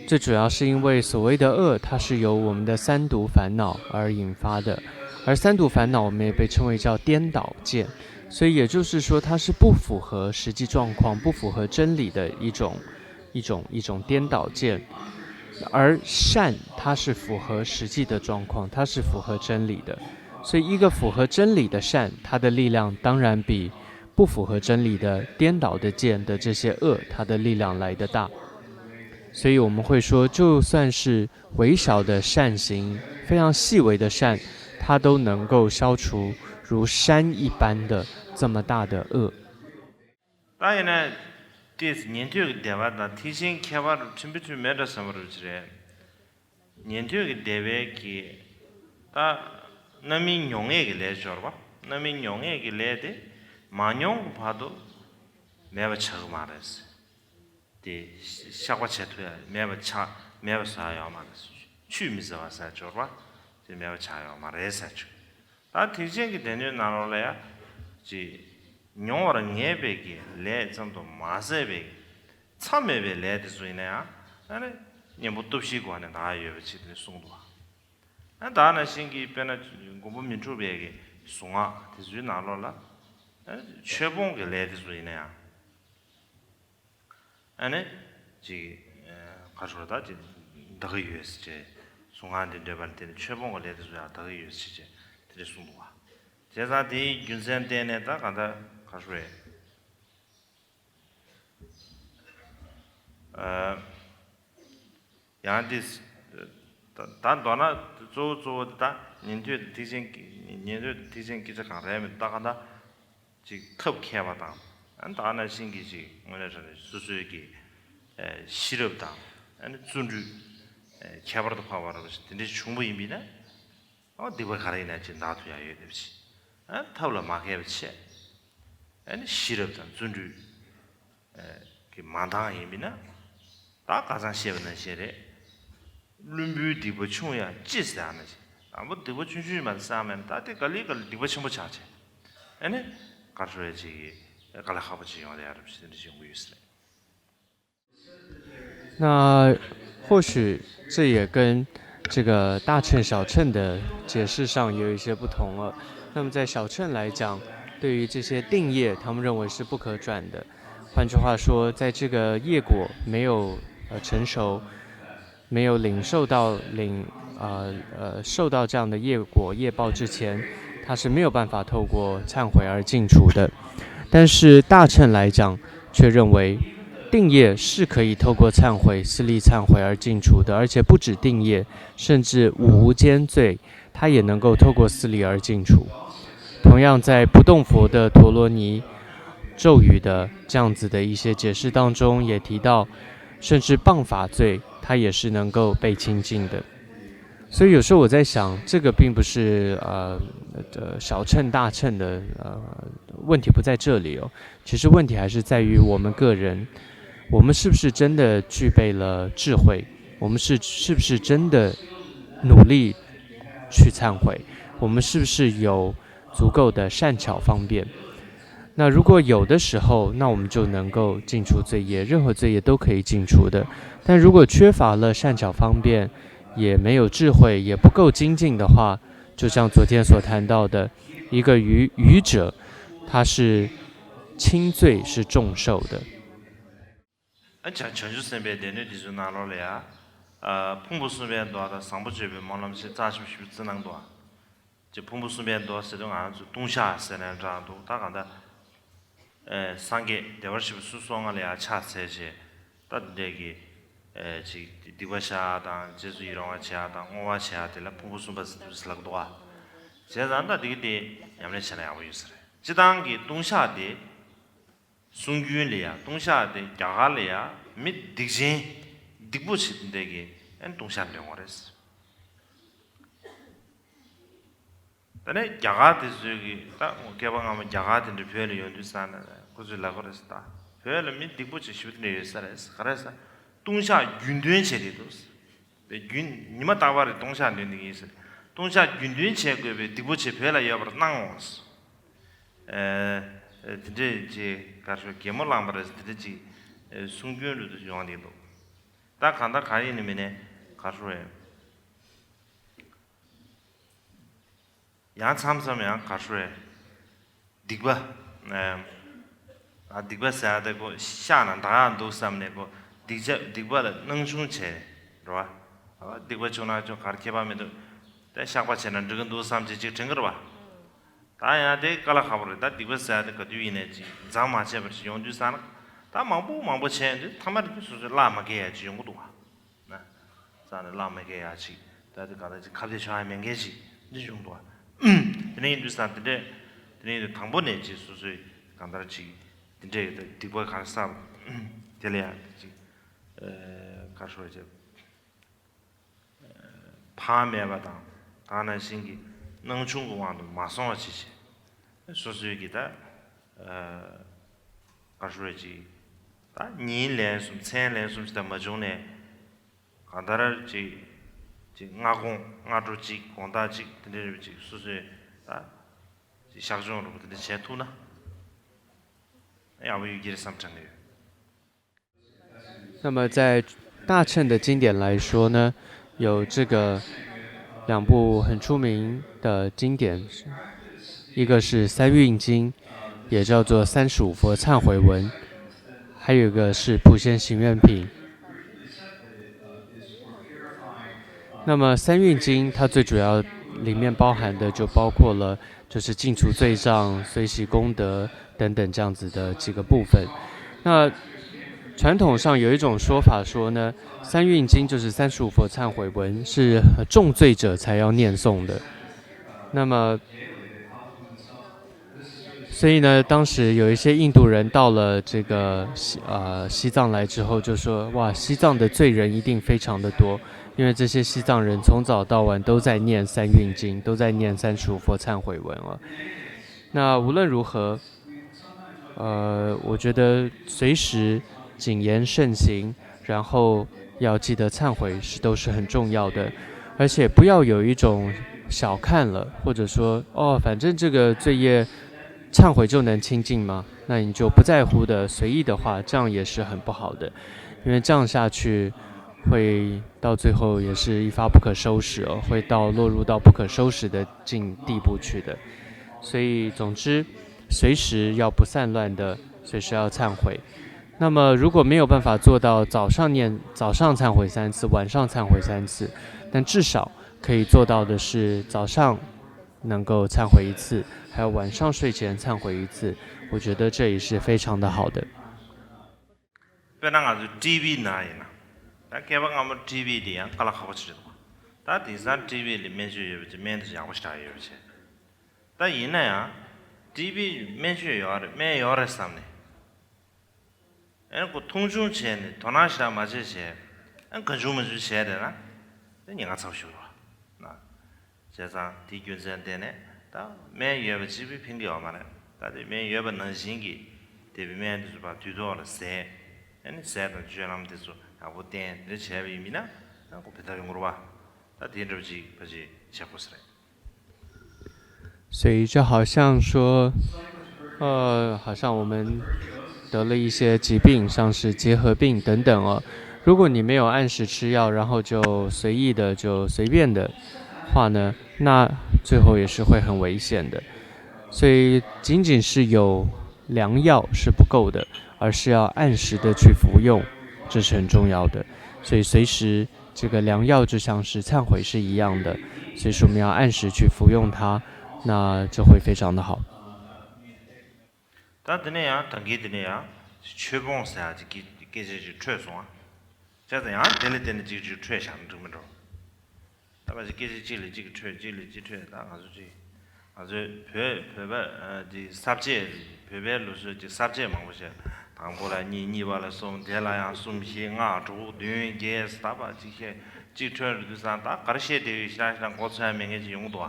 最主要是因为所谓的恶，它是由我们的三毒烦恼而引发的，而三毒烦恼我们也被称为叫颠倒见，所以也就是说，它是不符合实际状况、不符合真理的一种一种一种颠倒见，而善它是符合实际的状况，它是符合真理的，所以一个符合真理的善，它的力量当然比不符合真理的颠倒的见的这些恶，它的力量来得大。所以我们会说，就算是微小的善行，非常细微的善，它都能够消除如山一般的这么大的恶。 ད་ཡིན་ན་ཏོག་ཙམ་ཉན་ཐོས་ཀྱི་བདེ་བ་དང་ཐེག་ཆེན་ཁྱད་པར་ཕྲན་བུ་ཚོད་མེད་འདྲ་བསམ་པ་རུ་ཅི་རེད། ཉན་ཐོས་ཀྱི་བདེ་བའི་གི་ད་རྣམ་སྨིན་མྱོང་ངེས་ཀྱི་ལས་སྦྱོར་བ། རྣམ་སྨིན་མྱོང་ངེས་ཀྱི་ལས་དེ་མ་མྱོང་གི་བར་དུ་མེད་པ་ཆགས་ཀྱི་མ་རེད། དེ་བཤགས་པ་བྱེད་ཐུབ་ཡ་མེད་པ་ཆགས་མེད་པ་བཟོ་ཡ་ཡོད་མ་རེད། ཆུད་མི་ཟ་བ་ཟེར་སྦྱོར་བ་དེ་མེད་པ་ཆགས་ཡོད་མ་རེད་ཟེར་ཆོག་ད་ཐེག་ཆེན་གྱི་སྡེ་སྣོད་ནང་ལོགས་ལ་ཡང་ཅིག་མྱོང་བར་ངེས་པའི་གི་ལས་ཙམ་དུ་མ་ཟད་པའི་མཚམས་མེད་པའི་ལས་དེ་ཚོ་ཡིན་ན་ཡང་ཨ་ནི་གཉེན་པོ་སྟོབས་བཞིའི་སྒོ་ནས་བདག་ཡོད་པ་ཅིག་དེ་གསུངས་འདུག་ཨ་ད་ནང་བཞིན་གྱི་དཔེར་ན་མགོན་པོ་མི་འཁྲུགས་པའི་གི་གཟུངས་སྔགས་དེ་ཚོའི་ནང་ལོགས་ལ་ཨ་ནི་ཆོས་སྤོང་གི་ལས་དེ་ཚོ་ཡིན་ན་ཡང་ཨ་ནི་ཅིག་ག་རེ་ཟེར་ད་ཅིག་བདག་གི་ཡོད་ཟེར་བྱས་གཟུངས་སྔགས་འདི་འདོན་པ་ལ་བརྟེན་ནས་ཆོས་སྤོང་གི་ལས་དེ་ཚོ་ཡང་བདག་གི་ཡོད་ཟེར་བྱས་དེ་འདྲ་གསུངས་འདུག་བ། བྱས་ཙང་དེའི་རྒྱུ་མཚན་བརྟེན་ནས་ད་ག་ད་ག་རེ་ཟེར། ཡང་དེ་ད་མདོར་ན་གཙོ་བོ་གཙོ་བོ་དེ་ད་ཉན་ཐོས་དང་ཐེག་ཆེན་གྱི་ཉན་ཐོས་དང་ཐེག་ཆེན་སྐད་ཆ་གང་རེད་མེད་ད་ག་ད་ཅིག་ཐབས་མཁས་པ་དང་ཨ་ད་ནང་བཞིན་གྱི་ཅིག་དངོས་གནས་དྲང་གནས་སོ་སོའི་གི་ཤེས་རབ་དང་ཨ་ནི་བརྩོན་འགྲུས་ཁྱད་པར་དུ་འཕགས་པ་རབ་ཞིག་དེ་འདྲའི་བྱུང་བ་ཡིན་པས་ན། ཨོ་སྡིག་པ་ག་རེ་ཡིན་ན་ཅི་འདག་ཐུབ་ཡ་ཡོད་དེ་བྱས། ཨ་ཐབས་ལ་མ་མཁས་པ་བྱས། ཨ་ནི་ཤེས་རབ་དང་བརྩོན་འགྲུས་ཨ་གི་མ་འདང་ཡིན་པས་ན། ད་ཁ་སང་བཤད་པ་ནང་བཞིན་རེད། བླུན་པོའི་སྡིག་པ་ཆུང་ཡང་ཅི་ཟེར་ཨ་ནི་བྱས། དང་པོ་སྡིག་པ་ཆུང་ཆུང་ཡིན་མ་བསམ་མེད་ན་ད་དེ་ག་ལེ་ག་ལེ་སྡིག་པ་ཆེན་པོ་ཆགས་བྱས། ཨ་ནི་ག་རེ་ཟེར་ཅིག་དཀའ་ལས་ཁག་པོ་ཅིག་ཡོང་བསྡད་ཡ་རབས་ཞེས་དེ་འདྲ་ཞིག་ཡོང་གི་ཡོད་ས་རེད། 那或许这也跟这个大乘小乘的解释上有一些不同了。那么在小乘来讲，对于这些定业，他们认为是不可转的。换句话说，在这个业果没有呃成熟，没有领受到领呃呃受到这样的业果业报之前，他是没有办法透过忏悔而尽除的。但是大乘来讲，却认为定业是可以透过忏悔、四力忏悔而尽除的，而且不止定业，甚至五无间罪，它也能够透过四力而尽除。同样，在不动佛的陀罗尼咒语的这样子的一些解释当中也提到，甚至谤法罪，它也是能够被清净的。所以有时候我在想，这个并不是呃呃小乘大乘的呃问题不在这里哦，其实问题还是在于我们个人，我们是不是真的具备了智慧？我们是是不是真的努力去忏悔？我们是不是有足够的善巧方便？那如果有的时候，那我们就能够尽除罪业，任何罪业都可以尽除的。但如果缺乏了善巧方便，也没有智慧，也不够精进的话，就像昨天所谈到的，一个愚愚者，他是轻罪是重受的。 ཨ་བྱང་བྱང་ཆུབ་སེམས་དཔའི་སྡེ་སྣོད་འདི་ཚོའི་ནང་ལོགས་ལ་ཡ། ཨ་ཕུང་པོ་གསུམ་པའི་མདོ་དང་བཟང་པོ་སྤྱོད་པའི་སྨོན་ལམ་ཞེས་རྩ་ཆེན་པོ་ཞིག་བརྩི་གནང་འདུག་ཅེས་ཕུང་པོ་གསུམ་པའི་མདོ་ཟེར་དུས་ང་རང་ཚོ་ལྟུང་བཤགས་ཟེར་ནས་འདྲ་འདུག་ད་གང་ལྟར། ཨེ་སངས་རྒྱས་བདེ་བར་གཤེགས་པ་སོ་སོ་ལྔ་ལ་ཡ་ཕྱག་འཚལ་བྱས། ད་འདི་འདྲའི་གི་ཨེ་ཅིག་སྡིག་པ་བཤགས་དང་རྗེས་སུ་ཡི་རང་བ་བྱས་དང་བསྔོ་བ་བྱས་དེ་ལ་ཕུང་པོ་གསུམ་པ་ཟེར་དུས་ལབ་འདུག་ཨ། བྱས་ཙང་ད་འདི་གི་དེ་ཉམས་ལེན་བྱས་ན་ཡག་པོ་ཡོད་ས་རེད། སྤྱིར་བཏང་གི་ལྟུང་བཤགས་དེ། གསུང་རྒྱུན་ལ་ཡ་ལྟུང་བཤགས་དེ་རྒྱ་གར་ལ་ཡ་མི་སྡིག་ཅན་སྡིག་པོ་ཆེ་དེ་འདྲས་ཀྱི་ཨན་ལྟུང་བཤགས་འདོན་དགོས་རེད། ད་ནས་རྒྱ་གར་དེ་ཚོའི་གི་ད་སྐྱེས་པ་སྔ་མ་རྒྱ་གར་དེ་འདྲ་བོད་ལ་ཡོང་དུས་ཙང་ན་ཁོ་ཚོས་ལབ་དགོས་རེད་ཟེར། ད་བོད་ལ་མི་སྡིག་པོ་ཆེ་ཞེ་པོ་དེ་འདྲ་ཡོད་ས་རེད། ག་རེ་ཟེར། ལྟུང་བཤགས་རྒྱུན་འདོན་བྱས་ཏེ་འདུག་ཟེར། རྒྱུན་ཉི་མ་རྟག་པར་ལྟུང་བཤགས་འདོན་ནི་ཡིན་ཟེར། ལྟུང་བཤགས་རྒྱུན་འདོན་བྱེད་དགོས་པའི་སྡིག་པོ་ཆེ་བོད་ལ་ཡོད་པར་སྣང་ངོ་། ཨེ་དེ་འདྲས་ཅིག་ག་རེ་ཞུ་གད་མོ་བླངས་པ་རེད་དེ་འདྲས་ཅིག་གསུང་རྒྱུན་རུ་དུ་ཡོང་བསྡད་འདུག་ད་གང་ལྟར་གང་ཡིན་ནི་མིན་ནས་ག་རེ་ཞུ་རེད། ཡང་མཚམས་མཚམས་ཡང་ག་རེ་ཞུ་རེད། སྡིག་པ། ཨ་སྡིག་པ་ཟེར་ཡ་དེ་ཁོ་བཤགས་ན་འདག་ཡག་འདུག་བསམ་ནས་ཁོ་སྡིག་བྱ་སྡིག་པ་ལ་སྣང་ཆུང་བྱས་རེད་བ། སྡིག་པ་བྱུང་ན་ཆོག་གར་ཁྱད་པར་མི་འདུག་དེ་བཤགས་པ་བྱས་ན་འགྲིག་གི་འདུག་བསམ་བྱས་ཅིག་དྲན་གི་རེད་བ། ད་ཡང་དེ་དཀའ་ལས་ཁག་པོ་རེད། ད་སྡིག་པ་ཟེར་ཡ་དེ་ག་དུས་ཡིན་ནའི་ཅིག་མཚམས་མ་ཆད་པར་ཅིག་ཡོང་དུས་ཙང་ན་ད་མང་པོ་མང་པོ་བྱས་ཡོང་དུས་ཐ་མ་རེ་དུས་སོ་སོའི་བླ་མ་གས་ཡ་ཅིག་ཡོང་གི་འདུག་བ། ན། རྩ་ནས་བླ་མ་གས་ཡ་ཅིག་ད་དེ་གང་ལྟར་ཅིག་ཁ་གཏད་ཆོག་ཡ་མེད་མཁན་ཅིག་འདི་བྱུང་འདུག་བ། དེ་ནས་ཡིན་དུས་ཙང་དེ་འདྲས་དེ་ནས་ཡིན་དུས་དང་པོ་ནས་ཅིག་སོ་སོའི་གང་ལྟར་ཅིག་དེ་འདྲས་ཡོད་ད་སྡིག་པ་གང་བསགས་དེ་ལ་ཡང་ཅིག་ག་རེ་ཞུ་བ་བྱས། ཕ་མ་མེད་པ་དང་ད་ནང་བཞིན་གྱི་སྣང་ཆུང་གི་དབང་དུ་མ་སོང་བ་བྱེད་བྱེད། སོ་སོའི་གི་ད་ག་རེ་ཞུ་རེད་ཅིག་ད་ཉིན་ལན་གསུམ་མཚན་ལན་གསུམ་ཞིག་ད་མ་བྱུང་ནས་གང་ལྟར་ཅིག་ ཅིག་སྔ་དགོང་སྔ་དྲོ་གཅིག་དགོང་དག་གཅིག་དེ་འདྲའི་རིགས་ཅིག་སོ་སོའི་ད་ཅིག་ཞག་སྦྱོང་རོགས་དེ་འདྲ་བྱེད་ཐུབ་ན་ཡག་པོ་ཡོད་ཀྱི་རེད་བསམ་དྲན་གི་ཡོད། 那么在大乘的经典来说呢，有这个两部很出名的经典，一个是三运经，也叫做三十五佛忏悔文，还有一个是普贤行愿品。那么三运经它最主要里面包含的就包括了就是净除罪障、随喜功德等等这样子的几个部分。那传统上有一种说法说呢，三运经就是三十五佛忏悔文，是重罪者才要念诵的。那么，所以呢，当时有一些印度人到了这个西呃西藏来之后，就说哇，西藏的罪人一定非常的多，因为这些西藏人从早到晚都在念三运经，都在念三十五佛忏悔文啊。那无论如何，呃，我觉得随时谨言慎行，然后要记得忏悔是都是很重要的，而且不要有一种小看了，或者说哦，反正这个罪业忏悔就能清净吗？那你就不在乎的随意的话，这样也是很不好的，因为这样下去会到最后也是一发不可收拾哦，会到落入到不可收拾的境地步去的。所以总之，随时要不散乱的，随时要忏悔。那么如果没有办法做到早上念早上忏悔三次，晚上忏悔三次，但至少可以做到的是早上能够忏悔一次，还有晚上睡前忏悔一次。我觉得这也是非常的好的。 དཔེར་ན་ང་ཚོ་ཊི་བི་ན་ཡིན་ན། ད་སྐྱེས་པ་སྔ་མོ་ཊི་བི་དེ་ཡང་དཀའ་ལས་ཁག་པོ་ཅིག་རེད་འདུག་ད་དེང་སང་ཊི་བི་ལ་སྨན་བཅོས་ཡོད་པ་ཅིག་སྨན་དེ་ཡག་པོ་ཞེ་དྲག་ཡོད་པ་བྱས། ད་ཡིན་ན་ཡང་ཊི་བི་སྨན་བཅོས་ཡོད་རེད་སྨན་ཡོད་རེད་བསམ་ནས། ཨེ་ཁོ་མཐོང་ཆུང་བྱས་ནས་དོ་སྣང་ཞེ་དྲག་མ་བྱས་བྱས། ཨེ་གང་བྱུང་མང་བྱུང་བྱས་བསྡད་ན། ཨེ་ཉེན་ཁ་ཚ་པོ་ཞིག་རེད་བ། ན། བྱས་ཙང་དེའི་རྒྱུ་མཚན་བརྟེན་ནས་ད་སྨན་ཡོད་པ་གཅིག་པུས་ཕན་གྱི་ཡོད་མ་རེད། ད་དེ་སྨན་ཡོད་པ་ནང་བཞིན་གྱི་དེ་བའི་སྨན་དེ་ཚོ་ཕར་དུས་ཐོག་ལ་བཟས། ཨ་ནི་ཟས་དང་སྤྱོད་ལམ་དེ་ཚོ་ཡག་པོ་བསྟེན་དེ་འདྲ་བྱས་པ་ཡིན་མིན་ན་ཨ་ཁོ་བེ་ཐག་ཡོང་གི་རེད་བ། ད་དེ་འདྲ་བ་ཅིག་ཕལ་ཆེར་བྱེད་དགོས་ས་རེད། 所以就好像说，呃，好像我们得了一些疾病，像是结核病等等哦。如果你没有按时吃药，然后就随意的、就随便的话呢，那最后也是会很危险的。所以仅仅是有良药是不够的，而是要按时的去服用，这是很重要的。所以随时这个良药就像是忏悔是一样的，所以说我们要按时去服用它，那就会非常的好。 ད་དེ་ནས་ཡང་ད་གིན་དེ་ནས་ཡང་མཆོད་སྤོང་ཟེར་ཡག་ཅིག་གི་སྐད་ཆ་ཅིག་འཕྲོས་སོང་ཨ། བྱས་ཙང་ཡང་དེ་ལས་དེ་ནས་ཅིག་ཅིག་འཕྲོས་བཞག་ན་འགྲིག་མི་འགྲོ། ད་ཕལ་ཆེར་སྐད་ཆ་གཅིག་ལས་གཅིག་འཕྲོས་གཅིག་ལས་གཅིག་འཕྲོས། ད་ང་ཚོ་ཅིག་ང་ཚོའི་བོད་བོད་པ་ཨ་ཅིག་ས་བཅད་བོད་པའི་ལུགས་སྲོལ་ཅིག་ས་བཅད་མང་པོ་བཤད། དང་པོ་ལ་གཉིས་གཉིས་པ་ལ་གསུམ་དེ་ལ་ཡང་གསུམ་བཞི་ལྔ་དྲུག་བདུན་བརྒྱད་ཟེར་ད་ཕར་ཅིག་བཤད་ཅིག་འཕྲོས་རེད་དུས་ཙང་ད་ག་རེ་བཤད་བསྡད་ཡོད་ཤི་རང་ཤི་རང་མགོ་ཚོད་ཡ་མེད་མཁན་ཅིག་ཡོང་གི་འདུག་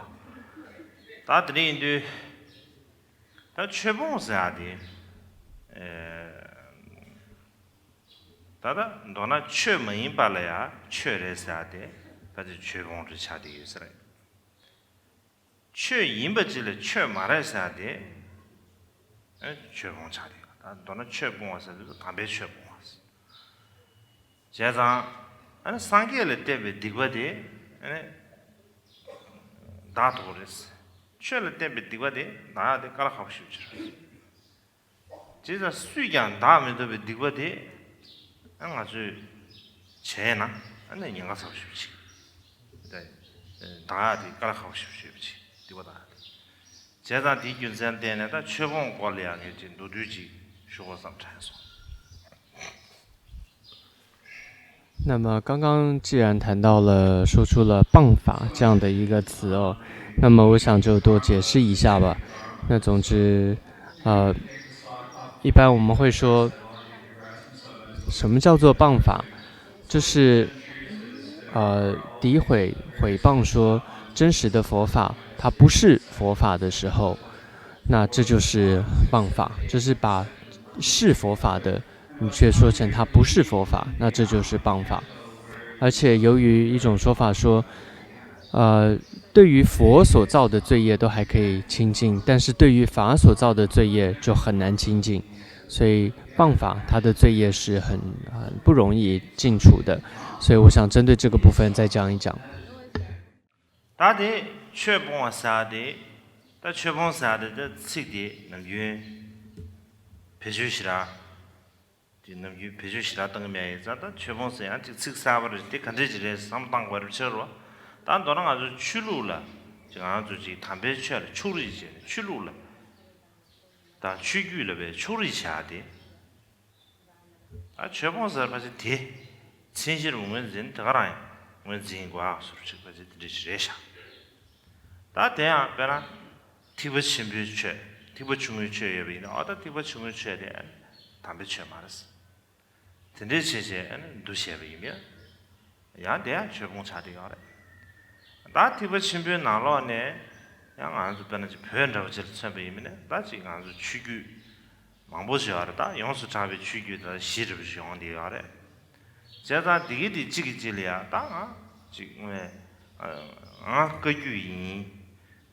ཨ། ད་དེ་འདྲ་ཡིན་དུས། ད་མཆོད་སྤོང་ཟེར་ཡག་དེ། ཨེ། ད་ལྟ་མདོར་ན་ཆོས་མ་ཡིན་པ་ལ་ཡང་ཆོས་རེད་ཟེར་ཡག་དེ་ད་ཅི་མཆོད་སྤོང་རེད་ཆགས་བསྡད་ཡོད་ས་རེད། ཆོས་ཡིན་པ་ཅིག་ལ་ཆོས་མ་རེད་ཟེར་ཡག་དེ། ཨེ་མཆོད་སྤོང་ཆགས་བསྡད་ཡོད། ད་མདོར་ན་ཆོས་སྤོང་བ་ཟེར་དུས་དམ་པའི་ཆོས་སྤོང་བ་ཟེར། བྱས་ཙང་། ཨ་ནི་སངས་རྒྱས་ལ་བསྟན་པའི་སྡིག་པ་དེ། ཨ་ནི། འདག་ཐུབ་ཀྱི་རེད། ཆོས་ལ་བསྟན་པའི་སྡིག་པ་དེ་འདག་ཡག་དེ་དཀའ་ལས་ཁག་པོ་ཞེ་པོ་ཅིག་རེད། བྱས་ཙང་སུས་ཀྱང་འདག་མི་ཐུབ་པའི་སྡིག་པ་དེ། ཨ་ང་ཚོས་བྱས་ན་ཨ་ནི་ཉེན་ཁ་ཚ་པོ་ཞེ་པོ་ཅིག་རེད། འདག་ཡག་དེ་དཀའ་ལས་ཁག་པོ་ཞེ་པོ་ཅིག་རེད། སྡིག་པ་འདག་ཡག་དེ། བྱས་ཙང་དེའི་རྒྱུ་མཚན་བརྟེན་ནས་ད་མཆོད་སྤོང་སྐོར་ལ་ཡང་ངས་ཅིག་མདོར་བསྡུས་ཅིག་ཞུ་དགོས་བསམ་དྲན་སོང་། 那么刚刚既然谈到了，说出了谤法这样的一个词哦，那么我想就多解释一下吧。那总之，呃，一般我们会说，什么叫做谤法？就是，呃，诋毁、毁谤说真实的佛法它不是佛法的时候，那这就是谤法，就是把是佛法的，你却说成它不是佛法，那这就是谤法。而且由于一种说法说，呃，对于佛所造的罪业都还可以清净，但是对于法所造的罪业就很难清净，所以谤法它的罪业是很很不容易净除的。所以我想针对这个部分再讲一讲。 ད་དེ་ཆོས་སྤོང་བ་ཟེར་བ་དེ། ད་ཆོས་སྤོང་ཟེར་བ་དེ་ད་ཚིག་དེ་ནམ་རྒྱུན་བེད་སྤྱོད་ཞེ་དྲག་དེ་ནམ་རྒྱུན་བེད་སྤྱོད་ཞེ་དྲག་གཏོང་གི་མེད་ཡིན་ཙང་། ད་ཆོས་སྤོང་ཟེར་ཡང་ཅིག་ཚིག་གསར་པ་རེད། དེ་ག་འདྲས་ཅིག་རེད་བསམ་བློ་བཏང་དགོས་རེད་ཕྱིར་རོ། ད་མདོར་ན་ང་ཚོ་ཆོས་ལུགས་ལ་ཅིག་ང་ཚོ་ཅིག་དམ་པའི་ཆོས་ལ་ཕྱོགས་རིས་བྱས་ནས་ཆོས་ལུགས་ལ་དང་ཆོས་བརྒྱུད་ལ་བའི་ཕྱོགས་རིས་བྱ་དེ། ད་ཆོས་སྤོང་ཟེར་ཕལ་ཆེར་དེ་མཚན་གཞིར་ངོས་འཛིན་དེ་ག་རང་ཡིན། ངོས་འཛིན་དགོས་ཨ་ཟུར་ཅིག་ཕལ་ཆེར་དེ་འདྲ་ཞིག་རེད་ཤག་ད་དེ་ཡང་དཔེར་ན་ཐེག་པ་ཆེན་པོའི་ཆོས། ཐེག་པ་ཆུང་ངུའི་ཆོས་ཡོད་པ་ཡིན་ན། ཨ་ད་ཐེག་པ་ཆུང་ངུའི་ཆོས་དེ་དམ་པའི་ཆོས་མ་རེད། དེ་འདྲའི་བྱས་བྱས་འདུ་བྱས་པ་ཡིན་པས། ཡང་དེ་ཡང་ཆོས་སྤོང་ཆགས་བསྡད་ཡོད་རེད། ད་ཐེག་པ་ཆེན་པོའི་ནང་ལོགས་ནས་ཡང་ང་ཚོ་དཔེར་ན་ཅིག་བོད་འདྲ་བོ་ཅིག་ལ་མཚོན་པ་ཡིན་པས་ན། ད་ཅིག་ང་ཚོ་ཆོས་བརྒྱུད་མང་པོ་ཞིག་ཡོད་རེད། ད་ཡོངས་སུ་གྲགས་པའི་ཆོས་བརྒྱུད་ད་བཞི་འདྲ་བོ་ཞིག་ཡོང་བསྡད་ཡོད་རེད། བྱས་ཙང་དེ་གི་དེ་གཅིག་གིས་གཅིག་ལ་ཡ་ད་ང་ཅིག་ངས་ང་བཀའ་བརྒྱུད་ཡིན།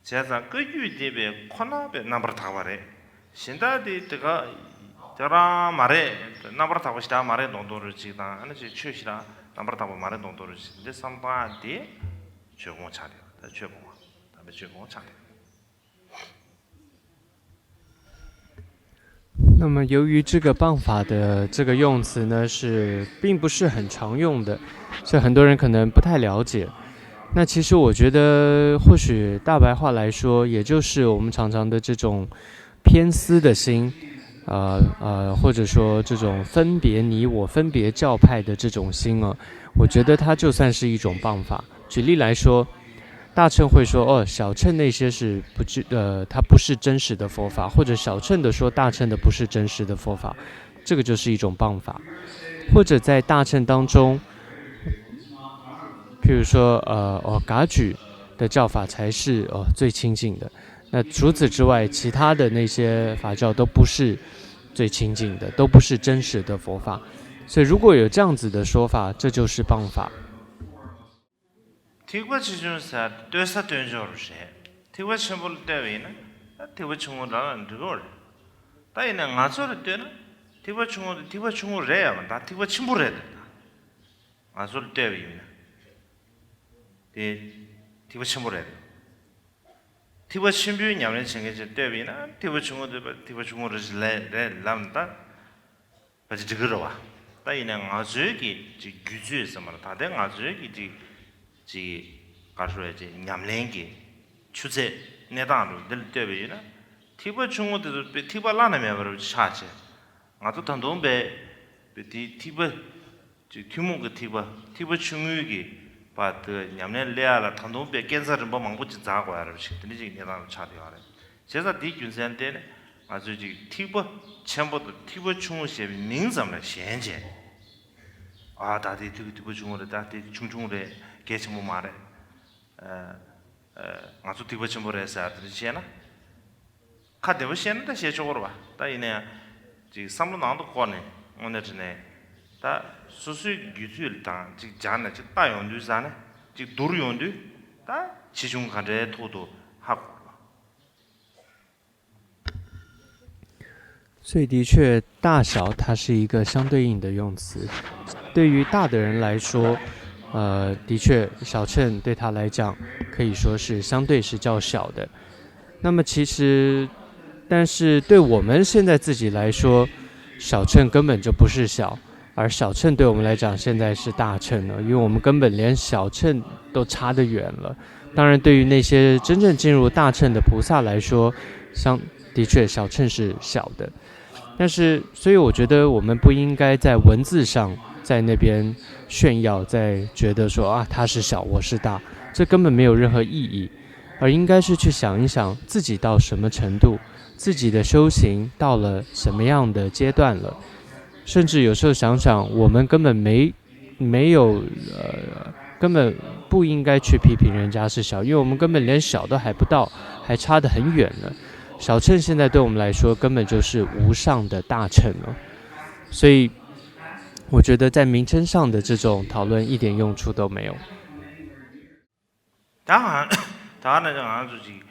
བྱས་ཙང་བཀའ་བརྒྱུད་དེ་བས་ཁོ་ན་བས་རྣམ་པར་དག་པ་རེད། གཞན་དག་དེ་དེ་ག་དེ་རང་མ་རེད། རྣམ་པར་དག་པ་ཞེ་དྲག་མ་རེད་མདོག་མདོག་རེད་ཅིག་དང་། ཨ་ནི་ཅིག་ཆོས་ཞེ་དྲག་རྣམ་པར་དག་པ་མ་རེད་མདོག་མདོག་རེད་ཅིག་འདི་བསམ་སྟངས་དེ་ཆོས་སྤོང་ཆགས་བསྡད་ཡོད། ད་ཆོས་སྤོང་བ་དམ་པའི་ཆོས་སྤོང་ཆགས་བསྡད་ཡོད། 那么，由于这个谤法的这个用词呢，是并不是很常用的，所以很多人可能不太了解。那其实我觉得，或许大白话来说，也就是我们常常的这种偏私的心，呃呃，或者说这种分别你我、分别教派的这种心啊，我觉得它就算是一种谤法。举例来说，大乘会说，哦，小乘那些是不具，呃，它不是真实的佛法，或者小乘的说大乘的不是真实的佛法，这个就是一种谤法。或者在大乘当中，譬如说，呃，哦，噶举的教法才是哦最清净的。那除此之外，其他的那些法教都不是最清净的，都不是真实的佛法。所以如果有这样子的说法，这就是谤法。 ཐེག་པ་ཆེ་ཆུང་ཟེར་ལྟོས་ས་ལྟོས་འཇོག་རེད། ཐེག་པ་ཆེན་པོ་ལ་ལྟོས་པ་ཡིན་ན་ད་ཐེག་པ་ཆུང་ངུ་ལ་ལ་འགྲིག་གི་རེད། ད་ཡིན་ན་ང་ཚོ་ལ་ལྟོས་ན་ཐེག་པ་ཆུང་ངུ་དེ་ཐེག་པ་ཆུང་ངུ་རེད་ཡ་མ་ད་ཐེག་པ་ཆེན་པོ་རེད། ད་ང་ཚོ་ལ་ལྟོས་པ་ཡིན་ན་དེ་ཐེག་པ་ཆེན་པོ་རེད། ཐེག་པ་ཆེན་པོའི་ཉམས་ལེན་བྱེད་མཁན་ཅིག་ལ་ལྟོས་པ་ཡིན་ན་ཐེག་པ་ཆུང་ངུ་དེ་ཐེག་པ་ཆུང་ངུ་རེད་ལབ་ལབ་ན་ད། ཕལ་ཆེར་འགྲིག་གི་རེད་བ། ད་ཡིན་ནའི་ང་ཚོའི་གི་ཅིག་རྒྱུད་ཚོད་ཟེར་མ་རེད། ད་ལྟའི་ང་ཚོའི་གི་ཅིག་ཅིག་ག་རེ་ཟེར་ཅིག་ཉམས་ལེན་གི་ཆུ་ཚད་གནས་སྟངས་རུ་འདི་ལ་ལྟོས་པ་ཡིན་ན། ཐེག་པ་ཆུང་ངུ་དེ་ཚོ་དཔེ་ཐེག་པ་བླ་ན་མེད་པ་རུ་ཆགས་བྱས། ང་ཚོ་ད་དུང་དཔེ་དཔེ་དེ་ཐེག་པ་ཅིག་ཐུན་མོང་གི་ཐེག་པ་ཐེག་པ་ཆུང་ངུའི་གི་བར་དུ་ཉམས་ལེན་སླེབས་ཡ་ལ་ད་དུང་དཔེ་སྐས་འཛེག་རིམ་པ་མང་པོ་ཅིག་འཛེག་དགོས་ཡ་རེད་ཅིག་དེ་འདྲ་ཅིག་གནས་སྟངས་རུ་ཆགས་བསྡད་ཡོད་རེད། བྱས་ཙང་དེའི་རྒྱུ་མཚན་བརྟེན་ནས་ང་ཚོས་ཅིག་ཐེག་པ་ཆེན་པོ་དང་ཐེག་པ་ཆུང་ངུ་ཞེས་པའི་མིང་ཙམ་ལ་ཞེན་བྱས། ཨ་ད་དེ་ཐེག་ཐེག་པ་ཆུང་ངུ་རེད། ད་དེ་ཆུང་ཆུང་རེད། གལ་ཆེན་པོ་མ་རེད། ཨ་ཨ་ང་ཚོ་ཐེག་པ་ཆེན་པོ་རེད་ཟེར་དེ་འདྲ་བཤད་ན། ཁ་བདེ་པོ་བཤད་ན་ད་བཤད་ཆོག་གི་རེད་བ། ད་ཡིན་ན་ཡང་ཅིག་བསམ་བློ་ནང་དུ་བསྐོར་ནས་དངོས་གནས་དྲང་གནས་ད་སོ་སོའི་རྒྱུད་ཚོད་དང་ཅིག་སྦྱར་ནས་ཅིག་བལྟ་ཡོང་དུས་ཙ་ནས་ཅིག་བསྡུར་ཡོང་དུས་ད་ཆེ་ཆུང་ག་འདྲའི་ཐོག་ཏུ་ཧ་གོ་གི་རེད་བ། 所以的确，大小它是一个相对应的用词。对于大的人来说，呃，的确，小乘对他来讲可以说是相对是较小的。那么其实，但是对我们现在自己来说，小乘根本就不是小，而小乘对我们来讲现在是大乘了，因为我们根本连小乘都差得远了。当然，对于那些真正进入大乘的菩萨来说，相的确小乘是小的。但是，所以我觉得我们不应该在文字上在那边炫耀，在觉得说啊他是小，我是大，这根本没有任何意义，而应该是去想一想自己到什么程度，自己的修行到了什么样的阶段了，甚至有时候想想，我们根本没没有呃，根本不应该去批评人家是小，因为我们根本连小都还不到，还差得很远呢。小乘现在对我们来说根本就是无上的大乘了，所以我觉得在名称上的这种讨论一点用处都没有。 ད་ང་ད་ང་ནི་ང་ཚོ་ཅིག་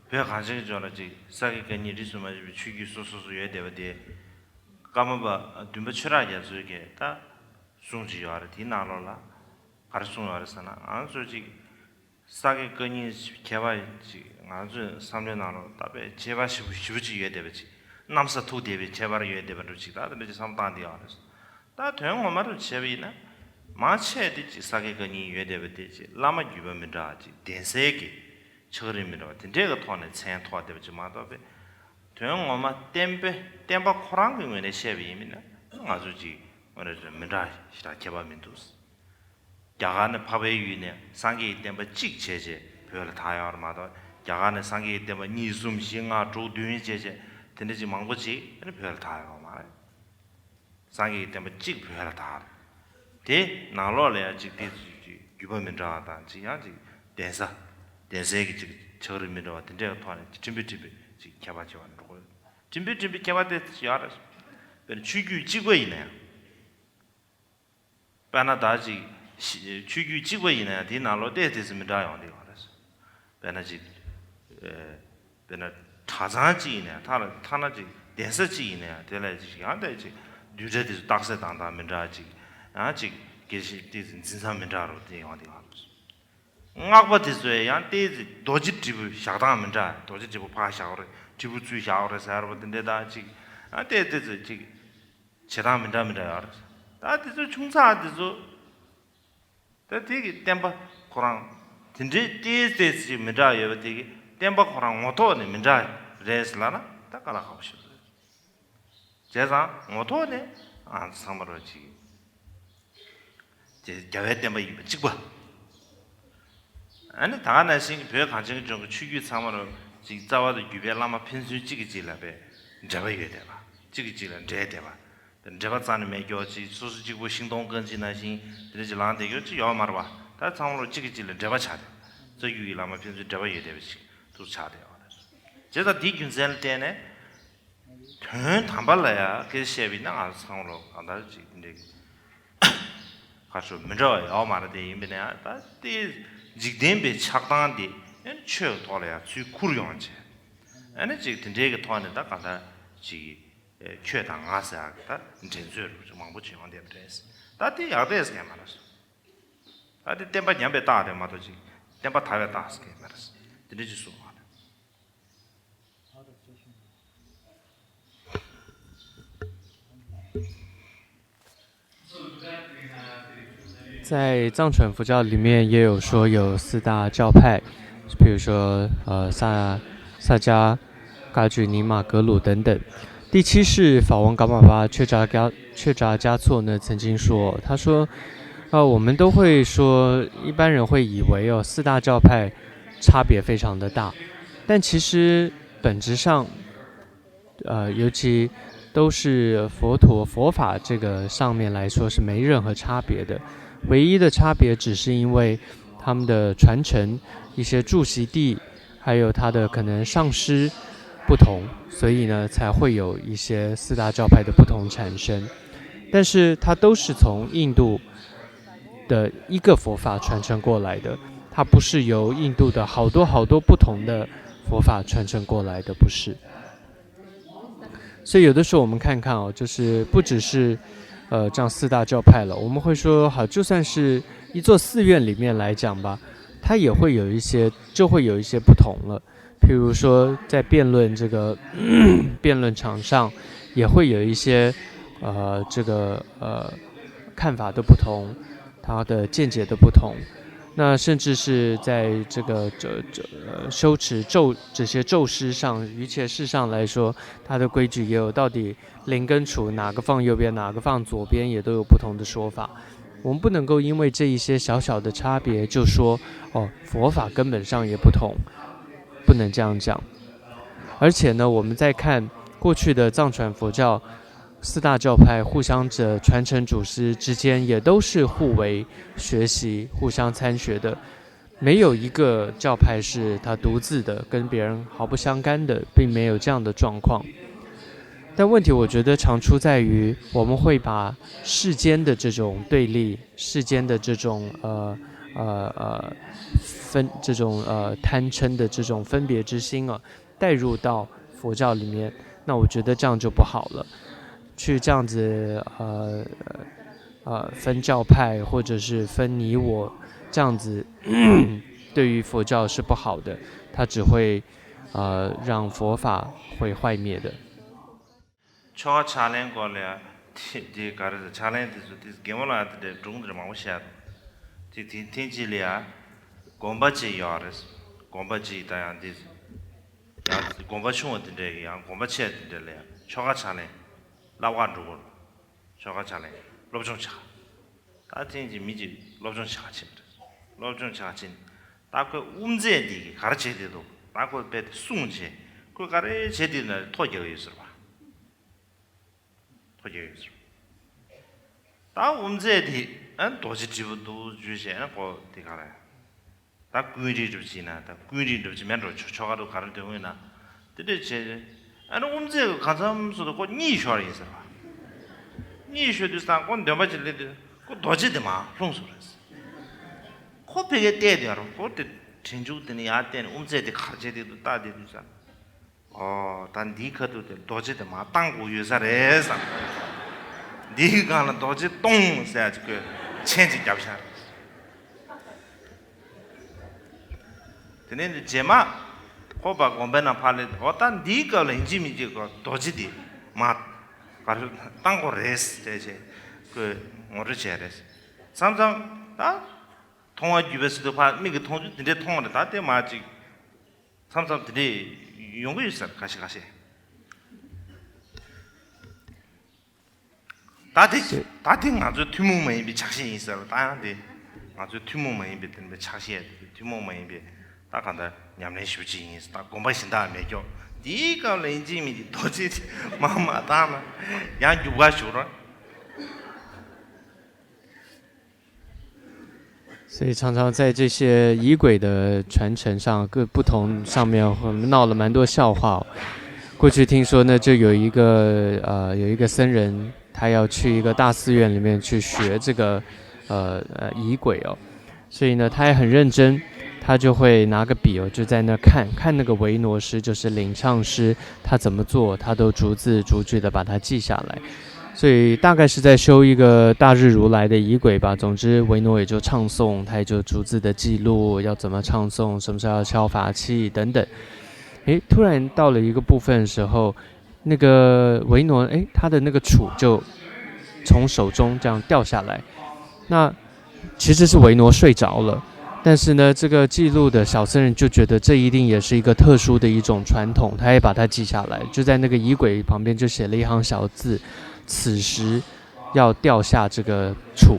བོད་གངས་ཅན་གྱི་ལྗོངས་ལ་ཅིག་ས་དགེ་བཀའ་རྙིང་རིས་སུ་མ་ཆད་པའི་ཆོས་བརྒྱུད་སོ་སོ་སོ་ཡོད་བསྡད་པ་དེ། ཀརྨ་པ་བདུན་པ་ཆོས་གྲགས་རྒྱ་མཚོས་ཀྱིས་ད་གསུངས་ཀྱི་ཡོད་རེད། དེའི་ནང་ལོགས་ལ་ག་རེ་གསུངས་ཡོད་རེད་ཟེར་ན། ང་ཚོ་ཅིག་ས་དགེ་བཀའ་རྙིང་ཁྱད་པར་ཅིག་ང་ཚོའི་བསམ་བློའི་ནང་ལོགས་ད་དཔེ་ཁྱད་པར་ཞེ་པོ་ཞེ་པོ་ཅིག་ཡོད་བསྡད་པ་ཅིག་གནམ་ས་ཐུག་བསྡད་པའི་ཁྱད་པར་ཡོད་བསྡད་པ་འདྲ་ཅིག་ད་དེ་འདྲ་ཅིག་བསམ་བློ་བཏང་བསྡད་ཡོད་རེད། ད་དོན་ངོ་མ་རུ་བྱས་པ་ཡིན་ན། མང་ཆེ་དེ་ཅིག་ས་དགེ་བཀའ་རྙིང་ཡོད་བསྡད་པ་དེ་ཅིག་བླ་མ་བརྒྱུད་པ་མི་འདྲ་བ་ཅིག་གདན་སའི་གི་ཆགས་རིམ་མི་འདྲ་བ་དེ་འདྲའི་གི་ཐོག་ནས་མཚན་ཐོགས་བསྡད་པ་ཅིག་མ་གཏོགས་པའི། དོན་ངོ་མ་བསྟན་པའི་བསྟན་པ་ཁོ་རང་གི་ངོས་ནས་བཤད་པ་ཡིན་མིན་ན། ང་ཚོ་ཅིག་དངོས་གནས་མི་འདྲ་ཞེ་དྲག་ཁྱད་པར་མི་འདུག་རྒྱ་གར་ནས་འཕགས་པའི་ཡུལ་ནས་སངས་རྒྱས་ཀྱི་བསྟན་པ་གཅིག་བྱས་བྱས་བོད་ལ་དར་ཡོང་བ་རེད་མ་གཏོགས། རྒྱ་གར་ནས་སངས་རྒྱས་ཀྱི་བསྟན་པ་གཉིས་གསུམ་བཞི་ལྔ་དྲུག་བདུན་བྱས་བྱས་དེ་འདྲ་ཅིག་མང་པོ་ཅིག་ཨ་ནི་བོད་ལ་དར་ཡོང་བ་མ་རེད། སངས་རྒྱས་ཀྱི་བསྟན་པ་གཅིག་བོད་ལ་དར། དེ་ནང་ལོགས་ལ་ཡང་ཅིག་དེ་ཅིག་བརྒྱུད་པ་མི་འདྲ་བ་དང་ཅིག་ཡང་ཅིག་གདན་ས་གདན་སའི་གི་ཅིག་ཆགས་རིམ་མི་འདྲ་བ་དེ་འདྲའི་ཐོག་ནས་ཁྲིམས་དཔོན་ཁྲིམས་དཔོན་ཅིག་ཁྱད་པར་ཆེ་བ་འགྲོ་གི་ཡོད། ཁྲིམས་དཔོན་ཁྲིམས་དཔོན་ཁྱད་པར་དེ་ཡོད་རེད། དཔེར་ན་ཆོས་བརྒྱུད་གཅིག་པ་ཡིན་ན་ཡང་། དཔེར་ན་ད་ཅིག་ཆོས་བརྒྱུད་གཅིག་པ་ཡིན་ན་ཡང་དེའི་ནང་ལོགས་ཏོག་ཙམ་མི་འདྲ་ཡོང་བསྡད་ཡོད་རེད། དཔེར་ན་ཅིག་ཨེ། དཔེར་ན་གྲྭ་ཚང་གཅིག་ཡིན་ན་ཡང་ཐ་ཐ་ན་ཅིག་གདན་ས་གཅིག་ཡིན་ན་ཡང་དེ་ལ་ཅིག་ཡང་དེ་ཅིག་བསྡུས་གྲྭ་དེ་ཚོ་རྟགས་གསལ་དང་དང་མི་འདྲ་ཅིག་ཡང་ཅིག་དགེ་བཤེས་དེ་ཚོ་འཛིན་སྟངས་མི་འདྲ་རུ་དེ་ཡོང་བསྡད་ཡོད་རེད། སྔགས་པ་དེ་ཚོས་ཡང་ཏོག་ཙམ་རྡོ་རྗེ་དྲིལ་བུ་བཞག་སྟངས་མི་འདྲ། རྡོ་རྗེ་དྲིལ་བུ་ཕར་བཞག་རེད། དྲིལ་བུ་ཚུར་བཞག་རེད་ཟེར་བ་དེ་འདྲ་དང་ཅིག་ཡང་ཏོག་ཙམ་ཅིག་བྱེད་སྟངས་མི་འདྲ་མི་འདྲ་ཡོད་རེད། ད་དེ་ཚོ་ཆུང་ཙག་དེ་ཚོ། ད་དེ་གི་བསྟན་པ་ཁོ་རང་དེ་འདྲའི་ཏོག་ཙམ་ཅིག་མི་འདྲ་ཡོད་པ་དེ་གི་བསྟན་པ་ཁོ་རང་ངོ་ཐོག་ནས་མི་འདྲ་རེད་ཟེར་ལབ་ན་ད་དཀའ་ལས་ཁག་པོ་ཞིག་རེད། བྱས་ཙང་ངོ་ཐོག་ནས་ཨ་ཚང་མ་རོ་ཅིག་དེ་རྒྱལ་བའི་བསྟན་པ་ཡིན་པ་གཅིག་པ། ཨ་ནི་ད་ག་ནང་བཞིན་བོད་གངས་ཅན་གྱི་ལྗོངས་ཀྱི་ཆོས་བརྒྱུད་ཚང་མ་རོ་ཅིག་རྩ་བ་དང་བརྒྱུད་པའི་བླ་མ་ཕན་ཚུན་གཅིག་གིས་གཅིག་ལ་བས་འབྲེལ་བ་ཡོད་བསྡད་པ། གཅིག་གིས་གཅིག་ལ་འབྲེལ་བསྡད་པ། དེ་འབྲེལ་བ་རྩ་ནས་མེད་ཀྱོག་ཅིག་སོ་སོ་གཅིག་པོ་ཤིང་སྡོང་རྐང་གཅིག་ནང་བཞིན་དེ་འདྲ་ཅིག་ལངས་བསྡད་ཀྱོག་ཅིག་ཡོད་མ་རེད་པ། ད་ཚང་མ་རོ་གཅིག་གིས་གཅིག་ལ་འབྲེལ་བ་ཆགས་ཏེ། རྩ་བརྒྱུད་ཀྱི་བླ་མ་ཕན་ཚུན་འབྲེལ་བ་ཡོད་བསྡད་པ་ཞིག་ཏུ་ཆགས་བསྡད་ཡོད་རེད། བྱས་ཙང་དེའི་རྒྱུ་མཚན་ལ་བརྟེན་ནས། དོན་དམ་པ་ལ་ཡང་སྐད་ཆ་བཤད་པ་ཡིན་ན་ང་ཚོ་ཚང་མ་རོ་གང་ལྟར་ཅིག་འདི་ག་ཚོད་མི་འདྲ་བ་ཡོད་མ་རེད། དེ་ཡིན་པ་ཡིན་ན་ཡང་ད་ལྟའི་འཇིག་རྟེན་པའི་ཆགས་སྟངས་དེ་ཨ་ནི་ཆོས་ཀྱི་ཐོག་ལ་ཡང་ཚུར་ཁུར་ཡོང་བྱས། ཨ་ནི་ཅིག་དེ་འདྲའི་གི་ཐོག་ནས་ད་གང་ལྟར་ཅིག་ཁྱོད་དང་ང་ཟེར་ཡག་གི་ད་འགྲན་རྩོད་རུ་ཅིག་མང་པོ་ཅིག་ཡོང་བསྡད་པ་རེད། ད་དེ་ཡག་བསྡད་ཟེར་མཁན་མ་རེད། ད་དེ་བསྟན་པ་ཉམས་པའི་རྟགས་དེ་མ་གཏོགས་ཅིག་བསྟན་པ་དར་བའི་རྟགས་ཟེར་མཁན་མ་རེད། དེ་འདྲ་ཅིག་གསུངས་པ་རེད། 在藏传佛教里面也有说有四大教派，比如说呃萨萨迦、噶举尼玛、格鲁等等。第七世法王噶玛巴却扎加却扎嘉措呢曾经说，他说，呃，我们都会说，一般人会以为哦，四大教派差别非常的大，但其实本质上，呃，尤其都是佛陀佛法这个上面来说是没任何差别的，唯一的差别只是因为他们的传承、一些住席地，还有他的可能上师不同，所以呢才会有一些四大教派的不同产生。但是它都是从印度的一个佛法传承过来的，它不是由印度的好多好多不同的佛法传承过来的，不是。所以有的时候我们看看哦，就是不只是呃这样四大教派了，我们会说好，就算是一座寺院里面来讲吧，它也会有一些就会有一些不同了。譬如说在辩论这个辩论场上，也会有一些呃这个呃看法的不同，他的见解的不同。那甚至是在这个这这呃修持咒这些咒师上，于切式上来说，它的规矩也有到底灵跟杵哪个放右边，哪个放左边，也都有不同的说法。我们不能够因为这一些小小的差别就说哦，佛法根本上也不同，不能这样讲。而且呢，我们再看过去的藏传佛教四大教派互相的传承祖师之间也都是互为学习、互相参学的，没有一个教派是他独自的，跟别人毫不相干的，并没有这样的状况。但问题我觉得常出在于，我们会把世间的这种对立、世间的这种呃呃呃分这种呃贪嗔的这种分别之心啊，带入到佛教里面，那我觉得这样就不好了。去这样子呃呃分教派或者是分你我，这样子对于佛教是不好的，它只会呃让佛法会坏灭的。ཆོ་ག་ཕྱག་ལེན་སྐོར་ལ་ཡ་དེ་དེ་ག་རེ་ཟེར། ཕྱག་ལེན་དེ་ཚོ་དེ་རྒན་མོ་ལགས་དེ་འདྲའི་སྒྲུང་དེ་འདྲ་མང་པོ་བཤད་འདུག་དེ་དེ་ཐེངས་གཅིག་ལ་ཡ་དགོན་པ་གཅིག་ཡོད་རེད། དགོན་པ་གཅིག་ད་ཡང་དེ་ཡང་དགོན་པ་ཆུང་བ་དེ་འདྲའི་ཡང་དགོན་པ་ཆེ་དེ་འདྲ་ལ་ཡ་ཆོ་ག་ཕྱག་ལེན་བསླབ་ག་འགྲོ་དགོས། ཆོ་ག་ཕྱག་ལེན་སློབ་སྦྱོང་བྱ། ད་ཐེངས་ཀྱི་མི་གཅིག་སློབ་སྦྱོང་བྱ་ག་ཕྱིན་པ་རེད། སློབ་སྦྱོང་བྱ་ག་ཕྱིན། ད་ཁོས་དབུ་མཛད་འདི་གིས་ག་རེ་བྱས་བསྡད་འདུག་ད་ཁོས་དཔེ་དེ་གསུངས་བྱས། ཁོས་ག་རེ་བྱས་བསྡད་ན་ཐོ་རྒྱག་གི་ཡོད་ཟེར་བ། ཐོ་རྒྱག་ཡོད་ཟེར། ད་དབུ་མཛད་དེ་ཨ་རྡོ་རྗེ་བྲིས་པ་འདུག་ཞུས་བྱས་ན་ཁོ་དེ་ག་རེ། ད་ཀུན་རིག་སྒྲུབ་བྱས་ན་ད་ཀུན་རིག་སྒྲུབ་བྱས་མེད་འགྲོ། ཆོ་ཆོ་ག་རུ་ག་རེ་འདོན་དགོས་ན་དེ་འདྲ་བྱས། ཨ་ནི་དབུ་མཛད་ག་མཚམས་སུ་ཁོ་གཉིད་ཤོར་ཡིན་ཟེར་བ། གཉིད་ཤོར་དུས་ཙང་ཁོ་འདོན་པ་ཅིག་སླེབས་དུས་ཁོ་རྡོ་རྗེ་དེ་མར་ལྷུང་སོང་རེད། ཁོ་ཕ་གིར་བལྟས་དུས་ཨ་རོ་ཁོ་དེ་དྲིན་ཆུང་དེ་ནི་ཡར་བལྟས་ནས་དབུ་མཛད་དེ་ག་རེ་བྱས་བསྡད་འདུག་ལྟ་བསྡད་དུས་ཙང་། ཨོ་ད་འདིའི་ཁ་ཐུག་དེ་རྡོ་རྗེ་དེ་མར་བཏང་དགོས་ཡོད་ས་རེད་བསམ། འདིའི་སྒང་ལ་རྡོ་རྗེ་སྟོང་ཟེར་ཡ་ཅིག་ཁོས་མཆན་ཅིག་བརྒྱབ་ཤག་རེད། དེ་ནས་འདི་རྗེས་མ་ཁོ་པ་དགོན་པའི་ནང་ཕར་སླེབས། ཨོ་ད་འདིའི་སྐབས་ལ་ཡིན་གཅིག་མིན་གཅིག་གོ་རྡོ་རྗེ་འདི་མར་ག་རེ་བཏང་དགོས་རེད་ཟེར་བྱས་ཁོས་ངོ་སྤྲོད་བྱས་རེད། མཚམས་མཚམས་ད་མཐོང་བ་བརྒྱུད་པ་ཟེར་དུས་ཕར་མིག་གིས་མཐོང་རྒྱུ་དེ་འདྲས་མཐོང་བ་རེད། ད་དེ་མ་གཅིག་མཚམས་མཚམས་དེ་འདྲས་ཡོང་གི་ཡོད་ཟེར་ཁ་ཤས་ཁ་ཤས། ད་དེ་ད་དེ་ང་ཚོའི་ཐུན་མོང་མ་ཡིན་པའི་ཆགས་ཞེན་ཡིན་ཟེར་བ། ད་ཡང་དེ་ང་ཚོའི་ཐུན་མོང་མ་ཡིན་པའི་དེ་འདྲ་ཆགས་ཞེན་ཐུན་མོང་མ་ཡིན་པའི་ད་གང་ལྟར་ཉམས་ལེན་ཞུ་ཅི་ཡིན། ད་དགོན་པ་གཞན་དག་མེད་ཀྱོག་དེའི་སྐབས་ལ་ཡིན་གཅིག་མིན་གཅིག་རྡོ་རྗེ་དེ་མ་མ་བཏང་ན་ཡང་རྒྱུག་ག་ཞུགས་རོགས། 所以常常在这些仪轨的传承上，各不同上面会闹了蛮多笑话哦。过去听说呢，就有一个呃有一个僧人，他要去一个大寺院里面去学这个呃呃仪轨哦，所以呢他也很认真，他就会拿个笔哦，就在那看看那个维挪师，就是领唱师，他怎么做，他都逐字逐句的把它记下来。所以大概是在修一个大日如来的仪轨吧。总之，维挪也就唱诵，他也就逐字的记录要怎么唱诵，什么时候要敲法器等等。诶，突然到了一个部分的时候，那个维挪，诶，他的那个杵就从手中这样掉下来。那其实是维挪睡着了，但是呢，这个记录的小僧人就觉得这一定也是一个特殊的一种传统，他也把它记下来，就在那个仪轨旁边就写了一行小字：“此时要掉下这个杵。”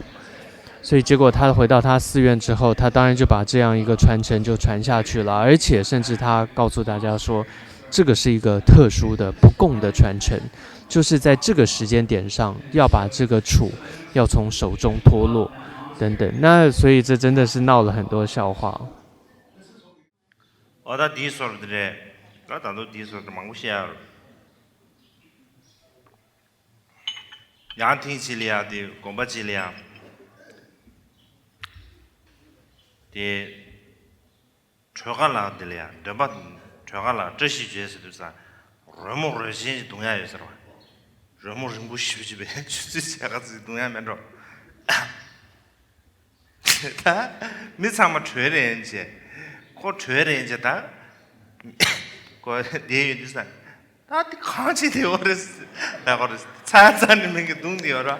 所以结果他回到他寺院之后，他当然就把这样一个传承就传下去了，而且甚至他告诉大家说，这个是一个特殊的不共的传承，就是在这个时间点上要把这个杵要从手中脱落，等等。那所以这真的是闹了很多笑话。ཨོ་ད་དེའི་སོར་དེ་རེད། ད་ད་དུང་དེའི་སོར་དེ་མང་པོ་བཤད་ཡ་རེད། ཡང་ཐེངས་གཅིག་ལ་ཡ་དེ་དགོན་པ་གཅིག་ལ་ཡ་དེ། གྲོས་ཁ་ལགས་འདི་ལ་ཡང་འདོན་པ། གྲོས་ཁ་ལགས་བཀྲ་ཤིས་བརྗོད་ཟེར་དུས་ཙང་རོལ་མོ་རོལ་ཆེན་ཞིག་རྡུང་ཡ་ཡོད་ཟེར་བ། རོལ་མོ་རིང་པོ་ཞེ་པོ་ཅིག་པའི་ཆུ་ཚོད་ཕྱེད་ཀ་ཙམ་རྡུང་ཡ་མེད་འགྲོ། ད་མི་ཚང་མ་གྲོས་རེད་བྱས། ཁོ་གྲོས་རེད་བྱས་ད། ཁོ་བསྡད་ཡོད་དུས་ཙང་། ད་དེ་གང་བྱེད་དེ་བ་རེད། ད་ཁོ་རེད་ཚ་ཚ་ནི་མིང་གི་རྡུང་དེ་བ་ར།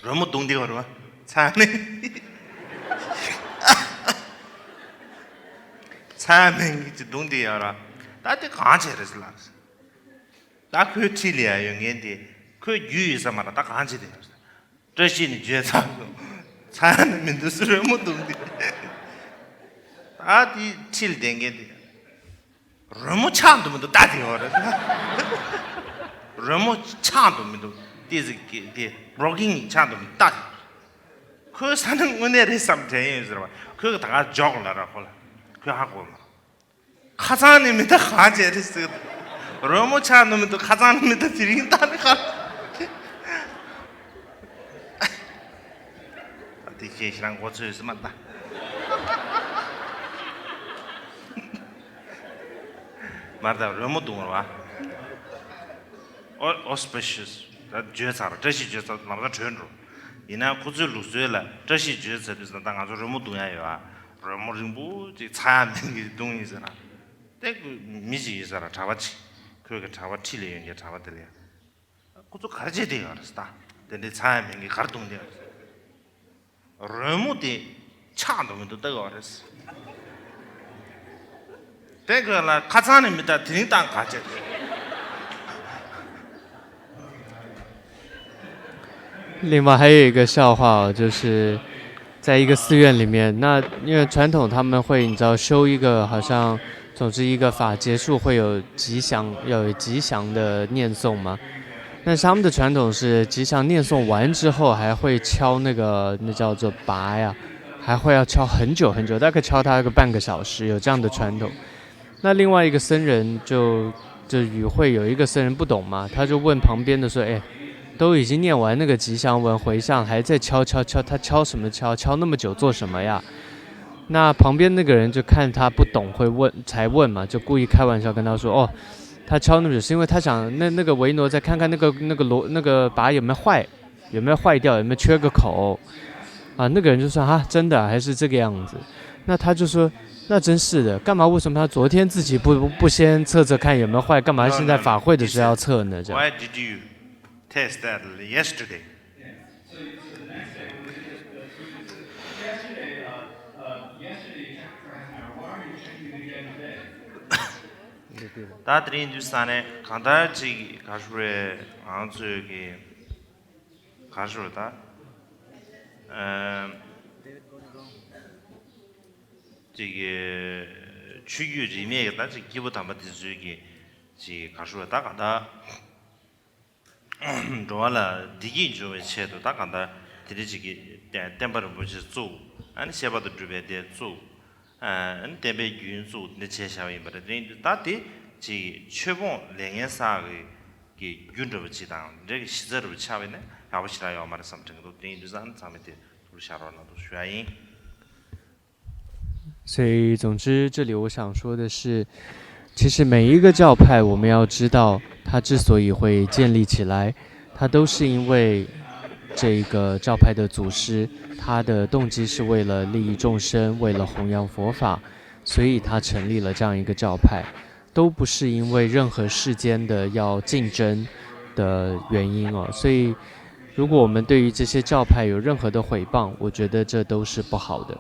རོལ་མོ་རྡུང་དེ་བ་ར། ཚ་ནི། ཚ་མིང་གི་རྡུང་དེ་བ་ར། ད་དེ་གང་བྱེད་རེད་ལ། ད་ཁོའི་འཁྲིས་ལ་ཡ་ཡོད་མཁན་དེ་ཁོའི་རྒྱུས་ཡོད་ས་མ་རེད། ད་གང་བྱེད་དེ་བ་ར། བཀྲ་ཤིས་ནི་བརྗོད་ཚར་སོང་། ཚ་ནི་མི་འདུག་ཟེར་རོལ་མོ་རྡུང་དེ། ད་དེ་འཁྲིས་ལ་བསྡད་མཁན་དེ། རོལ་མོ་ཆག་འདུག་མི་འདུག་ལྟ་དེ་ཡོད་རེད། རོལ་མོ་ཆག་འདུག་མི་འདུག་ཏི་ཟིག་གི་དེ་རོ་ཀིང་ཆག་འདུག་མི་འདུག་ལྟ་དེ། ཁོའི་ས་ནི་དངོས་གནས་རེད་བསམ་དྲན་ཡོད་ཟེར་བ། ཁོས་ད་ག་འཇོག་ལ་ར་ཁོ་ལ་ཁོས་ཧ་གོ་མ། ཁ་སང་ནི་མི་ད་གང་བྱས་རེད་ཟེར། རོལ་མོ་ཆགས་ནི་མི་འདུག་ཁ་ཚང་ནི་མི་འདུག་དེ་རིང་ད་ནི་ཁ། དེ་ཁྱེད་ཞེ་དྲག་མགོ་ཚོས་སི་མ་ད། མར་ད་རོལ་མོ་བརྡུང་བར་བ། ཨོ་ཨོ་སི་པི་ཤི་ཡས། ད་བརྗོད་ཚར། བཀྲ་ཤིས་བརྗོད་ཚར། ལམ་སང་གྲོལ་འགྲོ། ཡིན་ན་ཁོ་ཚོའི་ལུགས་སྲོལ་ལ་བཀྲ་ཤིས་བརྗོད་ཚར་དུས་ཙམ་ད་ང་ཚོ་རོལ་མོ་བརྡུང་ཡ་ཡོད་ཨ། རོལ་མོ་རིང་པོ་ཅིག་ཚ་ཡ་མེད་གི་བརྡུང་ཡིན་ཟེར་ན། དེ་མི་ཅིག་ཡོད་ས་ར་གྲྭ་པ་ཅིག་ཁོས་གི་གྲྭ་པ་ཁྲིད་ལས་ཡོང་གི་གྲྭ་པ་དེ་ལ་ཡ། ཁོ་ཚོ་ག་རེ་བྱས་བསྡད་ཡོད་རེད་ད། དེ་འདྲའི་ཚ་ཡ་མེད་གི་ག་རེ་བརྡུང་བསྡད་ཡོད་རེད། རོལ་མོ་དེ་ཆགས་འགྲོ་མི་འདུག་ལྟ་གི་རེད། དེ་གི་ལ་ཁ་ཚང་ནས་མི་ལྟ་དེ་རིང་བཏང་ག་བྱས་ཏེ།另外还有一个笑话哦，就是在一个寺院里面，那因为传统他们会，你知道，修一个好像，总之一个法结束会有吉祥，要有吉祥的念诵嘛。但是他们的传统是吉祥念诵完之后，还会敲那个，那叫做拔呀，还会要敲很久很久，大概敲它个半个小时，有这样的传统。那另外一个僧人就就与会有一个僧人不懂嘛，他就问旁边的说：“哎，都已经念完那个吉祥文回向，还在敲敲敲，他敲什么敲？敲那么久做什么呀？”那旁边那个人就看他不懂，会问才问嘛，就故意开玩笑跟他说：“哦，他敲那么久是因为他想那那个维挪再看看那个那个罗那个拔有没有坏。”有没有坏掉，有没有缺个口啊？那个人就说啊，真的还是这个样子。那他就说，那真是的，干嘛？为什么他昨天自己不不先测测看有没有坏，干嘛现在法会的时候要测呢？这样。 Why did you test that yesterday? ད་དེ་རིང་དུས་ས་ནས་གང་ལྟར་ཅིག་ག་ཞུ་རེད། ང་ཚོས་ཀྱི་ག་ཞུ་རེད་ད། ཨ། ཅིག་གི་ཆོས་བརྒྱུད་རིས་མེད་ཀྱི་ད་ཅིག་སྐྱེས་བུ་དམ་པ་དེ་ཚོའི་གི་ཅིག་ག་ཞུ་རེད་ད། གང་ལྟར་འགྲོ་བ་ལ་བདེ་སྐྱིད་འབྱུང་བའི་ཆེད་དུ་ད་གང་ལྟར་དེ་འདྲ་ཅིག་གི་བསྟན་པ་རིན་པོ་ཆེ་བཙུགས། ཨ་ནི་བཤད་པ་དང་སྒྲུབ་པའི་སྡེ་བཙུགས། ཨ་ནི་བསྟན་པའི་རྒྱུན་བཙུགས་འདི་བྱས་བཞག་པ་ཡིན་པ་རེད། དེ་ཡིན་དུས་ད་དེ་ཅིག་ཆོས་སྤོང་ལས་ངན་བསགས་ཀྱི་གི་རྒྱུ་འདྲ་པོ་ཅིག་དང་འདྲ་གི་གཞི་རྩ་འདྲ་པོ་ཆགས་པ་ཡིན་ན་ཡག་པོ་ཞེ་དྲག་ཡོད་མ་རེད་བསམ་དྲན་གྱི་འདུག་དེ་ཡིན་དུས་ཨ་ནི་ཚང་མས་དེ་ཐུགས་ལ་བཞག་རོགས་གནང་འདུག་ཞུ་ཡ་ཡིན། 所以，总之，这里我想说的是，其实每一个教派，我们要知道，它之所以会建立起来，它都是因为这个教派的祖师，他的动机是为了利益众生，为了弘扬佛法，所以他成立了这样一个教派，都不是因为任何世间的要竞争的原因哦。所以，如果我们对于这些教派有任何的毁谤，我觉得这都是不好的。